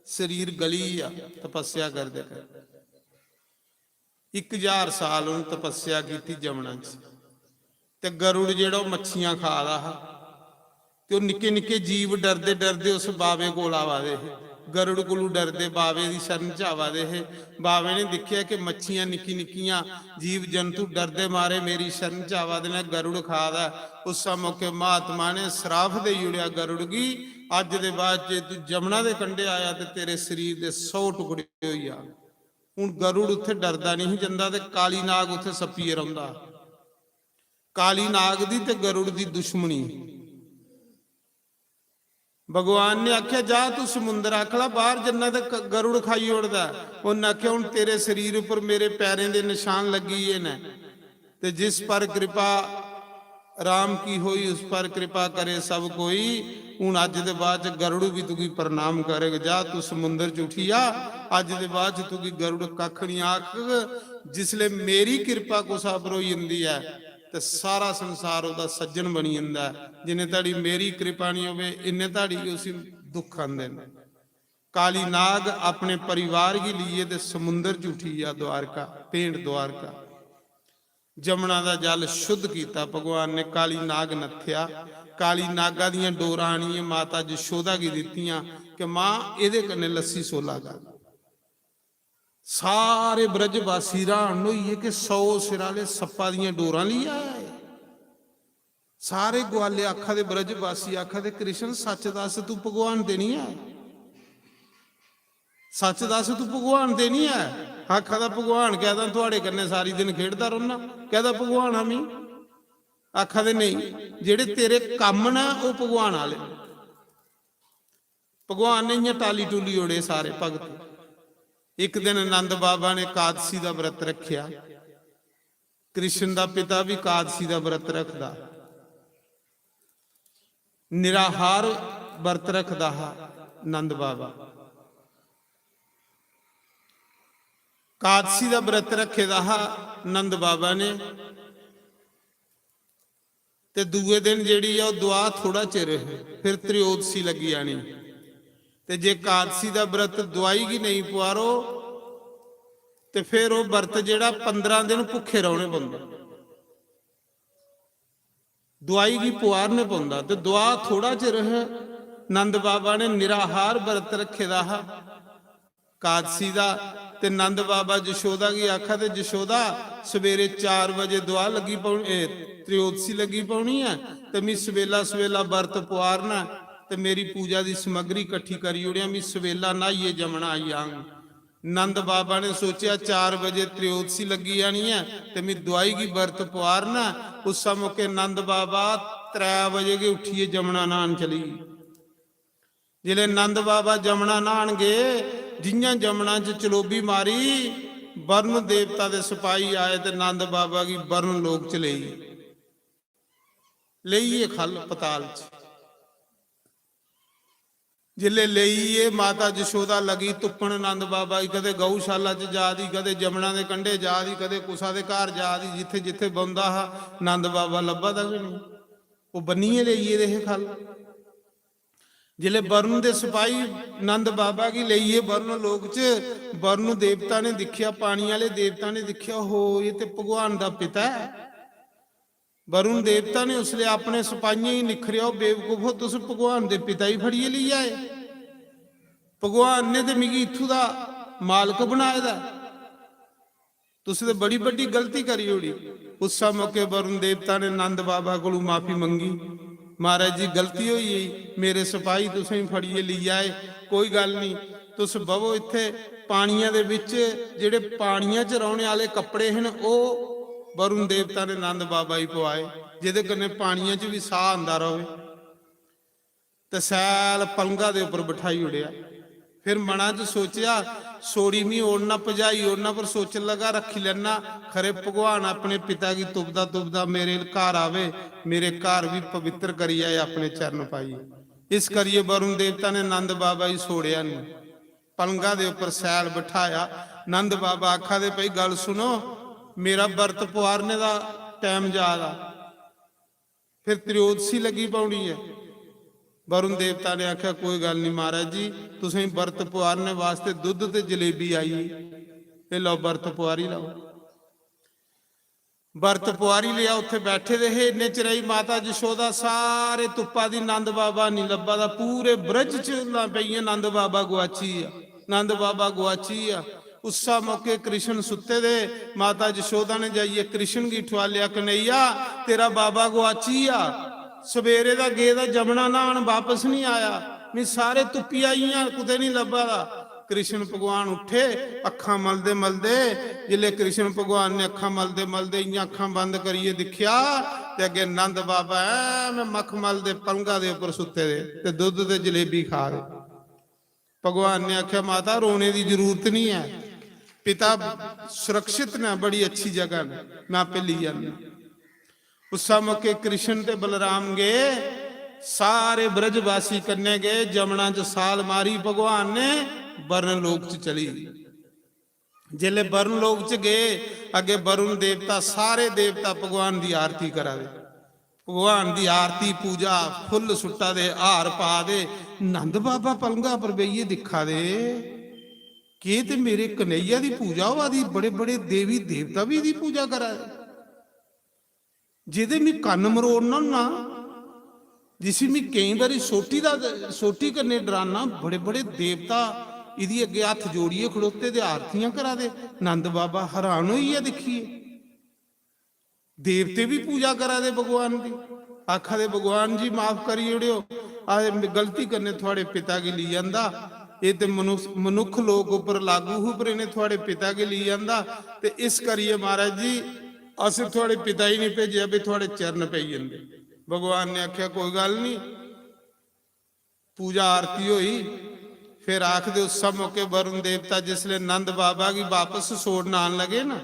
शरीर गली गेआ तपस्या करदे करदे। इक हजार साल उ'नें तपस्या कीती जमुना च। ते गरुड़ जेह्ड़ा ओह् मच्छियां खा दा हा, ते ओह् निक्के निक्के जीव डरदे डरदे उस बावे कोल आवा दे हे। गरुड़ कोलू डरदे बावे दी शरण च आवा दे हे। बावे ने दिक्खेआ कि मच्छियां निक्की निक्कियां, जीव जंतु डरदे मारे मेरी शरण च आवा दे न, गरुड़ खा दा ऐ। उस्सै मौके महात्मा ने श्राप देई ओड़ेआ गरुड़ गी, "अज्ज दे बाद जे तू जमुना दे कंढे आया ते तेरे शरीर दे सौ टुकड़े होई जान।" हून गरुड़ उत्थै डरदा नहीं जंदा ते काली नाग उत्थै सप्पियै रौंह्दा। काली नाग दी ते गरुड़ दी दुश्मनी। भगवान ने आखेआ, "जा तू समुंदर।" आखला, "बाहर जन्ना ते क-, गरुड़ खाई ओड़दा ऐ।" उन्नै आखेआ, "हुन तेरे शरीर उप्पर मेरे पैरें दे नशान लग्गी गे न, ते जिस पर कृपा राम की होई, उस पर कृपा करे सब कोई।" हुन अज्ज दे बाद च गरुड़ बी तुगी प्रणाम करग। जा तू समुंदर च उठी आ, अज्ज दे बाद च तुगी गरुड़ कक्ख निं आखग। जिसले मेरी कृपा कुसै पर होई जंदी ऐ, ते सारा संसार ओह्दा सज्जन बनी जंदा ऐ। जिन्ने धड़ी मेरी कृपा निं होवे, इन्ने धड़ी गै उसी दुख आंदे न। काली नाग अपने परिवार गी लेइयै ते समुंदर च उठी गेआ द्वारका, भेंट द्वारका। जमुना दा जल शुद्ध कीता भगवान ने, काली नाग नत्थेआ। काली नागा दियां डोरां आनियै माता जशोदा गी दित्तियां कि, "मां, एह्दे कन्नै लस्सी सोला कर।" सारे ब्रजवासी र्हान होई गे कि सौ सिर आह्ले सप्पा दियां डोरां लेई आया एह्। सारे ग्वाले आखा दे, ब्रजवासी आखा दे, "कृष्ण, सच दस, तू भगवान ते निं ऐ? सच दस, तू भगवान ते निं ऐ?" आखा दा, "भगवान कैह्दा, थुआड़े कन्नै सारी दिन खेढदा रौह्ना, कैह्दा भगवान आं मी?" आखा दे, "नेईं, जेह्ड़े तेरे कम्म न, ओह् भगवान आह्ले न।" भगवान ने इ'यां टाली टूली ओड़े सारे भगत। इक दिन नंद बाबा ने कादसी दा व्रत रक्खेआ। कृष्ण दा पिता बी कादसी दा व्रत रखदा, निराहार व्रत रखदा हा नंद बाबा। कादसी दा व्रत रखे दा हा नंद बाबा ने। ते दूए दिन जेह्ड़ी ऐ, ओह् दुआ थोड़ा चिर, फिर त्रयोदशी लग्गी जानी। ते जे कादसी दा व्रत दुआई गी नेईं पुआरो, ते फिर ओह् व्रत जेह्ड़ा, पंदरां दिन भुक्खे रौह्ने पौंदे। दुआई गी पुआरने पौंदा। ते दुआ थोड़ा चिर है, नंद बाबा ने निराहार व्रत रखे दा हा कादसी दा। ते नंद बाबा जशोदा गी आखा दे, "जशोदा, सवेरे चार बजे दुआ लग्गी पौनी, ए, त्रयोदशी लग्गी पौनी ऐ, ते मी सवेला सवेला व्रत पुआरना ऐ।" ते मेरी पूजा दी समग्री कट्ठी करी ओड़ेआं, मी सवेला न्हाइयै जमना आई जाङ। नंद बाबा ने सोचेआ, चार बजे त्रयोदशी लग्गी जानी ऐ ते मी दोआई गी बरत पुआरना ऐ। उस्सै मौके नंद बाबा त्रै बजे गै उट्ठियै जमना न्हान चली गे। जिसलै नंद बाबा जमना न्हान गे, जि'यां जमना च चलोबी मारी, वरुण देवता दे सपाही आए ते नंद बाबा गी वरुण लोक च लेई गे। लेई गे ख'ल्ल पताल च। जिसलै लेई गे, माता जशोदा लगी तुप्पन नंद बाबा गी, कदें गौशाला च जा दी, कदें जमना दे कंढे जा दी, कदें कुसा दे घर जा दी, जित्थै जित्थै बौंह्दा हा नंद बाबा लब्भा दा गै नेईं। ओह् बन्नियै लेई गेदे हे ख'ल्ल। जिसलै वरुण दे सपाही नंद बाबा गी लेइयै वरुण लोक च, वरुण देवता ने दिक्खेआ, पानी आह्ले देवता ने दिक्खेआ, हो, एह् ते भगवान दा पिता ऐ। वरुण देवता ने उसलै अपने सपाहियें गी निक्खरेआ, "ओ बेवकूफो, तुस भगवान दे पिता गी फड़ियै लेई आए। भगवान ने ते मिगी इत्थूं दा मालक बनाए दा ऐ। तुस ते बड़ी बड्डी गलती करी ओड़ी।" उस्सै मौके वरुण देवता ने नंद बाबा कोलू माफी मंगी, "महाराज जी, गलती होई गेई, मेरे सपाही तुसेंगी फड़ियै लेई आए, कोई गल्ल नहीं, तुस बवो इत्थे।" पानिया दे बिच जेह्ड़े पानिया च रौह्ने आह्ले कपड़े हे न, ओह् वरुण देवता ने नंद बाबा गी पवाए, जेह्दे कन्नै पानिया च बी साह् आंदा र'वै। ते सैल पलंगा दे उप्पर बठाई ओड़ेआ। फिर मना च सोचेआ, "छोड़ी मी ओड़ना, भजाई ओड़ना," पर सोचन लगा, "रक्खी लैना, खरे भगवान अपने पिता गी तुपदा तुपदा मेरे घर आवे, मेरे घर बी पवित्र करी जाए अपने चरण पाइयै।" इस करियै वरुण देवता ने नंद बाबा गी छोड़ेआ नेईं। पलंगा दे उप्पर सैल बठाया। नंद बाबा आखा दे, "भाई, गल्ल सुनो, मेरा बरत पुआरने दा टैम जा दा, फिर त्रयोदशी लगी पौनी ऐ।" वरुण देवता ने आखेआ, "कोई गल्ल नहीं महाराज जी, तुसेंगी बरत पुआरने वास्ते दुद्ध ते जलेबी आई, एह् लैओ, बरत पुआरी लैओ।" बरत पुआरी लेआ, उत्थे बैठे दे हे। इन्ने चिरै च माता जशोदा सारे तुप्पा दी, नंद बाबा नहीं लब्भा दा। पूरे ब्रज च ला पेइयां, "नंद बाबा गुआची आ, नंद बाबा गुआची आ।" उस्सा मौके कृष्ण सुत्ते दे, माता जशोदा ने जाइयै कृष्ण गी ठुआलेआ, "कन्हैया, तेरा बाबा गुआची आ, सवेरे दा गेदा जमुना न्हान, वापस नहीं आया, मैं सारे तुप्पी आई आं, कुतै नहीं लब्भा दा।" कृष्ण भगवान उठे, अक्खां मलदे मलदे, जिसलै कृष्ण भगवान ने अक्खां मलदे मलदे इ'यां अक्खां बंद करियै दिक्खेआ, ते अग्गें नंद बाबा ऐ, मैं मखमल दे पलंगा दे उप्पर सुत्ते दे ते दुद्ध ते जलेबी खा दे। भगवान ने आखेआ, "माता, रोने दी जरूरत नहीं है, पिता सुरक्षित न, बड़ी अच्छी जगह न, मैं आपे लेई आना।" उस्सा मौके कृष्ण ते बलराम गए, सारे ब्रजवासी कन्ने गए, जमुना च साल मारी, भगवान ने वरुण लोक च चली। जेल्लै वरुण लोक च गए, अग्गे वरुण देवता, सारे देवता भगवान दी आरती करा दे। भगवान दी आरती, पूजा, फुल्ल सुट्टा दे, हार पा दे। नंद बाबा पलंगा पर बेहियै दिक्खा दे, "केह् ते मेरे कन्हैया दी पूजा होआ दी, बड़े बड़े देवी देवता बी एह्दी पूजा करा दे।" जेह्दे मी कन्न मरोड़ना होन्ना, जिसी मी केईं बारी सोटी दा, सोटी कन्नै डराना, बड़े बड़े देवता इदी अग्गे हत्थ जोड़ियै खड़ोते दे, आरतियां करा दे। नंद बाबा हैरान होई गेआ दिक्खियै। देवते बी पूजा करा दे भगवान दी, आखा दे, "भगवान जी, माफ करी ओड़ेओ, अस गलती कन्नै थुआड़े पिता गी लेई आंदा, एह् ते मनुस-, मनुक्ख लोक उप्पर लागू ही, पर इ'नें थुआड़े पिता गी लेई आंदा, ते इस करियै महाराज जी, अस थुआड़े पिता गी नहीं भेजेआ, भी थुआड़े चरण पेई जंदे।" भगवान ने आखेआ, "कोई गल्ल नहीं।" पूजा आरती होई। फिर आखदे, उस मौके वरुण देवता जिसले नंद बाबा गी वापस छोड़न आन लगे ना,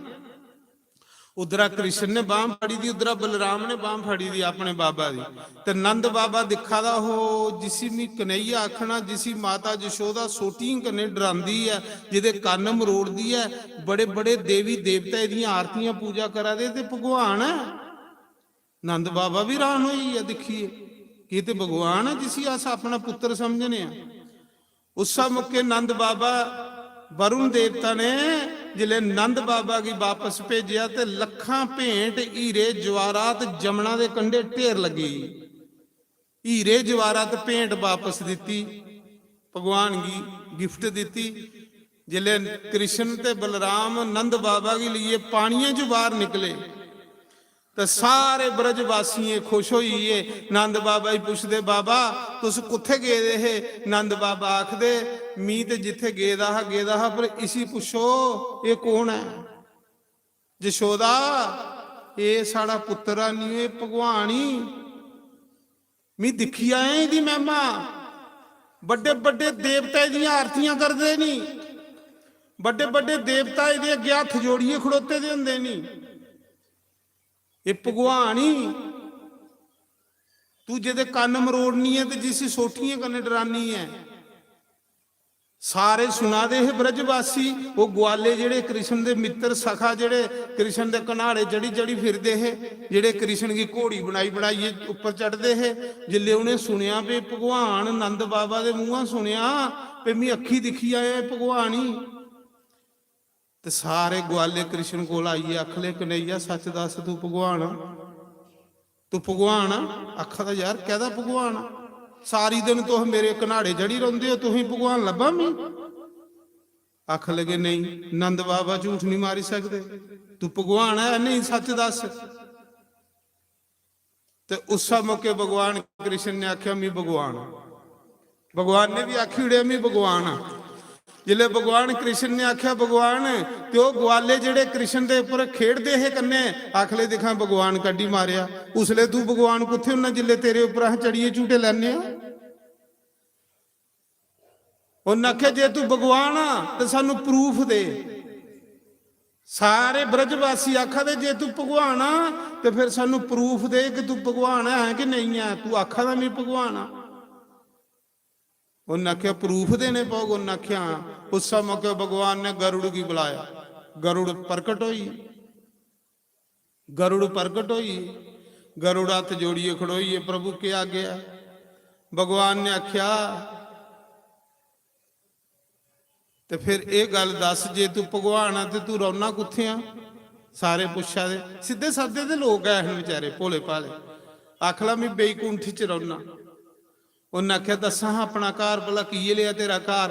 उद्धरा कृष्ण ने बांह फड़ी दी, उद्धरा बलराम ने बांह फड़ी दी अपने बाबा दी। ते नंद बाबा दिक्खा दा, "हो, जिसी मी कन्हैया आखना, जिसी माता जशोदा सोटियें कन्नै डरांदी ऐ, जेह्दे कन्न मरोड़दी ऐ, बड़े बड़े देवी देवता एह्दियां आरतियां पूजा करा दे, ते भगवान ऐ।" नंद बाबा बी हैरान होई गेआ दिक्खियै कि एह् ते भगवान ऐ, जिसी अस अपना पुत्तर समझने आं। उस्सै मौके नंद बाबा, वरुण देवता ने जिसलै नंद बाबा गी वापस भेजेआ ते लक्खां भेंट, हीरे जवाहरात जमुना दे कंढे ढेर लग्गी गे। हीरे जवाहरात भेंट वापस दित्ती, भगवान गी गिफ्ट दित्ती। जिसलै कृष्ण ते बलराम नंद बाबा गी लेइयै पानियै च बाहर निकले, ते सारे ब्रजवासियें खुश होई गे। नंद बाबा गी पुछदे, "बाबा, तुस कुत्थे गेदे हे?" नंद बाबा आखदे, "मी ते जित्थे गेदा हा, गेदा हा, पर इसी पुच्छो, एह् कौन ऐ?" "जशोदा, एह् साढ़ा पुत्तर ऐ, निं, एह् भगवान ई। मी दिक्खी आया एह्दी महिमा। बड्डे बड्डे देवता एह्दियां आरतियां करदे नी, बड्डे बड्डे देवता एह्दे अग्गें हत्थ जोड़ियै खड़ोते दे होंदे नी। एह् भगवान ई, तू जेह्दे कन्न मरोड़नी ऐ ते जिसी सोटियें कन्नै डरानी ऐ।" सारे सुना दे हे ब्रजवासी, ओह् ग्वाले जेह्ड़े कृष्ण दे मित्तर सखा, जेह्ड़े कृष्ण दे कन्हाड़े चढ़ी चढ़ी फिरदे हे, जेह्ड़े कृष्ण गी घोड़ी बनाई बनाइयै उप्पर चढ़दे हे, जिसलै उ'नें सुनेआ भी भगवान नंद बाबा दे मूंहा सुनेआ, "भी मी अक्खी दिक्खी आया एह् भगवान ही।" ते सारे ग्वाले कृष्ण कोल आइयै आखले, "कन्हैया, सच दस, तू भगवान आ? तू भगवान आ?" आखा दा, "यार, कैह्दा भगवान आ? सारी दिन तुस मेरे कन्हाड़े चढ़ी रौंह्दे ओ, तुसें भगवान लब्भा मी?" आखन लगे, "नेईं, नंद बाबा झूठ नहीं मारी सकदे, तू भगवान ऐ, नहीं, सच दस।" ते उस्सै मौके भगवान कृष्ण ने आखेआ, "मी भगवान आं।" भगवान ने भी आखी ओड़ेआ, "मी भगवान आं।" जिसलै भगवान कृष्ण ने आखेआ, "भगवान," ते ओह् ग्वाले जेह्ड़े कृष्ण दे उप्पर खेडदे हे कन्नै, आखले, "दिक्खां, भगवान कड्ढी मारेआ।" उसलै तू भगवान कुत्थै होना, जिसलै तेरे उप्पर अस चढ़ियै झूटे लैन्ने आं? उन्न आखेआ, "जे तू भगवान आ ते सानू proof दे।" सारे ब्रजवासी आखा दे, "जे तू भगवान आ ते फिर सानू proof दे कि तू भगवान है कि नेईं ऐ, तू आखा दा मी भगवान आ।" उन्न आखेआ, "proof देने पौग।" उन्न आखेआ, "हां।" उस्सै मौके भगवान ने गरुड़ गी बुलाया, गरुड़ प्रकट होई। गरुड़ प्रकट होई, गरुड़ हत्थ जोड़ियै खड़ोई गे, "प्रभु, केह् आज्ञा?" भगवान ने आखेआ, "ते फिर एह् गल्ल दस्स, जे तू भगवान आ ते तू रौह्ना कुत्थै आ?" सारे पुच्छा दे, सिद्धे सादे दे लोक ऐ हन बेचारे, भोले भाले। आखला, "में बैकुंठ च रौह्ना।" उन्न आखेआ, "दस्सां हां अपना घर, भला की लेआ तेरा घर?"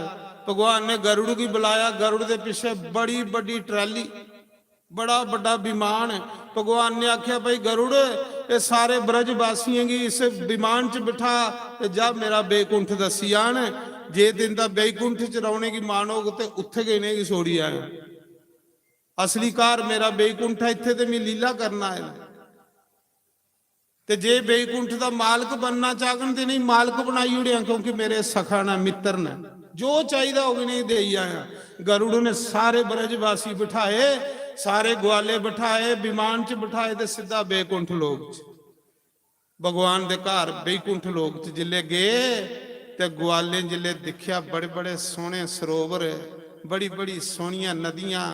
भगवान ने गरुड़ गी बुलाया, गरुड़ दे पिच्छे बड़ी बड्डी ट्राली, बड़ा बड्डा विमान। भगवान ने आखेआ, "भाई गरुड़, ये सारे ब्रजवासियों गी इस विमान च बिठा ते जा मेरा बैकुंठ दस्सी आन। जे दिन दा बैकुंठ च रौहने की मान होग ते उत्थे गै इ'नेंगी छोड़ी आए। असली घर मेरा बैकुंठ है, इत्थे ते मैं लीला करना आए।" ते जे बैकुंठ दा मालक बनना चाहन ते इ'नेंगी मालक बनाई ओड़ेआ, क्योंकि मेरे सखा न, मित्र न, जो चाहिदा होग इ'नेंगी देई आया। गरुड़ ने सारे ब्रजवासी बिठाए, सारे ग्वाले बिठाए, विमान च बिठाए ते सिद्धा बैकुंठ लोक च, भगवान दे घर बैकुंठ लोक च जिल्ले गे ते ग्वालें जिल्ले दिक्खेआ, बड़े बड़े सोहने सरोवर, बड़ी बड़ी सोहनियां नदियां,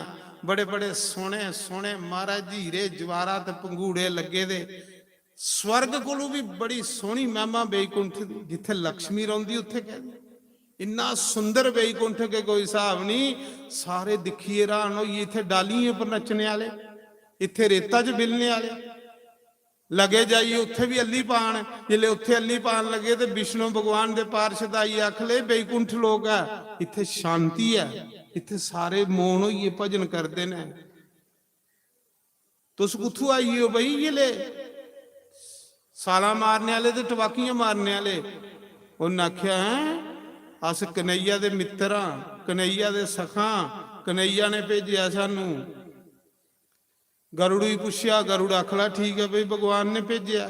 बड़े बड़े सोहने सोहने महाराज हीरे जवाहरात पंघूड़े लग्गे दे। स्वर्ग कोलू भी बड़ी सोहनी महिमा बैकुंठ दी, जित्थे लक्ष्मी रौंदी उत्थे कैदी। इन्ना सुंदर बैकुंठ के कोई हिसाब नहीं। सारे दिक्खिए हैरान होइए, इत्थे डालियें पर नच्चने आले, इत्थे रेता च बिलने आले। लगे जाइए उत्थे भी अल्ली पान। जिसले उत्थे अल्ली पान लगे ते विष्णु भगवान दे पार्षद आइए आखले, "बैकुंठ लोक ऐ, इत्थे शांति ऐ, इत्थे सारे मौन होइए भजन करदे न।" तुस कुत्थू आई गे ओ बई, इ'यै ले सालां मारने आह्ले ते टबाकियां मारने आह्ले? उन्न आखेआ, "हैं, अस कन्हैया दे मित्तर आं, कन्हैया दे सखा आं, कन्हैया ने भेजेआ सानू।" गरुड़ गी पुच्छेआ, गरुड़ आखला, "ठीक ऐ भाई, भगवान ने भेजेआ।"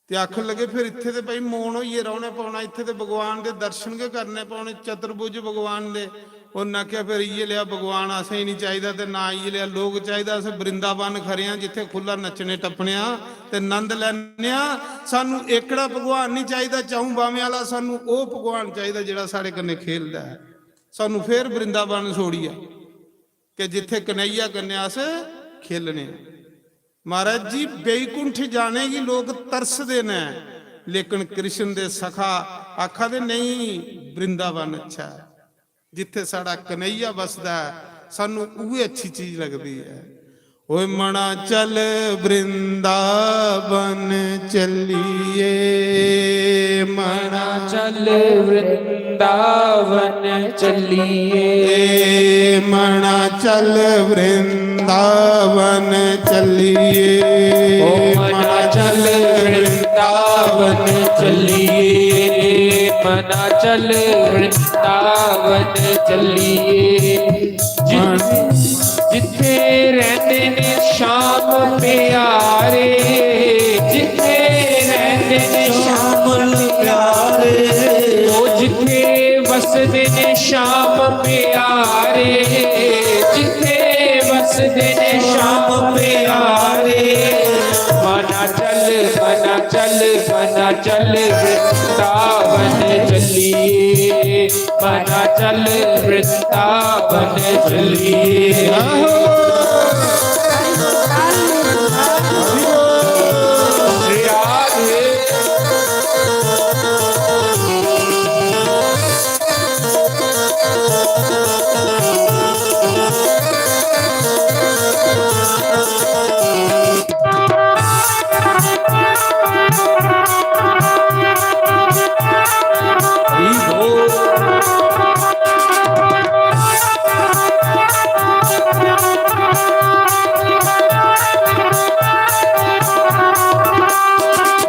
ते आखन लगे, "फिर इत्थे ते भाई मौन होइयै रौह्ने पौना, इत्थे ते भगवान दे दर्शन गै करने पौने, चतुर्भुज भगवान दे।" उन्न आखेआ, "फिर इ'यै लेआ भगवान असें ही निं चाहिदा ते ना इ'यै लेआ लोक चाहिदा, अस वृंदावन खरे आं, जित्थे खु'ल्ला नच्चने टप्पने आं ते नंद लैने आं। सानू एकड़ा भगवान निं चाहिदा च'ऊं बाह्में आह्ला, सानू ओह् भगवान चाहिदा जेह्ड़ा साढ़े कन्नै खेलदा ऐ। सानू फिर वृंदावन छोड़ियै कि जित्थे कन्हैया कन्नै अस खेलने आं।" महाराज जी, बैकुंठ जाने गी लोक तरसदे न, लेकिन कृष्ण दे सखा आखा दे, "नहीं, वृंदावन अच्छा ऐ, जित्थे साढ़ा कन्हैया बसदा ऐ, सानू उ'ऐ अच्छी चीज लगदी ऐ।" ओए मना चल वृंदावन चलिए, मना चल वृंदावन चलिए। ए मना चल वृंदावन चलिए। ओ मना चल वृंदावन चलिए, मना चल वृंदावन चलिए। जित-, जित्थे रहंदे ने श्याम प्यारे, जित्थे रहंदे ने श्याम प्यारे। ओ जित्थे वसदे ने श्याम प्यारे, जित्थे वसदे ने श्याम प्यारे। मना चल, मना चल, मना चल वृंदावन चलिए, मना चल वृंदावन चलिए। आहो। राधे।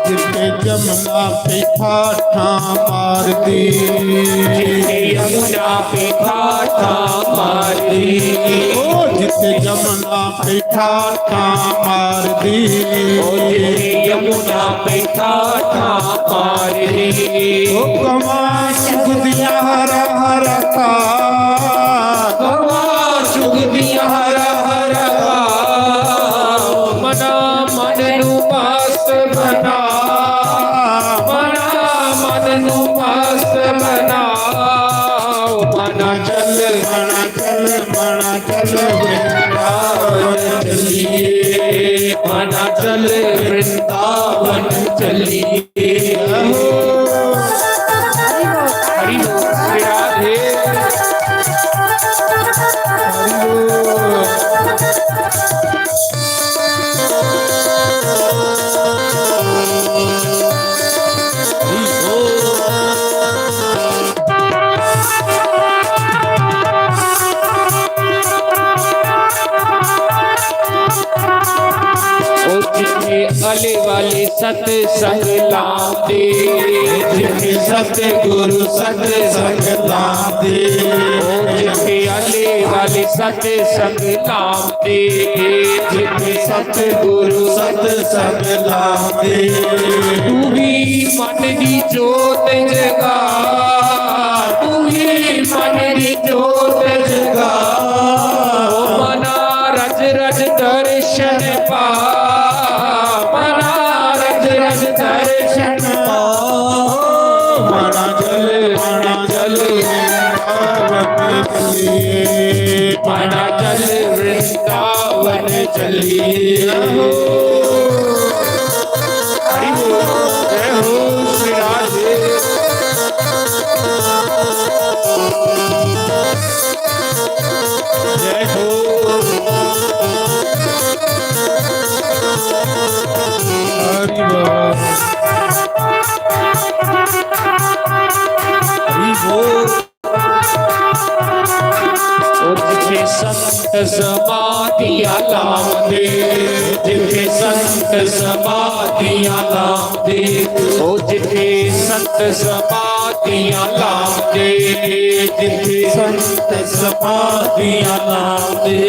जिथे जमुना पे ठाठां मारदी, जिथे यमुना पे ठाठां मारदी। ओ जिथे जमुना पे ठाठां मारदी, ओ जिथे यमुना पे ठाठां मारदी। ओ कमां चुगदियां हरा हरा घाऽ, कमां चुगदियां हरा हरा घाऽ। मना मन नू मस्त बना, मना मन नू मस्त बना। ओ मना चल, मना चल, मना चल वृंदावन चलिए, मना चल वृंदावन चलिए। हरि बोल, राधे। हरि बोल। ओ जिथे आले वाले सतसंग लांदे, जिथे सतगुरु सतसंग लांदे। ओ जिथे आले वाले सतसंग लांदे, जिथे सतगुरु सतसंग लांदे। तू ही मन दी जोत जगा, तू ही मन दी जोत जगा। ओ मना रज रज दर्शन पा, मना रज रज दर्शन पा। मना चल, मना चल वृंदावन चलिए, मना चल वृंदावन चलिए। हरि बोल, जय हो श्री राधे। जय हो। हरि बोल। हरि बोल। ओ जिथे संत समाधियां लांदे, जिथे संत समाधियां लांदे, ओ जिथे संत समाधियां लांदे, जिथे संत समाधियां लांदे।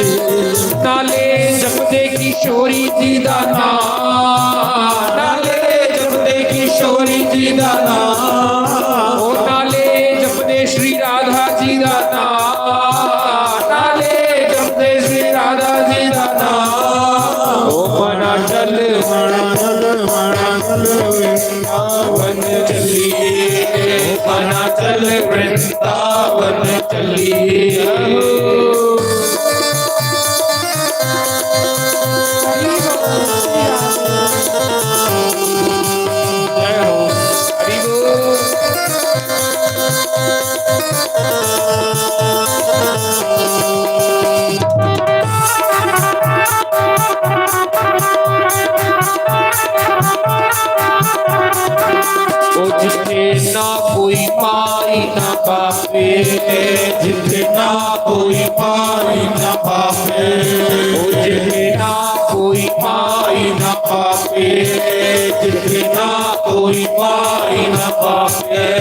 नाले जपदे किशोरी जी दा नाम, नाले जपदे किशोरी जी दा नाम। ओ नाले जपदे श्री राधा जी दा नाम, नाले जपदे श्री राधा जी दा नाम। ओ मना चल, मना चल, मना चल वृंदावन चलिए, ओ मना चल वृंदावन चलिए। ना कोई माई ना बापे, जिथे ना कोई माई ना बापे, ओ जिथे ना कोई माई ना बापे, जिथे ना कोई माई ना बापे,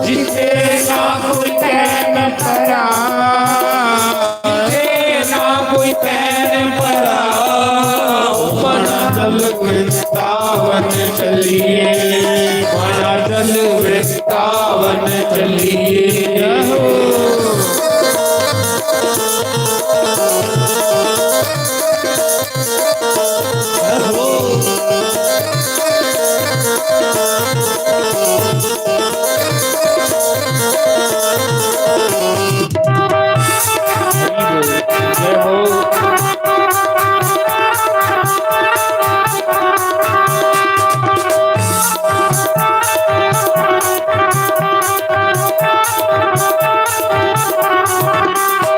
जिथे ना कोई भैन भरा, जिथे ना कोई भैन भरा, ओ बना चल वृंदावन चलिए, बना चल वृंदावन चलिए।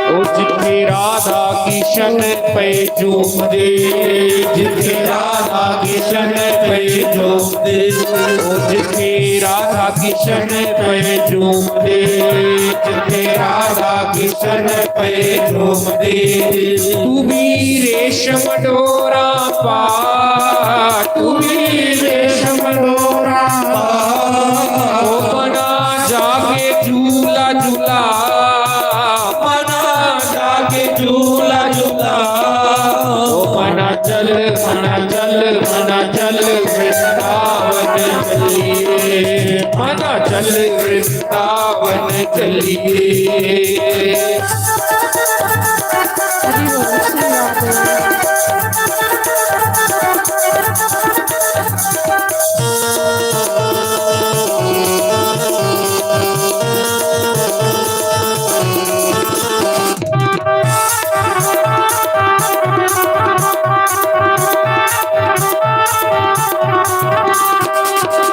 ओ जिथे राधा किशन पे झूमदे, जिथे राधा किशन पे झूमदे, ओ जिथे राधा किशन पे झूमदे, जिथे राधा किशन पे झूमदे। तू भी रेशम डोरा पा, तू भी रेशम डोरा पा, ओ बना जाके झूला झूला, बना जाके झूला झूला। ओ मना चल, मना चल, मना चल वृंदावन चलिए, मना चल वृंदावन चलिए।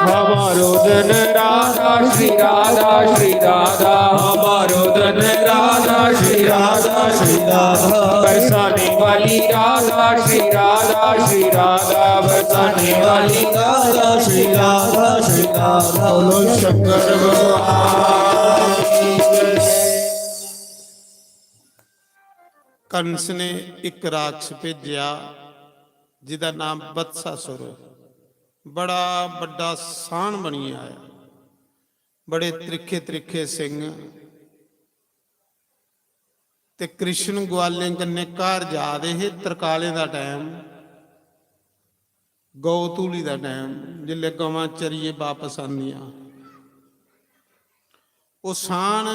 हमारो धन राधा श्री राधा श्री राधा, हमारो धन राधा श्री राधा श्री राधा, बरसाने वाली राधा श्री राधा श्री राधा, बरसाने वाली राधा श्री राधा श्री राधा। बोलो शंकर भगवान की जय। कंस ने एक राक्षस भेजिया जिदा नाम बत्सासुर। बड़ा बड्डा साण बनियै आया, बड़े त्रिक्खे त्रिक्खे सिंह। ते कृष्ण ग्वालें कन्नै घर जा दे हे, तरकालें दा टैम, गौ धूली दा टैम, जिसलै गवां चरियै बापस आंदियां। ओह् साण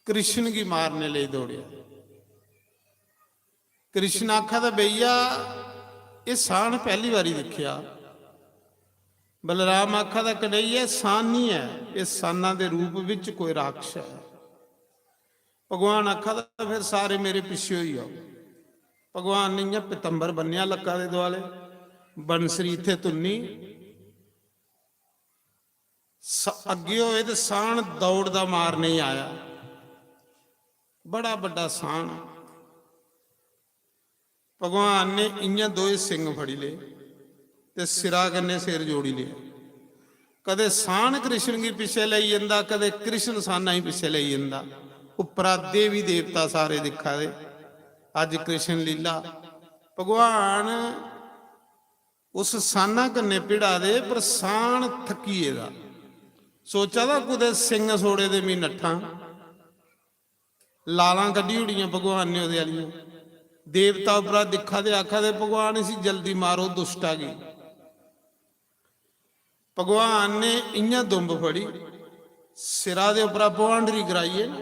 कृष्ण गी मारने लेई दौड़ेआ। कृष्ण आखा दा, "भैया, एह् साण पैह्ली बारी दिक्खेआ।" बलराम आखा दा, "कन्हैया, साण निं ऐ, एह् साना दे रूप बिच कोई राक्षस ऐ।" भगवान आखा दा, "फिर सारे मेरे पिच्छे होई जाओ।" भगवान ने इ'यां पीतंबर बन्नेआ लक्का दे दुआले, बंसरी इत्थै धुन्नी, स-, अग्गें होए ते साण दौड़दा मारने गी आया, बड़ा बड्डा साण। भगवान ने इ'यां दोए सिंग फड़ी ले ते सिरा कन्नै सिर जोड़ी लेआ। कदे साण कृष्ण गी पिच्छे लेई जंदा, कदे कृष्ण साना गी पिच्छे लेई जंदा। उप्परा देवी देवता सारे दिक्खा दे। अज्ज कृष्ण लीला, भगवान उस साना कन्नै भिड़ा दे, पर साण थक्की गेदा। सोचा दा, "कुतै सिंग सोड़े दे मी नट्ठां।" लालां कड्ढी ओड़ियां भगवान ने ओह्दे आह्लियां। देवता उप्परा दिक्खा दे, आखा दे, "भगवान, इसी जल्दी मारो, दुष्टा गी।" भगवान ने इ'यां दुंब फड़ी, सिरा दे उप्परा भवांडरी कराइयै ना,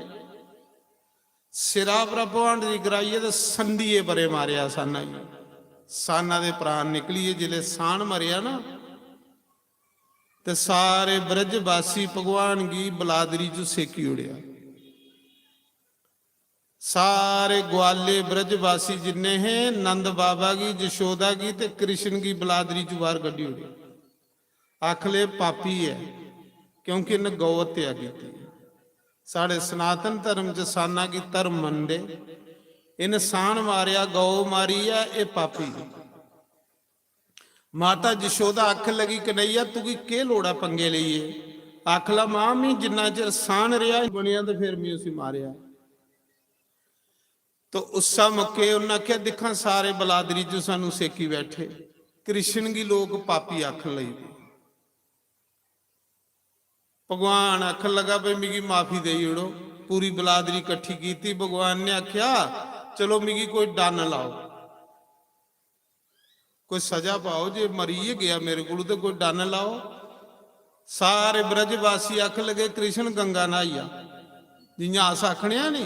सिरा उप्परा भवांडरी कराइयै ते संडिये परे मारेआ साना गी। साना दे प्राण निकलियै जिसलै साण मरेआ ना, ते सारे ब्रजवासी भगवान गी बलादरी च सेकी ओड़ेआ। सारे ग्वाले ब्रजवासी जिन्ने हे, नंद बाबा गी, जशोदा गी ते कृष्ण गी बलादरी च बाहर कड्ढी ओड़ेआ। आख ले, पापी ऐ, क्योंकि इन्न गौ हत्या कीती। साढ़े सनातन धर्म च साना गी धर्म मनदे। इन्न साण मारेआ, गौ मारी ऐ, एह् पापी। माता जशोदा आखन लगी, "कन्हैया, तुगी केह् लोड़ ऐ पंगे लेइयै?" आखला, "मां, मी जिन्ना चिर साह्न रेहा बनेआ ते फिर मी उसी मारेआ।" तो उस्सा मौके उन्नै आखेआ, "दिक्खां, सारे बलादरी च सानू सेकी बैठे, कृष्ण गी लोक पापी आखन लगी पे।" भगवान आखन लगा, "भाई, मिगी माफी देई ओड़ो।" पूरी बलादरी कट्ठी कीती। भगवान ने आखेआ, "चलो, मिगी कोई डन लाओ, कोई सजा पाओ, जे मरी गै गेआ मेरे कोलू, ते कोई डन लाओ।" सारे ब्रजवासी आखन लगे, "कृष्ण, गंगा न्हाई आ।" जियां अस आखने आं नी,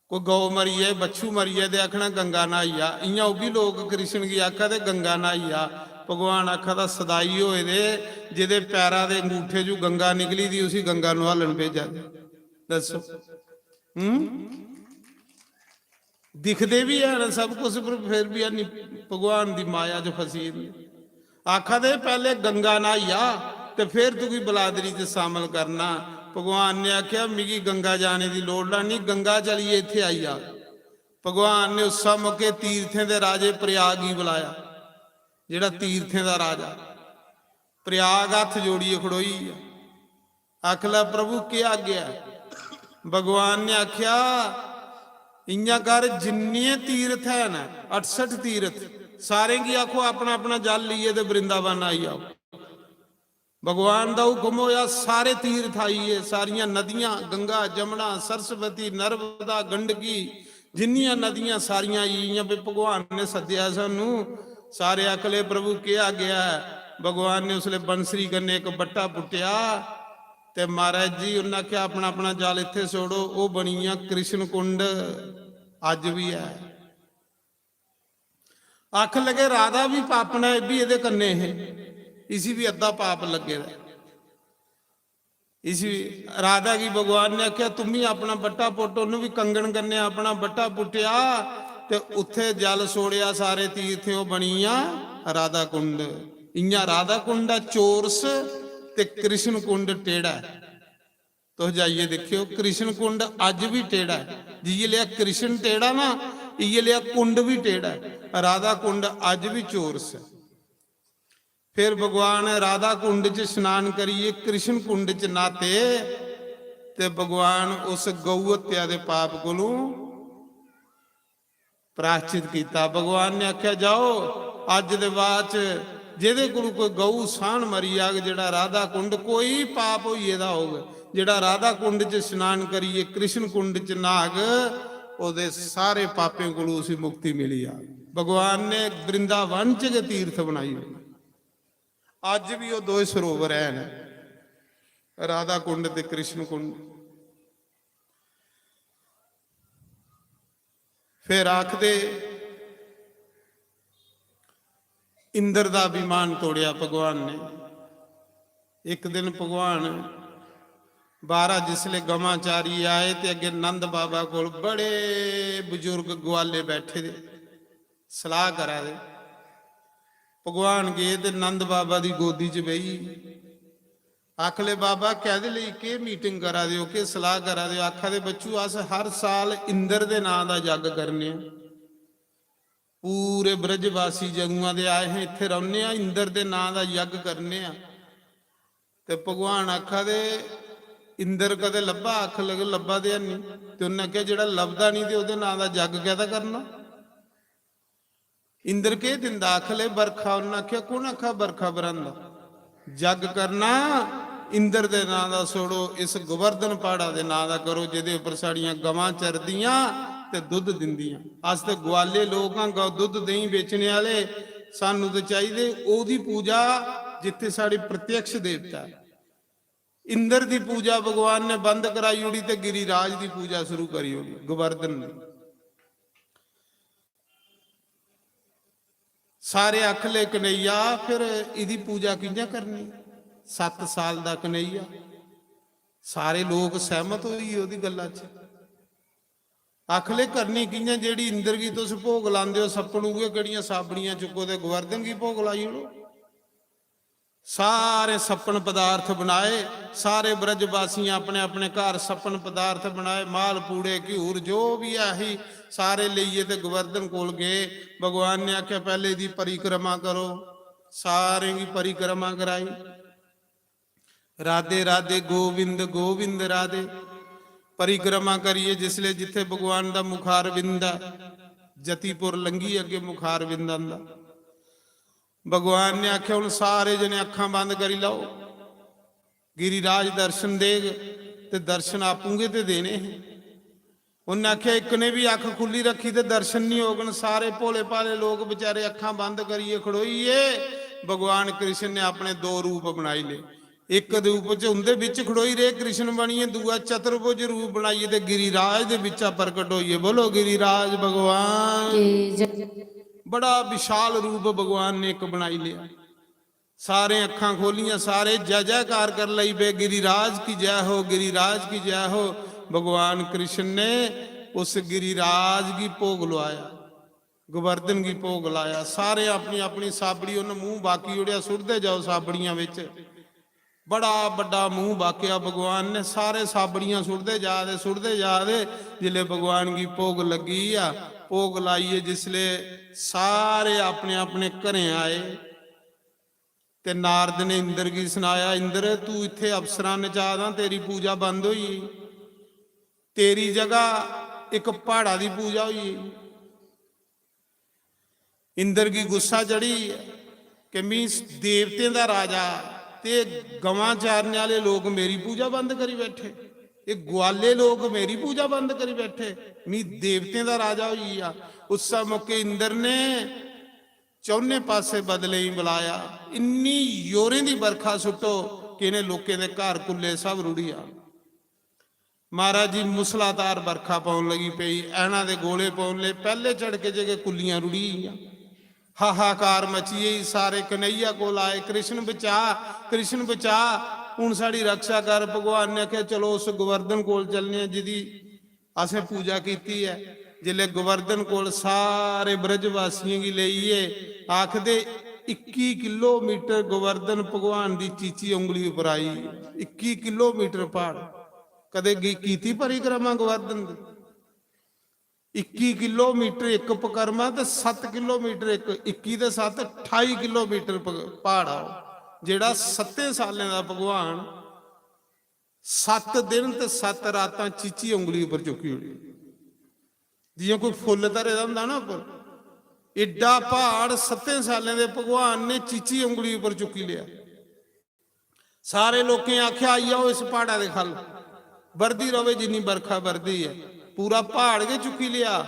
कोई गौ मरी जाए, बच्छू मरी जाए ते आखना, "गंगा न्हाई आ।" इयां ओह् बी लोक कृष्ण गी आखा दे, "गंगा न्हाई आ।" भगवान आखा दा, "सदाई होए दे, जेह्दे पैरा दे अंगूठे चू गंगा निकली दी, उसी गंगा नुहालन भेजा दे।" दस्सो, हम्म? दिखदे बी हैन सब कुछ, पर फिर बी हैनी, भगवान दी माया च फसी गेदे। आखा दे, "पैह्ले गंगा न्हाई आ ते फिर तुगी बलादरी च शामल करना।" भगवान ने आखेआ, "मिगी गंगा जाने दी लोड़ निं, गंगा चलियै इत्थै आई जा।" भगवान ने उस्सै मौके तीर्थें दे राजे प्रयाग गी बुलाया, जेह्ड़ा तीर्थें दा राजा। प्रयाग हत्थ जोड़ियै खड़ोई गेआ। आखला, "प्रभु, केह् आज्ञा ऐ?" भगवान ने आखेआ, "इ'यां कर, जिन्ने तीर्थ है न, अठसठ तीर्थ, सारें गी आखो, अपना अपना जल लेइयै ते वृंदावन आई जाओ।" भगवान दा हुक्म होया, सारे तीर्थ आई गे, सारियां नदियां, गंगा, जमुना, सरस्वती, नर्मदा, गंडकी, जिन्नियां नदियां सारियां आई गेइयां। भी भगवान ने सद्देआ सानू, सारे आखले, "प्रभु, केह् आज्ञा ऐ?" भगवान ने उसले बंसरी कन्नै इक बट्टा पुट्टेआ ते महाराज जी उन्नै आखेआ, "अपना अपना जल इत्थै छोड़ो।" ओह् बनी गेआ कृष्ण कुंड, अज्ज बी ऐ। आखन लगे, "राधा भी पापना, एह् बी एह्दे कन्नै हे, इसी बी अद्धा पाप लग्गे दा ऐ।" इसी राधा गी भगवान ने आखेआ, "तुम भी अपना बट्टा पुट्ट।" उन्नू भी कंगन कन्नै अपना बट्टा पुट्टेआ ते उत्थे जल छोड़ेआ सारे तीर्थें, ओह् बनी गेआ राधा कुंड। इ'यां राधा कुंड ऐ चौरस ते कृष्ण कुंड टेढ़ा ऐ। तुस जाइयै दिक्खेओ, कृष्ण कुंड अज्ज बी टेढ़ा ऐ। जि'यै लेआ कृष्ण टेढ़ा ना, इ'यै लेआ कुंड बी टेढ़ा ऐ। राधा कुंड अज्ज बी चौरस ऐ। फिर भगवान राधा कुंड च स्नान करियै कृष्ण कुंड च न्हाते ते भगवान उस गौ हत्या दे पाप कोलों प्रायश्चित कीता। भगवान ने आखेआ, "जाओ, अज्ज दे बाद च जेह्दे कोलू कोई गौ साह्न मरी जाग, जेह्ड़ा राधा कुंड, कोई पाप होई गेदा होग, जेह्ड़ा राधा कुंड च स्नान करियै कृष्ण कुंड च न्हाग, ओह्दे सारे पापें कोलू उसी मुक्ति मिली जाग।" भगवान ने वृंदावन च गै तीर्थ बनाई ओड़े। अज्ज बी ओह् दोए सरोवर हैन, राधा कुंड ते कृष्ण कुंड। फिर आखदे, इंद्र दा अभिमान तोड़ेआ भगवान ने। इक दिन भगवान बाह्रा जिसले गमां चारियै आए ते अग्गें नंद बाबा कोल बड़े बजुर्ग ग्वाले बैठे दे, सलाह करा दे। भगवान गे ते नंद बाबा दी गोदी च बेही। आखले, "बाबा, कैह्दे लेई, केह् मीटिंग करा दे ओ, केह् सलाह करा दे ओ?" आखा दे, "बच्चू, अस हर साल इंद्र दे नांऽ दा जग करने आं। पूरे ब्रजवासी जदुआं दे आए हे, इत्थै रौह्ने आं, इंद्र दे नांऽ दा जग करने आं।" ते भगवान आखा दे, "इंद्र कदें लब्भा?" आखन लगे, "लब्भा ते हैनी।" ते उन्नै आखेआ, "जेह्ड़ा लभदा निं ते ओह्दे नांऽ दा जग कैह्दा करना?" इंद्र केह् दिंदा? आखले, "बरखा।" उन्नै आखेआ, "कु'न आखा बरखा बरंदा?" जग करना इंद्र दे नांऽ दा छोड़ो, इस गोवर्धन प्हाड़ा दे नांऽ दा करो, जेह्दे उप्पर साढ़ियां गवां चरदियां ते दुद्ध दिंदियां। अस ते ग्वाले लोक आं, गौ दुद्ध देहीं बेचने आह्ले। सानू ते चाहिदे ओह्दी पूजा जित्थै साढ़ी प्रत्यक्ष देवता ऐ। इंद्र दी पूजा भगवान ने बंद कराई ओड़ी ते गिरिराज दी पूजा शुरू करी ओड़ी, गोवर्धन दी। सारे आखले, "कन्हैया, फिर इदी पूजा कि'यां करनी? सत्त साल दा कन्हैया।" सारे लोक सैह्मत होई गे ओह्दी गल्ला च। आखले, "करनी कि'यां? जेह्ड़ी इंद्र गी तुस भोग लांदे ओ सप्पन, उ'ऐ केह्ड़ियां साबड़ियां चुक्को ते गोवर्धन गी भोग लाई ओड़ो।" सारे सप्पन पदार्थ बनाए। सारे ब्रजवासियें अपने अपने घर सप्पन पदार्थ बनाए, माल पूड़े, घ्यूर, जो बी ऐ ही, सारे लेइयै ते गोवर्धन कोल गे। भगवान ने आखेआ, "पैह्ले एह्दी परिक्रमा करो।" सारें गी परिक्रमा कराई। "राधे राधे गोविंद, गोविंद राधे।" परिक्रमा करियै जिसलै जित्थै भगवान दा मुखारविंद ऐ, जतिपुर लंघी अग्गें मुखारविंद आंदा। भगवान ने आखेआ, "हुन सारे जने अक्खां बंद करी लैओ, गिरिराज दर्शन देग।" ते दर्शन आपूं गै ते देने हे। उन्नै आखेआ, "इक ने बी अक्ख खु'ल्ली रक्खी ते दर्शन निं होङन।" सारे भोले भाले लोक बेचारे अक्खां बंद करियै खड़ोई गे। भगवान कृष्ण ने अपने दो रूप बनाई ले। इक रूप च उं'दे बिच खड़ोई रेह् कृष्ण बनियै, दूआ चतुर्भुज रूप बनाइयै ते गिरिराज दे बिच्चा प्रकट होइयै। बोलो गिरिराज भगवान की जय। बड़ा विशाल रूप भगवान ने इक बनाई लेआ। सारे अक्खां खोलियां, सारे जय जयकार कर लई पे, "गिरिराज की जय हो, गिरिराज की जय हो।" भगवान कृष्ण ने उस गिरिराज गी भोग लुआया, गोवर्धन गी भोग लाया। सारे अपनी अपनी साबड़ी, उन्न मूंह बाकी ओड़ेआ, सुट्टदे जाओ साबड़ियां बिच। बड़ा बड्डा मूंह बाकेआ भगवान ने, सारे साबड़ियां सुट्टदे जा दे, सुट्टदे जा दे। जिसले भगवान गी भोग लग्गी आ, भोग लाइयै जिसले सारे अपने अपने घरें आए, ते नारद ने इंद्र गी सनाया, "इंद्र, तू इत्थै अप्सरां नचा दा, तेरी पूजा बंद होई गेई, तेरी जगह इक प्हाड़ा दी पूजा होई गेई।" इंद्र गी गुस्सा चढ़ी कि "मी देवतें दा राजा ते गवां चारने आह्ले लोक मेरी पूजा बंद करी बैठे, एह् गुआले लोक मेरी पूजा बंद करी बैठे, मी देवतें दा राजा होई गेआ।" उस्सै मौके इंद्र ने चौने पासे बदलें गी बलाया, इन्नी जोरें दी बरखा सुट्टो कि इ'नें लोकें दे घर कुल्ले सब रुढ़ी जान। महाराज जी, मूसलाधार बरखा पौन लगी पेई, ऐना दे गोले पौन लगे। पैह्ले झड़के च गै कुल्लियां रुढ़ी गेइयां। हाहाकार मची गेई। सारे कन्हैया कोल आए, "कृष्ण बचा, कृष्ण बचा, हून साढ़ी रक्षा कर।" भगवान ने आखेआ, "चलो उस गोवर्धन कोल चलने आं, जिदी असें पूजा कीती ऐ।" जिसलै गोवर्धन कोल सारे ब्रजवासियें गी लेइयै, आखदे इक्की किलोमीटर गोवर्धन भगवान दी चीची उंगली उप्पर आई। इक्की किलोमीटर प्हाड़। कदें गी-, कीती परिक्रमा गोवर्धन दी? इक्की किलोमीटर इक परिक्रमा ते सत्त किलोमीटर इक, इक्की ते सत्त, अठाई किलोमीटर प-, प्हाड़ आ ओह्, जेह्ड़ा सत्तें सालें दा भगवान सत्त दिन ते सत्त रातां चीची उंगली उप्पर चुक्की ओड़ी। जि'यां कोई फुल्ल धरे दा होंदा ना उप्पर, एड्डा प्हाड़ सत्तें सालें दे भगवान ने चीची उंगली उप्पर चुक्की लेआ। सारे लोकें आखेआ, "आई जाओ इस प्हाड़ा दे ख'ल्ल, बरदी र'वै जिन्नी बरखा बरदी ऐ।" पूरा प्हाड़ गै चुक्की लेआ।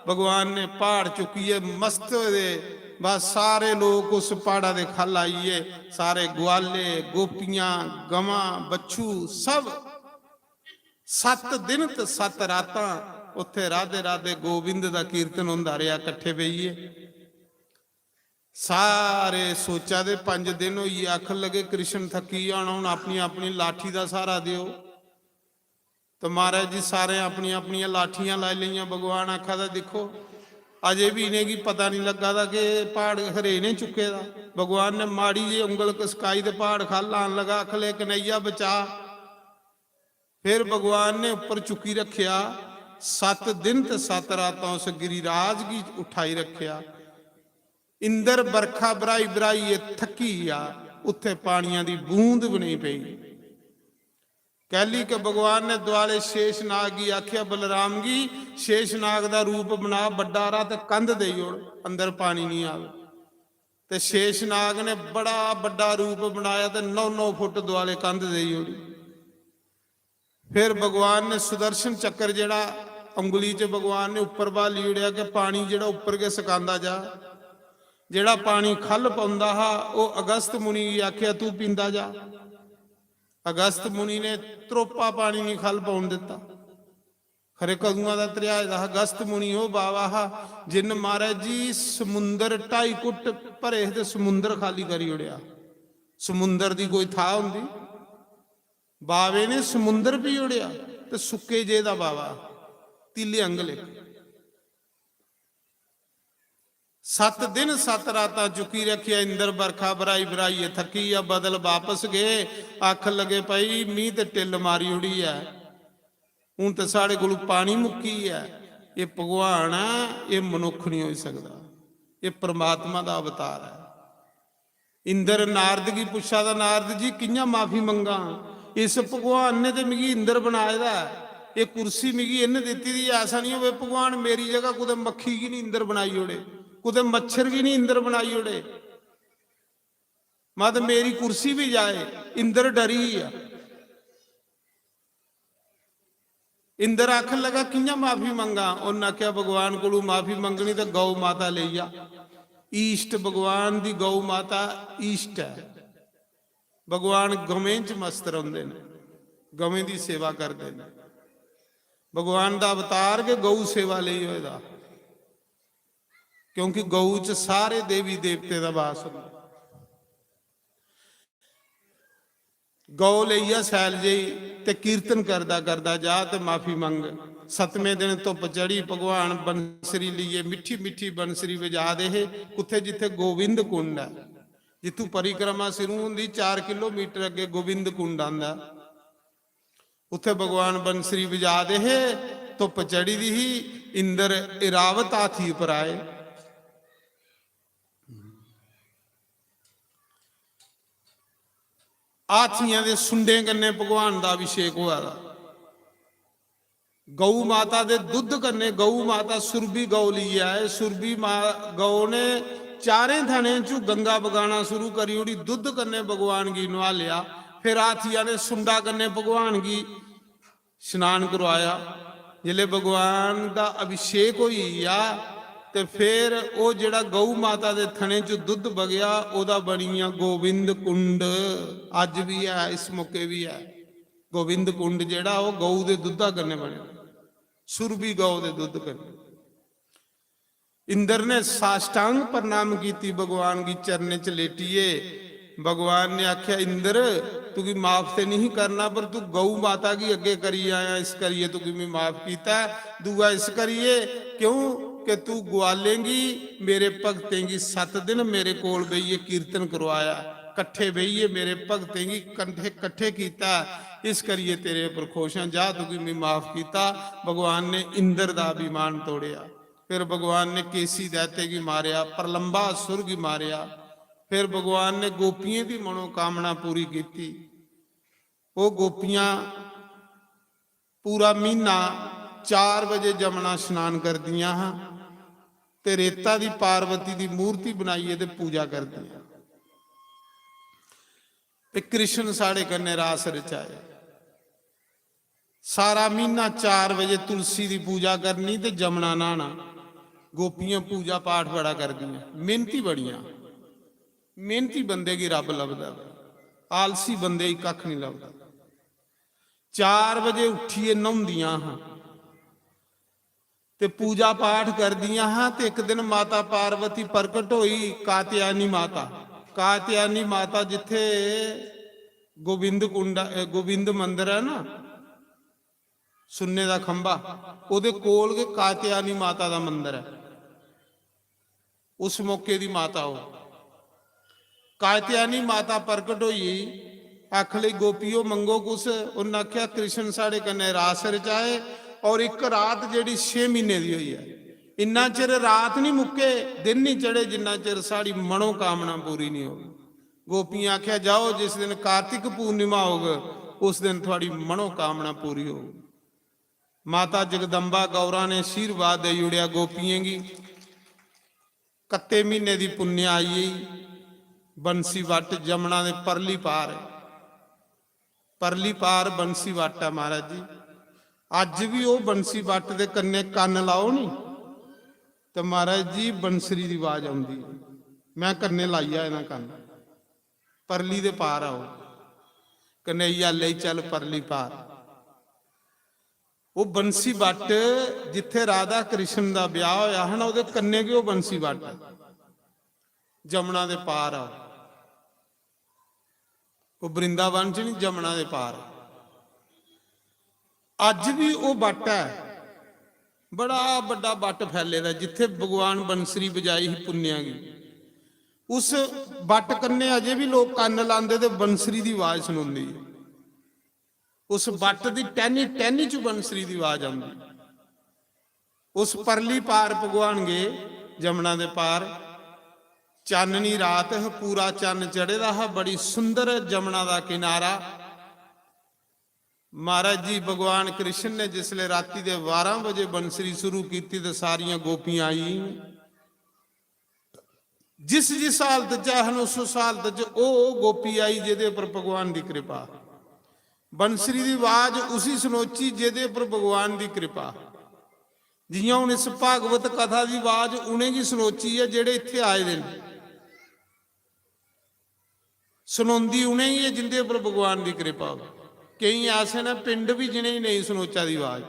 भगवान ने प्हाड़ चुक्कियै मस्त होए दे, बस सारे लोक उस प्हाड़ा दे ख'ल्ल आई गे। सारे गुआले, गोपियां, गवां, बच्छू, सब। सत्त दिन ते सत्त रातां उत्थे राधे राधे गोविंद दा कीर्तन होंदा रेहा कट्ठे बेहियै। सारे सोचा दे, पंज दिन होई गे, आखन लगे, "कृष्ण थक्की जाना, हून अपनी अपनी लाठी दा स्हारा देओ।" तो महाराज जी सारें अपनी अपनियां लाठियां लाई लेइयां। भगवान आखा दा, "दिक्खो, अजें बी इ'नेंगी पता नहीं लग्गा दा कि प्हाड़ खरे इ'नें चुक्के दा।" भगवान ने माड़ी जी उंगल कसकाई ते प्हाड़ ख'ल्ल आन लगा, आखन लगे, "कन्हैया बचा।" फिर भगवान ने उप्पर चुक्की रखेआ, सत्त दिन ते सत्त रातां उस गिरिराज गी उठाई रखेआ। इंद्र बरखा बराई बराइयै थक्की गेआ, उत्थे पानियां दी बूंद बी नेईं पेई। कैली के भगवान ने दुआले शेषनाग गी आखेआ, "बलराम गी शेषनाग दा रूप बना, बड्डा हारा ते कंध देई ओड़, अंदर पानी निं आवे।" ते शेषनाग ने बड़ा बड्डा रूप बनाया ते नौ नौ फुट दुआले कंध देई ओड़ी। फिर भगवान ने सुदर्शन चक्कर जेह्ड़ा उंगली च भगवान ने उप्पर ब्हाली ओड़ेआ कि पानी जेह्ड़ा उप्पर गै सकांदा जा। जेह्ड़ा पानी ख'ल्ल पौंदा हा, ओह् अगस्त मुनि गी आखेआ, "तू पींदा जा।" अगस्त मुनि ने त्रोपा पानी निं ख'ल्ल पौन दित्ता। खरे कदुआं दा त्रेहाए दा हा, अगस्त मुनि ओह् बावा हा जिन्न महाराज जी समुंदर, ढाई घुट्ट भरे हे ते समुंदर खाली करी ओड़ेआ। समुंदर दी कोई थाह् होंदी? बावे ने समुंदर पी ओड़ेआ ते सुक्के जेह् दा बावा, तिले आंगले। सत्त दिन सत्त रातां चुक्की रक्खेआ इंद्र, बरखा बराई बराइयै थक्की गेआ। बदल बापस गए, आखन लगे, "भाई, मी ते टिल्ल मारी ओड़ी ऐ, हून ते साढ़े कोलू पानी मुक्की गेआ।" एह् भगवान ऐ, एह् मनुक्ख नहीं होई सकदा, एह् परमात्मा दा अवतार ऐ। इंद्र नारद गी पुच्छा दा, "नारद जी, कि'यां माफी मंगां? इस भगवान ने ते मिगी इंद्र बनाए दा ऐ, एह् कुर्सी मिगी इन्न दित्ती दी ऐ, ऐसा निं होवे भगवान मेरी जगह कुतै मक्खी गी निं इंद्र बनाई ओड़े, कुतै मच्छर गी निं इंद्र बनाई ओड़े, मत मेरी कुर्सी बी जाए।" इंद्र डरी गेआ। इंद्र आखन लगा, "कि'यां माफी मंगां?" उन्न आखेआ, "भगवान कोलू माफी मंगनी ते गौ माता लेई जा। ईष्ट भगवान दी गौ माता ईष्ट ऐ।" भगवान गवें च मस्त रौंह्दे न, गवें दी सेवा करदे न। भगवान दा अवतार गै गौ सेवा लेई होए दा, क्योंकि गौ च सारे देवी देवते दा वास होंदा। गौ लेइयै सैल जेही ते कीर्तन करदा करदा जा ते माफी मंग। सतमें दिन धुप्प चढ़ी, भगवान बंसरी लेइयै मिट्ठी मिट्ठी बंसरी बजा दे हे। कुत्थै? जित्थै गोविंद कुंड ऐ, जित्थू परिक्रमा शुरू होंदी, चार किलोमीटर अग्गे गोविंद कुंड आंदा। उत्थे भगवान बंसरी बजा दे हे, धुप्प चढ़ी दी ही, इंद्र इरावत हाथी पर आए। हाथियां दे सुंडें कन्नै भगवान दा अभिषेक होआ दा। गौ माता दे दुद्ध कन्नै, गौ माता सुरभि गौ लेइयै आए। सुरभि मा-, गौ ने चारें थनें चू गंगा बगाना शुरू करी ओड़ी, दुद्ध कन्नै भगवान गी नुहालेआ। फिर हाथिया ने सुंडा कन्नै भगवान गी स्नान करवाया। जिसलै भगवान दा अभिषेक होई गेआ ते फिर ओह् जेह्ड़ा गौ माता दे थनें च दुद्ध बगेआ, ओह्दा बनी गेआ गोविंद कुंड। अज्ज बी ऐ, इस मौके बी ऐ। गोविंद कुंड जेह्ड़ा, ओह् गौ दे दुद्धा कन्नै बने दा, सुरभि गौ दे दुद्ध कन्नै। इंद्र ने साष्टांग प्रणाम कीती भगवान गी, चरणें च लेटियै। भगवान ने आखेआ, "इंद्र, तुगी माफ ते नहीं करना, पर तू गौ माता गी अग्गे करी आया, इस करियै तुगी मैं माफ कीता ऐ। दूआ इस करियै, क्यों कि तू ग्वालें गी, मेरे भक्तें गी सत्त दिन मेरे कोल बेहियै कीर्तन करवाया, कट्ठे बेहियै मेरे भक्तें गी कंठे, कट्ठे कीता, इस करियै तेरे उप्पर खुश आं। जा, तुगी मैं माफ कीता।" भगवान ने इंद्र दा अभिमान तोड़ेआ। फिर भगवान ने केसी दैत्य गी मारेआ, प्रलंबा असुर गी मारेआ। फिर भगवान ने गोपियें दी मनोकामना पूरी कीती। ओह् गोपियां पूरा म्हीना चार बजे जमुना स्नान करदियां हां ते रेता दी पार्वती दी मूर्ति बनाइयै ते पूजा करदियां। ते कृष्ण साढ़े कन्नै रास रचाए। सारा म्हीना चार बजे तुलसी दी पूजा करनी ते जमुना न्हाना। गोपियां पूजा पाठ बड़ा करदियां, मेहनती बड़ियां। मेहनती बंदे गी रब लभदा, आलसी बंदे गी कक्ख नहीं लभदा। चार बजे उठियै न्हौंदियां हां ते पूजा पाठ करदियां हां। ते इक दिन माता पार्वती प्रकट होई, कात्यायनी माता। कात्यायनी माता जित्थे गोविंद कुंड, अ, गोविंद मंदर ऐ ना, सुन्ने दा खंभा, ओह्दे कोल गै कात्यायनी माता दा मंदर ऐ। उस मौके दी माता ओह्। कात्यायनी माता प्रकट होई गेई, आखन लगी, "गोपियो, मंगो कुछ?" उन्नै आखेआ, "कृष्ण साढ़े कन्नै रास रचाए और इक रात जेह्ड़ी छे म्हीने दी होई ऐ, इन्ना चिर रात नहीं मुक्के, दिन नहीं चढ़े, जिन्ना चिर साढ़ी मनोकामना पूरी नहीं होगी।" गोपियां आखेआ, "जाओ, जिस दिन कार्तिक पूर्णिमा होग, उस दिन थुआड़ी मनोकामना पूरी होग।" माता जगदम्बा गौरा ने आशीर्वाद देई ओड़ेआ गोपियें गी। कत्ते म्हीने दी पुण्य आई गेई। बंसी वट्ट जमुना दे परली पार, परली पार बंसी वट्ट ऐ महाराज जी। अज्ज बी ओह् बंसी वट्ट दे कन्नै कन्न लाओ नी, ते महाराज जी, बंसरी दी आवाज औंदी। मैं कन्नै लाइयै आए दा कन्न। परली दे पार आओ, कन्हैया लेई चल परली पार। ओह् बंसी बट्ट, जित्थे राधा कृष्ण दा ब्याह होया हा ना, ओह्दे कन्नै गै ओह् बंसी बट्ट, जमुना दे पार आओ। ओह् वृंदावन च नहीं, जमुना दे पार। अज्ज भी ओह् बट्ट ऐ। बड़ा बड्डा बट्ट फैले दा, जित्थे भगवान बंसरी बजाई ही पुन्नेआ गी, उस बट्ट कन्नै अजे बी लोक कन्न लांदे ते बंसरी दी आवाज सनोंदी ऐ। उस बट्ट दी टैनी टैनी च बंसरी दी आवाज आंदी। उस परली पार भगवान गे, जमुना दे पार। चाननी रात ह, पूरा चन्न चढ़े दा हा, बड़ी सुंदर जमुना दा किनारा। महाराज जी, भगवान कृष्ण ने जिसले राती दे बारां बजे बंसरी शुरू कीती ते सारियां गोपियां आई। जिस जिस हालत च हन, उस उस हालत च ओह् गोपी आई जेह्दे उप्पर भगवान दी कृपा। बंसरी दी आवाज उसी सनोची जेह्दे उप्पर भगवान दी कृपा। जियां हून इस भागवत कथा दी आवाज उ'नेंगी सनोची ऐ जेह्ड़े इत्थै आए दे न। सनोंदी उ'नेंगी ऐ जिंदे उप्पर भगवान दी कृपा होऐ। केईं ऐसे न पिंड बी जि'नेंगी नेईं सनोचा दी आवाज।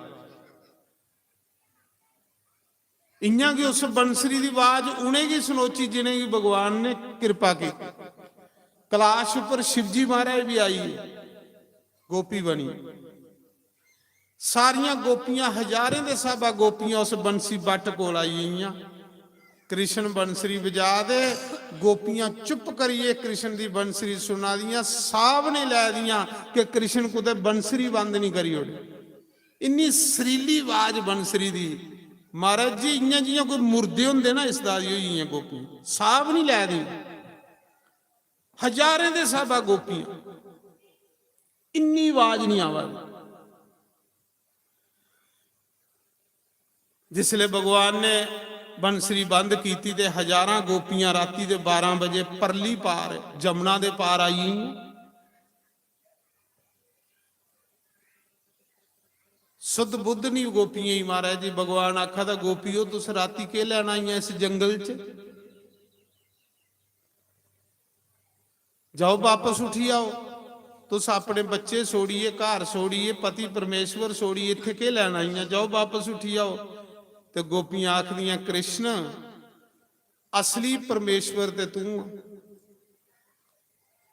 इयां गै उस बंसरी दी आवाज उ'नेंगी सनोची जि'नेंगी भगवान ने कृपा की। कैलाश उप्पर शिवजी महाराज बी आई गे, गोपी बनी। सारियां गोपियां, हजारें दे स्हाबा गोपियां उस बंसी बट्ट कोल आई गेइयां। कृष्ण बंसरी बजा दे, गोपियां चुप करियै कृष्ण दी बंसरी सुना दियां, साह् बी निं लै दियां कि कृष्ण कुतै बंसरी बंद निं करी ओड़े। इन्नी सरीली आवाज बंसरी दी, महाराज जी, इयां जियां कोई मुर्दे होंदे ना, इस दा होई गेइयां गोपियां, साह् बी निं लै दियां। हजारें दे स्हाबा गोपियां, इन्नी आवाज निं आवा दी। जिसले भगवान ने बंसरी बंद कीती ते हजारां गोपियां राती दे बारां बजे परली पार, जमुना दे पार आई गेइयां। सुध बुध निं गोपियें गी, महाराज जी। भगवान आखा दा, "गोपियो, तुस राती केह् लैन आइयां इस जंगल च? जाओ, बापस उठी आओ। तुस अपने बच्चे छोड़ियै, घर छोड़ियै, पति परमेश्वर छोड़ियै इत्थै केह् लैन आइयां? जाओ, बापस उठी आओ।" ते गोपियां आखदियां, "कृष्ण, असली परमेश्वर ते तूं आ,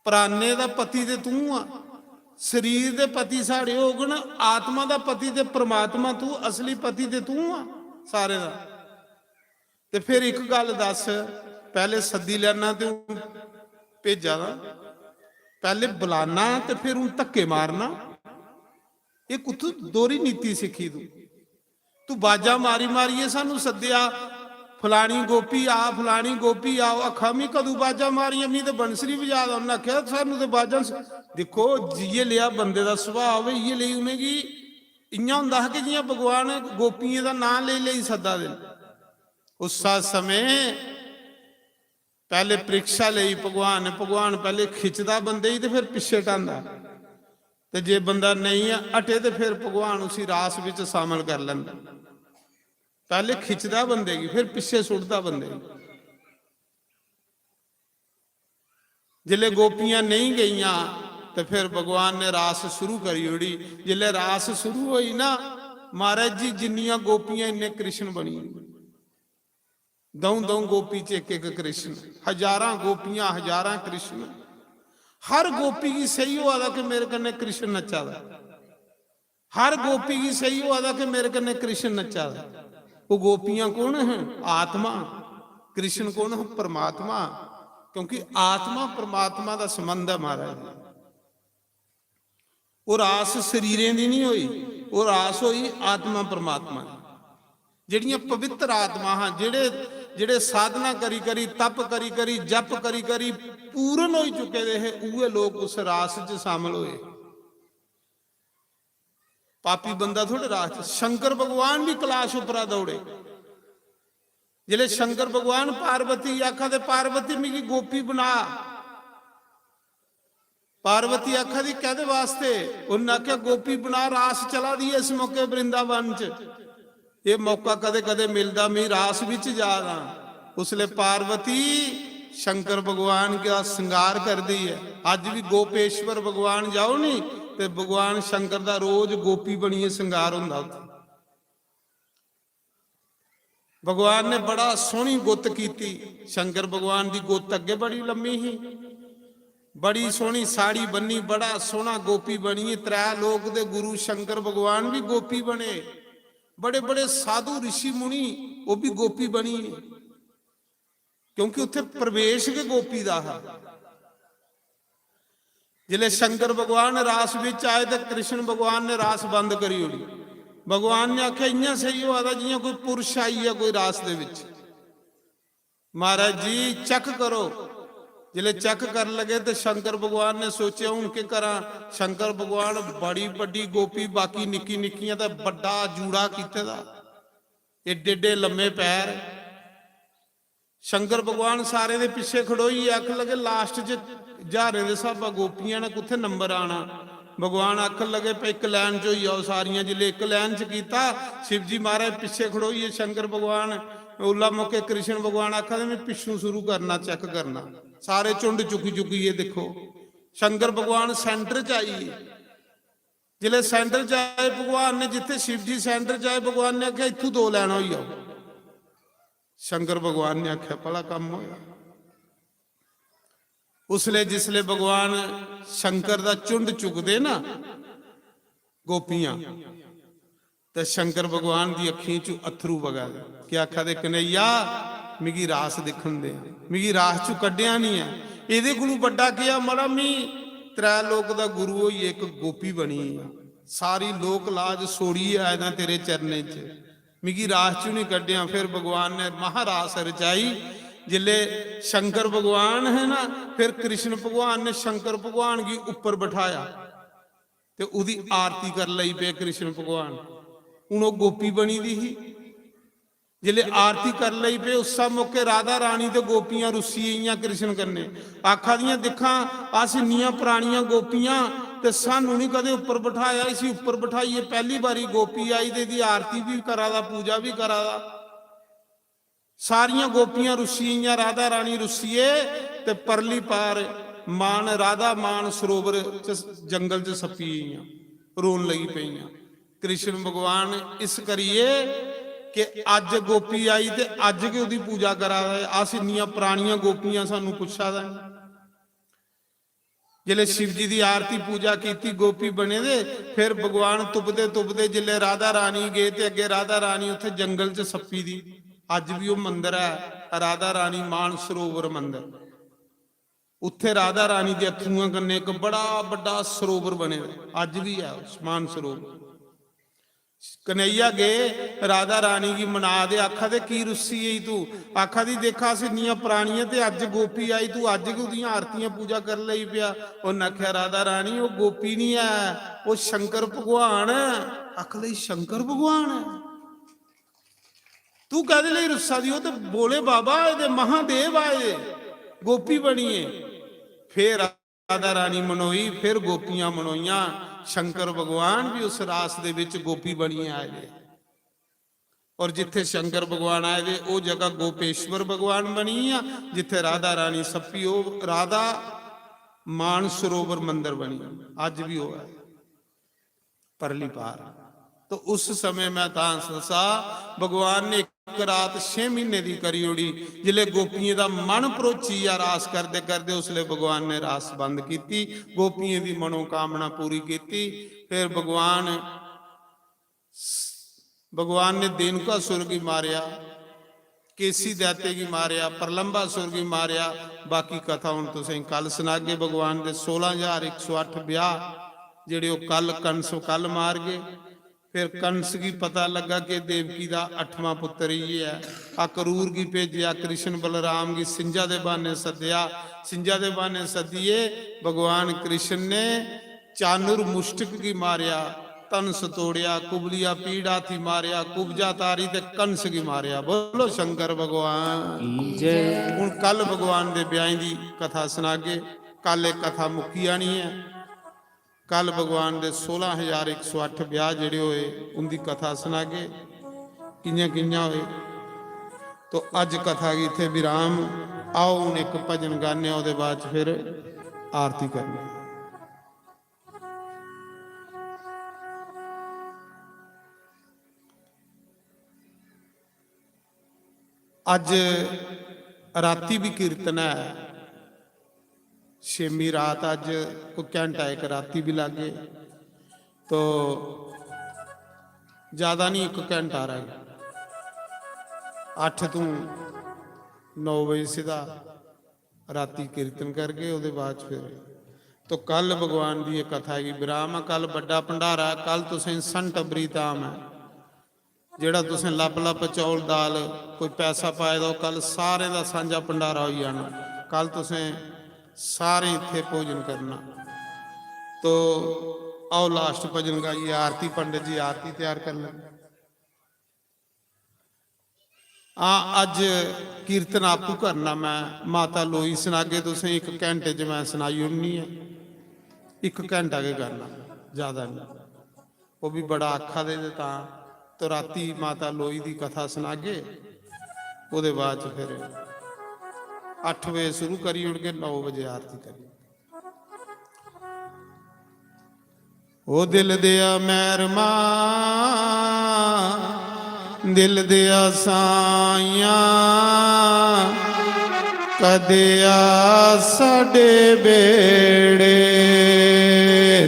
प्राणें दा पति ते तूं आ, शरीर दे पति साढ़े होङन, आत्मा दा पति ते परमात्मा तूं, असली पति ते तूं आ सारें दा। ते फिर इक गल्ल दस्स, पैह्ले सद्दी लैना ते हून भेजा दा, पैह्ले बलाना ते फिर हून धक्के मारना, एह् कुत्थूं दोह्री नीति सिक्खी तूं? तूं बाजां मारी मारियै सानूं सद्देआ, 'फलानी गोपी आ, फलानी गोपी आ।' ओह् आखा, "मी कदूं बाजां मारियां? मी ते बंसरी बजा दा।" उन्नै आखेआ, "सानूं ते बाजां स-," दिक्खो, जि'यै लेआ बंदे दा सुभाऽ होऐ, इ'यै लेई उ'नेंगी इ'यां होंदा हा कि जि'यां भगवान गोपियें दा नांऽ लेई लेई सद्दा दे न। उस्सै समें पैह्ले परीक्षा लेई भगवान ने। भगवान पैह्ले खिच्चदा बंदे गी ते फिर पिच्छे ढांदा। ते जे बंदा नेईं हटे ते फिर भगवान उसी रास बिच शामल कर लैंदा। पैह्ले खिच्चदा बंदे गी, फिर पिच्छे सुट्टदा बंदे गी। जिसलै गोपियां नेईं गेइयां ते फिर भगवान ने रास शुरू करी ओड़ी। जिसलै रास शुरू होई ना, महाराज जी, जिन्नियां गोपियां इन्ने कृष्ण बनी गे। द'ऊं द'ऊं गोपी च इक इक कृष्ण, हजारां गोपियां, हजारां कृष्ण। हर गोपी गी सेही होआ दा कि मेरे कन्नै कृष्ण नच्चा दा। हर गोपी गी सेही होआ दा कि मेरे कन्नै कृष्ण नच्चा दा। ओह् गोपियां कौन ह? आत्मा। कृष्ण कौन ह? परमात्मा। क्योंकि आत्मा परमात्मा दा संबंध ऐ, महाराज। ओह् रास शरीरें दी निं होई, ओह् रास होई आत्मा परमात्मा दी। जेह्ड़ियां पवित्र आत्मा हां, जेह्ड़े, जेह्ड़े साधना करी करी, तप करी करी, जप करी करी पूर्ण होई चुके दे हे, उ'ऐ लोक उस रास च शामल होए। पापी बंदा थोड़े रास च। शंकर भगवान बी कैलाश उप्परा दौड़े। जिसलै शंकर भगवान पार्वती गी आखा दे, "पार्वती, मिगी गोपी बना।" पार्वती आखा दी, "कैह्दे वास्ते?" उन्नै आखेआ, "गोपी बना, रास चला दी ऐ इस मौके वृंदावन च।" एह् मौका कदे कदे मिलदा, मी रास बिच जा दा। उसलै पार्वती शंकर भगवान का श्रृंगार करदी ऐ। अज्ज बी गोपेश्वर भगवान जाओ नी, ते भगवान शंकर दा रोज गोपी बनियै श्रृंगार होंदा उत्थै। भगवान ने बड़ा सोहनी गुत्त कीती। शंकर भगवान दी गुत्त अग्गे बड़ी लम्मी ही, बड़ी सोहनी साड़ी बन्नी, बड़ा सोहना गोपी बनियै। त्रै लोक दे गुरु शंकर भगवान बी गोपी बने। बड़े बड़े साधु ऋषि मुनि, ओह् बी गोपी बनियै, क्योंकि उत्थै प्रवेश गै गोपी दा हा। जिसलै शंकर भगवान रास बिच आए ते कृष्ण भगवान ने रास बंद करी ओड़ी। भगवान ने आखेआ, "इ'यां सेही होआ दा जि'यां कोई पुरुष आई गेआ कोई रास दे बिच।" "महाराज जी, check करो।" जिसलै check करन लगे ते शंकर भगवान ने सोचेआ, "हून केह् करां?" शंकर भगवान बड़ी बड्डी गोपी, बाकी निक्की निक्कियां, ते बड्डा जूड़ा कीते दा, एड्डे एड्डे लम्मे पैर। शंकर भगवान सारें दे पिच्छे खड़ोइयै आखन लगे, "Last च ज्हारें दे स्हाबा गोपियां न, कुत्थै number आना?" भगवान आखन लगे, "भाई, इक line च होई जाओ सारियां।" जिसलै इक line च कीता, शिव जी महाराज पिच्छे खड़ोइयै, शंकर भगवान, उल्ला मौके कृष्ण भगवान आखा दे, "में पिच्छों शुरू करना, check करना।" सारे झुंड चुक्की चुक्कियै दिक्खो, शंकर भगवान centre च आई गे। जिसलै centre च आए भगवान ने, जित्थै शिव जी centre च आए, भगवान ने आखेआ, "इत्थूं दो लाइनां होई जाओ।" शंकर भगवान ने आखेआ, "भला कम्म होया।" उसलै जिसलै भगवान शंकर दा झुंड चुकदे ना गोपियां, ते शंकर भगवान दी अक्खीं चों अत्थरू बगा दे। केह् आखा दे, "कन्हैया, मिगी रास दिक्खन दे, मिगी रास चों कड्ढेआ निं ऐ। एह्दे कोलू बड्डा केह् ऐ, मड़ा, मी त्रै लोक दा गुरु होइयै इक गोपी बनी गेआ। सारी लोक लाज छोड़ियै आए दा तेरे चरणें च, मिगी रास चों निं कड्ढेआ।" फिर भगवान ने महारास रचाई। जिसलै शंकर भगवान है ना, फिर कृष्ण भगवान ने शंकर भगवान गी उप्पर बठाया ते ओह्दी आरती कर लगी पे कृष्ण भगवान। हून ओह् गोपी बनी दी ही। जिसलै आरती कर लगी पे, उस्सै मौके राधा रानी ते गोपियां रुस्सी गेइयां कृष्ण कन्नै, आखा दियां, "दिक्खां, अस इन्नियां परानियां गोपियां ते सानू निं कदें उप्पर बठाया, इसी उप्पर बठाइयै, पैह्ली बारी गोपी आई ते एह्दी आरती बी करा दा, पूजा बी करा दा।" सारियां गोपियां रुस्सी गेइयां, राधा रानी रुस्सियै ते परली पार मान, राधा मान सरोवर च, जंगल च सप्पी गेइयां, रोन लगी पेइयां। कृष्ण भगवान इस करियै कि अज्ज गोपी आई ते अज्ज गै ओह्दी पूजा करा दे, अस इन्नियां परानियां गोपियां, सानू पुच्छा दा निं। जिसलै शिव जी दी आरती पूजा कीती, गोपी बने दे, फिर भगवान तुपदे तुपदे जिसलै राधा रानी गे ते अग्गें राधा रानी उत्थै जंगल च सप्पी दी। अज्ज बी ओह् मंदर ऐ, राधा रानी मान सरोवर मंदर। उत्थै राधा रानी दे अत्थरुआं कन्नै इक बड़ा बड्डा सरोवर बने दा, अज्ज बी ऐ उस मान सरोवर। कन्हैया गे, राधा रानी गी मना दे, आखा दे, "की रुस्सी गेई तू?" आखा दी, "दिक्ख, अस इन्नियां परानियां ते अज्ज गोपी आई, तू अज्ज गै ओह्दियां आरतियां पूजा कर लगी पेआ।" उन्न आखेआ, "राधा रानी, ओह् गोपी निं ऐ, ओह् शंकर भगवान ऐ।" आखन लगी, "शंकर भगवान ऐ? तू कैह्दे लेई रुस्सा दी?" "ओह् ते भोले बाबा आए दे, महादेव आए दे, गोपी बनियै।" फिर राधा रानी मनोई, फिर गोपियां मनोइयां। शंकर भगवान भी उस रास दे विच गोपी बनियै आए दे। और जित्थे शंकर भगवान आए दे, ओह जगह गोपेश्वर भगवान बनी आ, जित्थे राधा रानी सप्पी, ओह राधा मान सरोवर मंदिर बनी, अज भी ओह है। परली पार। तो उस समय मैं तां दस्सा, भगवान ने एक रात छे महीने दी करी ओड़ी। जिसले गोपियें दा मन भरोची गेआ रास करदे करदे, उसले भगवान ने रास बंद कीती। गोपियें दी मनोकामना पूरी कीती। फिर भगवान, भगवान ने देनुकासुर गी मारेआ। केसी दैत्य गी मारेआ, प्रलंबासुर गी मारेआ। बाकी कथा हुन तुसें कल सनागे। भगवान दे सोलां हजार इक सौ अट्ठ ब्याह जेह्ड़े ओह् कल कंस कल मारगे। फिर कंस गी पता लग्गा कि देवकी दा अठवां पुत्तर इ'यै ऐ। अक्रूर गी भेजेआ, कृष्ण बलराम गी सिंजा दे ब्हाने सद्देआ। सिंजा दे ब्हाने सद्दियै भगवान कृष्ण ने चानुर मुष्टक गी मारेआ, धनस तोड़ेआ, कुबलिया पीड़ हाथी मारेआ, कुब्जा तारी ते कंस गी मारेआ। बोलो शंकर भगवान की जय। हुन कल भगवान दे ब्याहें दी कथा सनागे। कल एह् कथा मुक्की जानी ऐ। कल भगवान दे सोलां हजार इक सौ अट्ठ ब्याह जेह्ड़े होए, उंदी कथा सनागे, कि'यां कि'यां होए। तो अज्ज कथा गी इत्थै विराम। आओ, हुन इक भजन गाने आं, ओह्दे बाद च फिर आरती करने आं। अज्ज राती भी कीर्तन है, छेमी रात, अज्ज कोई घैंटा इक राती भी लागे। तो ज्यादा नहीं, एक घंटा रह गया। अठ तू नौ बजे सीधा राती कीर्तन करगे, ओह्दे बाद च फिर तो कल भगवान दी एह् कथा गी विराम ऐ। कल बड्डा भंडारा ऐ, कल तुसें संत बरीताम ऐ, जेह्ड़ा तुसें लप लप चौल दाल कोई पैसा पाए दा, ओह् कल सारें दा सांझा भंडारा होई जाना। कल तुसें सारें इत्थै भोजन करना। तो आओ, लास्ट भजन गाइए, आरती, पंडित जी आरती त्यार कर लें। हां, अज्ज कीर्तन आपूं करना मैं, माता लोई सनागे तुसें, इक घैंटे च मैं सनाई ओड़नी ऐ, इक घैंटा गै करना, ज्यादा नहीं। ओह् भी बड़ा आखा दे ते तां, तो राती माता लोई दी कथा सनागे, ओह्दे बाद च फिर अट्ठ बजे शुरू करी ओड़गे, नौ बजे आरती करी। ओ दिल दिया मैहरमा, दिल दिया साइयां, कदे आ साडे बेड़े।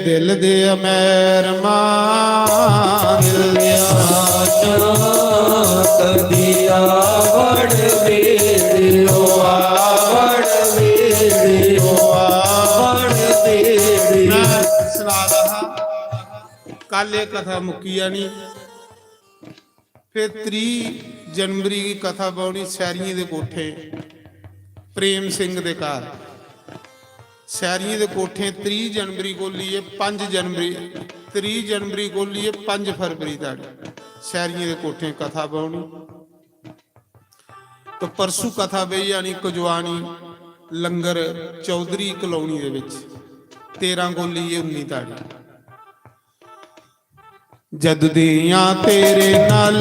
दिल दिया मैहरमा, दिल दिया साइयां, कदे आ वड़ बेड़े, ओ आ वड़ बेड़े, ओ आ वड़ बेड़े। मैं सना दा हा, कल एह् कथा मुक्की जानी। फिर त्रीह जनवरी गी कथा बौनी सैरियें दे कोठे, प्रेम सिंह दे घर। सैरियें दे कोठे त्रीह जनवरी को लेइयै पंज जनवरी, त्रीह जनवरी को लेइयै पंज फरवरी तक सैरियें दे कोठे कथा बौनी। तो परसू कथा बेही जानी कजवानी लंगर चौधरी कलोनी दे विच, तेरह को लेइयै उन्नी तारीख। जद दियां तेरे नाल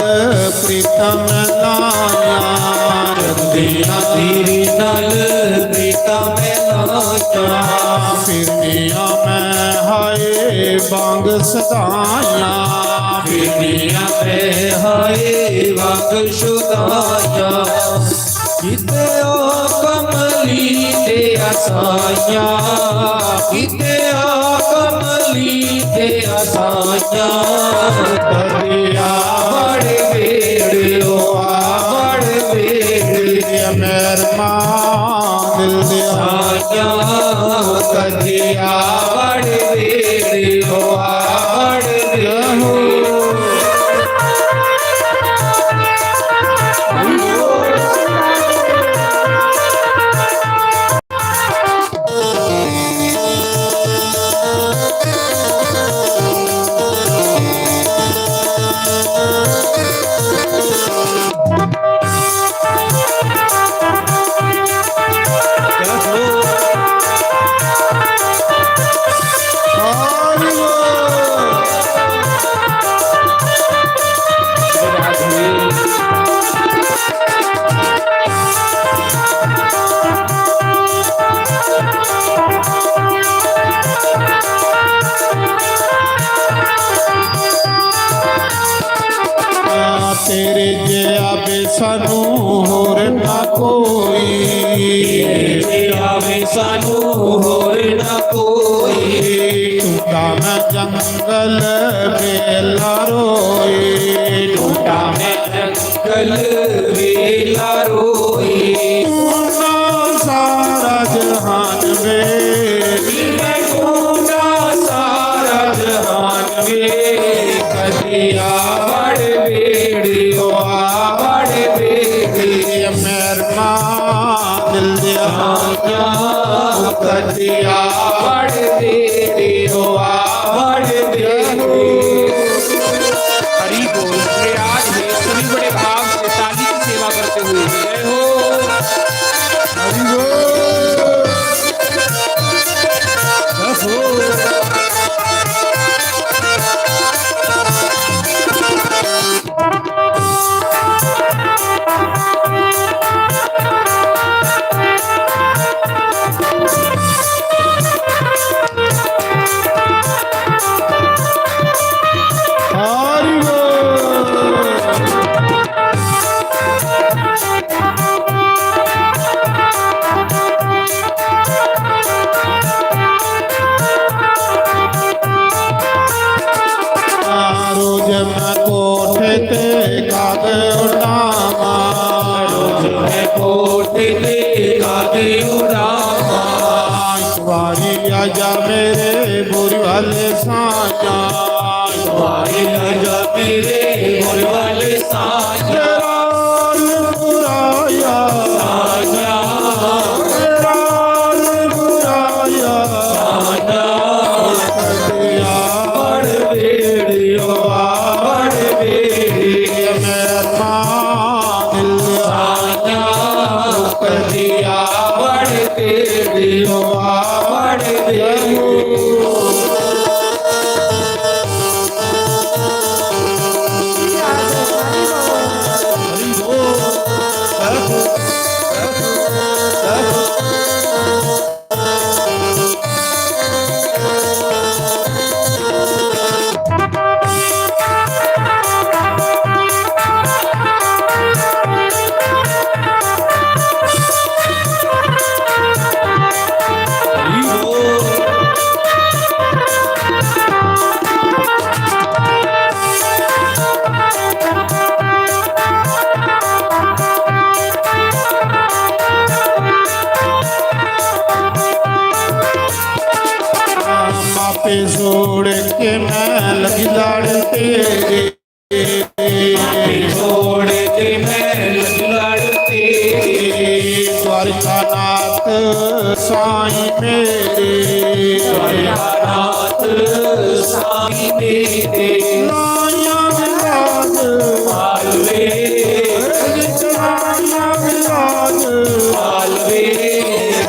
प्रीतां मैं लायां, जद दियां तेरे नाल प्रीतां मैं लायां, फिरनियां मैं हाय बांग सदायां, फिरनियां मैं हाय बांग शुदायां। किते ओ कमली दे असाइयां, किते ओ कमली दे असाइयां, कदे आ वड़ बेड़े, ओ आ वड़ बेड़े, मेहरमा दिल दे असाइयां, कदे आ वड़ बेड़े, ओ आ वड़ बेड़े। तेरे जेहा वे सानू होर ना कोई, तेरे जेहा वे सानू होर ना कोई। टूटा मैं जंगल बेला रोई, टूटा मैं जंगल बेला रोई। तू ना सारा जहान वे, मैं तू ना सारा जहान वे। कदे आ वड़ बेड़े, ओ आ वड़ बेड़े, मेहरमा दिल दे आइयां। कदे आ वड़ बेड़े, ओ आ वड़ बेड़े। हरि बोल। मेरे आज है सभी बड़े भाव से ताली की सेवा करते हुए। जय हो। हरि बोल। जय हो। कोट ते कादे उड़ावा। वारी आजा मेरे बोरी वाले साया। वारी आजा मेरे बोरी वाले साया। तेरा बुराया साया। तेरा बुराया साया। कटिया बड़ बेड़ियो बड़ बेड़ी। मैं पागल साया। कटिया बड़ बेड़ियो बड़ बेड़ी। मापे जोड़ के मैं लगी लड़ तेरे। मापे जोड़ के मैं लगी लड़ तेरे। द्वारकानाथ साईं मेरे। द्वारकानाथ साईं मेरे। लाया विराज पालवे। लाया विराज पालवे।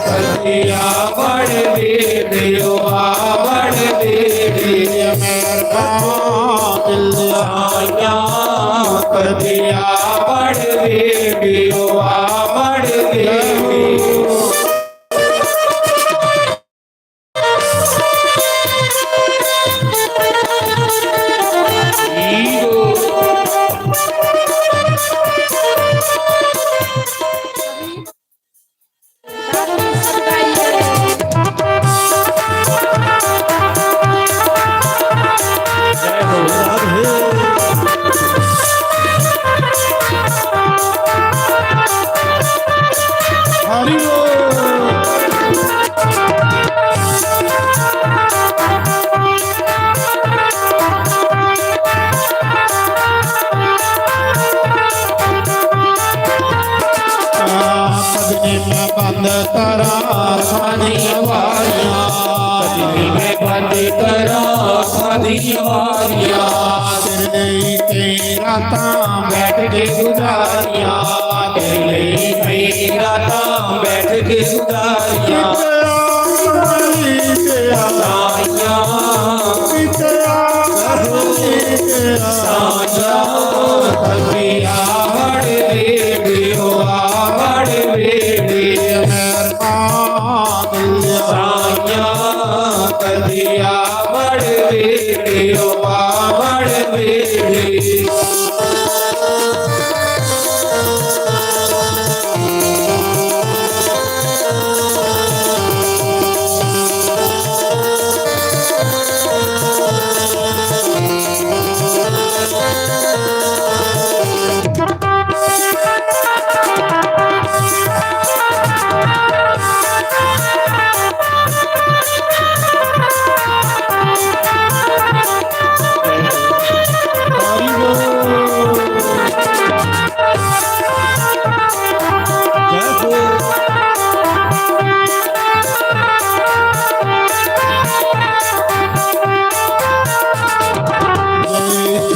कटिया बड़ बेड़ियो बड़ बेड़ी। मेहरबान दिल आया। कटिया बड़ बेड़ियो बड़ बेड़ी। हरि बोल। पगड़ी में बंद करा सारी वारियां। पगड़ी में बंद करा सारी वारियां। तेरे तेरा तां बैठ के गुजारियां। तेरे तेरा तां बैठ के गुजारियां। साइयां, साइयां, कभी आवड़ दे दियो, आवड़ दे दे। साइयां, कभी आवड़ दे दियो, आवड़ दे दे।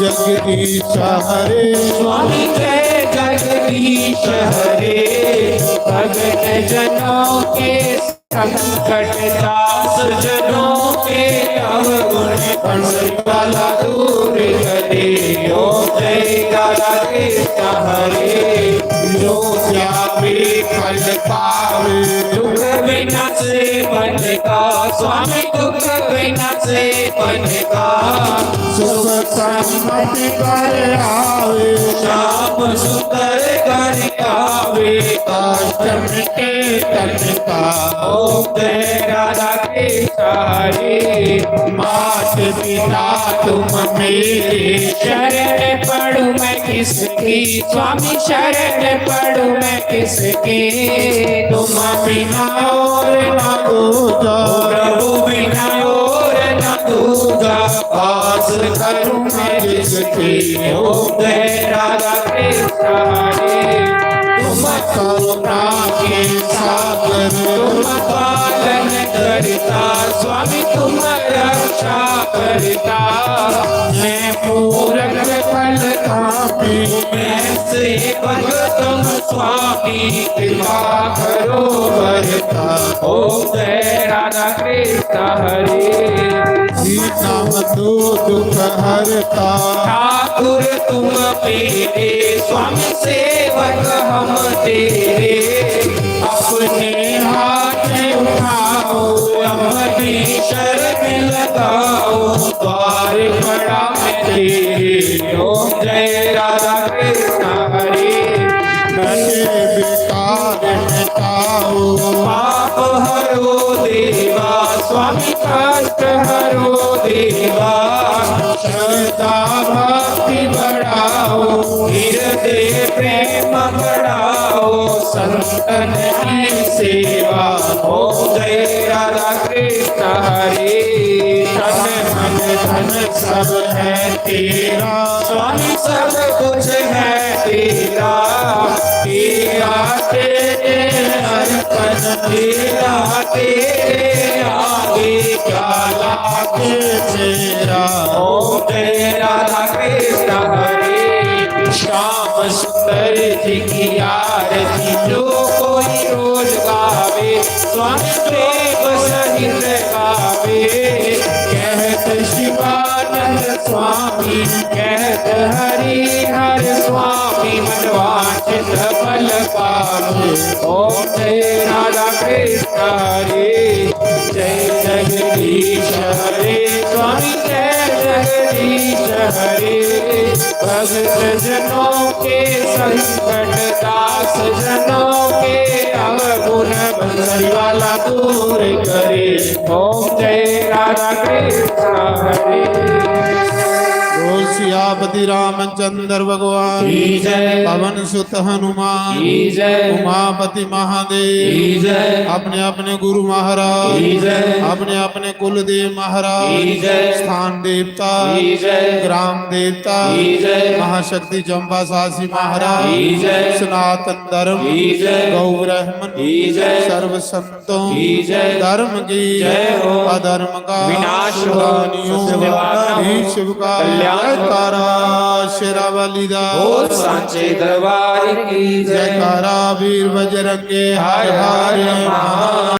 जगदीश हरे। स्वामी जय जगदीश हरे। भगत जनों के संकट दास जनों के अवगुण पंडवाला दूर करे। ओम जय राधा कृष्ण हरे। जो क्या भी फल पावे। दुख विनाश मन का स्वामी दुख विनाश मन का। सुख समति कर आवे। श्याम सुंदर कर आवे। कष्ट मिटे तन का। ओम जय राधा कृष्ण हरे। मात पिता तुम मेरे। शरण पड़ू मैं किसकी। स्वामी शरण पड़ू मैं इसके तुम बिना और ना दूजा, प्रभु बिना और ना दूजा। आस करूं मैं जिसकी, ओम जय राधा कृष्ण हरे। तुम करुणा के सागर, तुम पालन करता, स्वामी तुम रक्षा करता। मैं मूरख फल का भी, मैं सेवक तुम स्वामी, कृपा करो बरता। ओम जय राधा कृष्ण हरे। ही नाम तो दुख हरता। ठाकुर तुम मेरे, स्वामी सेवक हम तेरे। अपने हाथ उठाओ, अपनी शरण लगाओ, द्वार पड़ा मैं तेरे। ओम जय राधा कृष्ण हरे। नशे बेकार मिटाओ। पाप हरो देवा, स्वामी कष्ट हरो देवा। श्रद्धा भक्ति बढ़ाओ, हृदय प्रेम बढ़ाओ, संतन की सेवा। ओम जय राधा कृष्ण हरे। तन मन धन सब है तेरा, स्वामी सब कुछ है तेरा। तेरा तेरे अर्पण, तेरा तेरे आगे, क्या लागे तेरा। ओम जय राधा कृष्ण हरे। श्याम सुंदर जी की आरती जो कोई रोज गावे, स्वामी प्रेम सहित गावे। कहत शिवानंद स्वामी, कहत हरि हर स्वामी, मनवांछित फल पावे। ओम जय राधा कृष्ण हरे। जय जगदीश हरे, स्वामी जय जगदीश हरे। भक्त जनों के संकट, दास जनों के अवगुण, बंसी वाला दूर करे। ओम जय राधा कृष्ण हरे। बोल सियापति रामचंद्र भगवान की जय। पवन सुत हनुमान की जय। उमापति महादेव की जय। अपने अपने गुरु महाराज की जय। अपने अपने कुलदेव महाराज की जय। स्थान देवता की जय। ग्राम देवता की जय। महाशक्ति चंपा सासी महाराज की जय। सनातन धर्म की जय। गौ ब्राह्मण की जय। सर्व संतों की जय। धर्म की जय हो। अधर्म का विनाश हो। दानियों सत्य व्यवहार हो। ही शिव का कल्याण हो। जयकारा शेरावाली दा। बोल सांचे दरबार की जय। जयकारा वीर बजरंगे हर हर हर महादेव।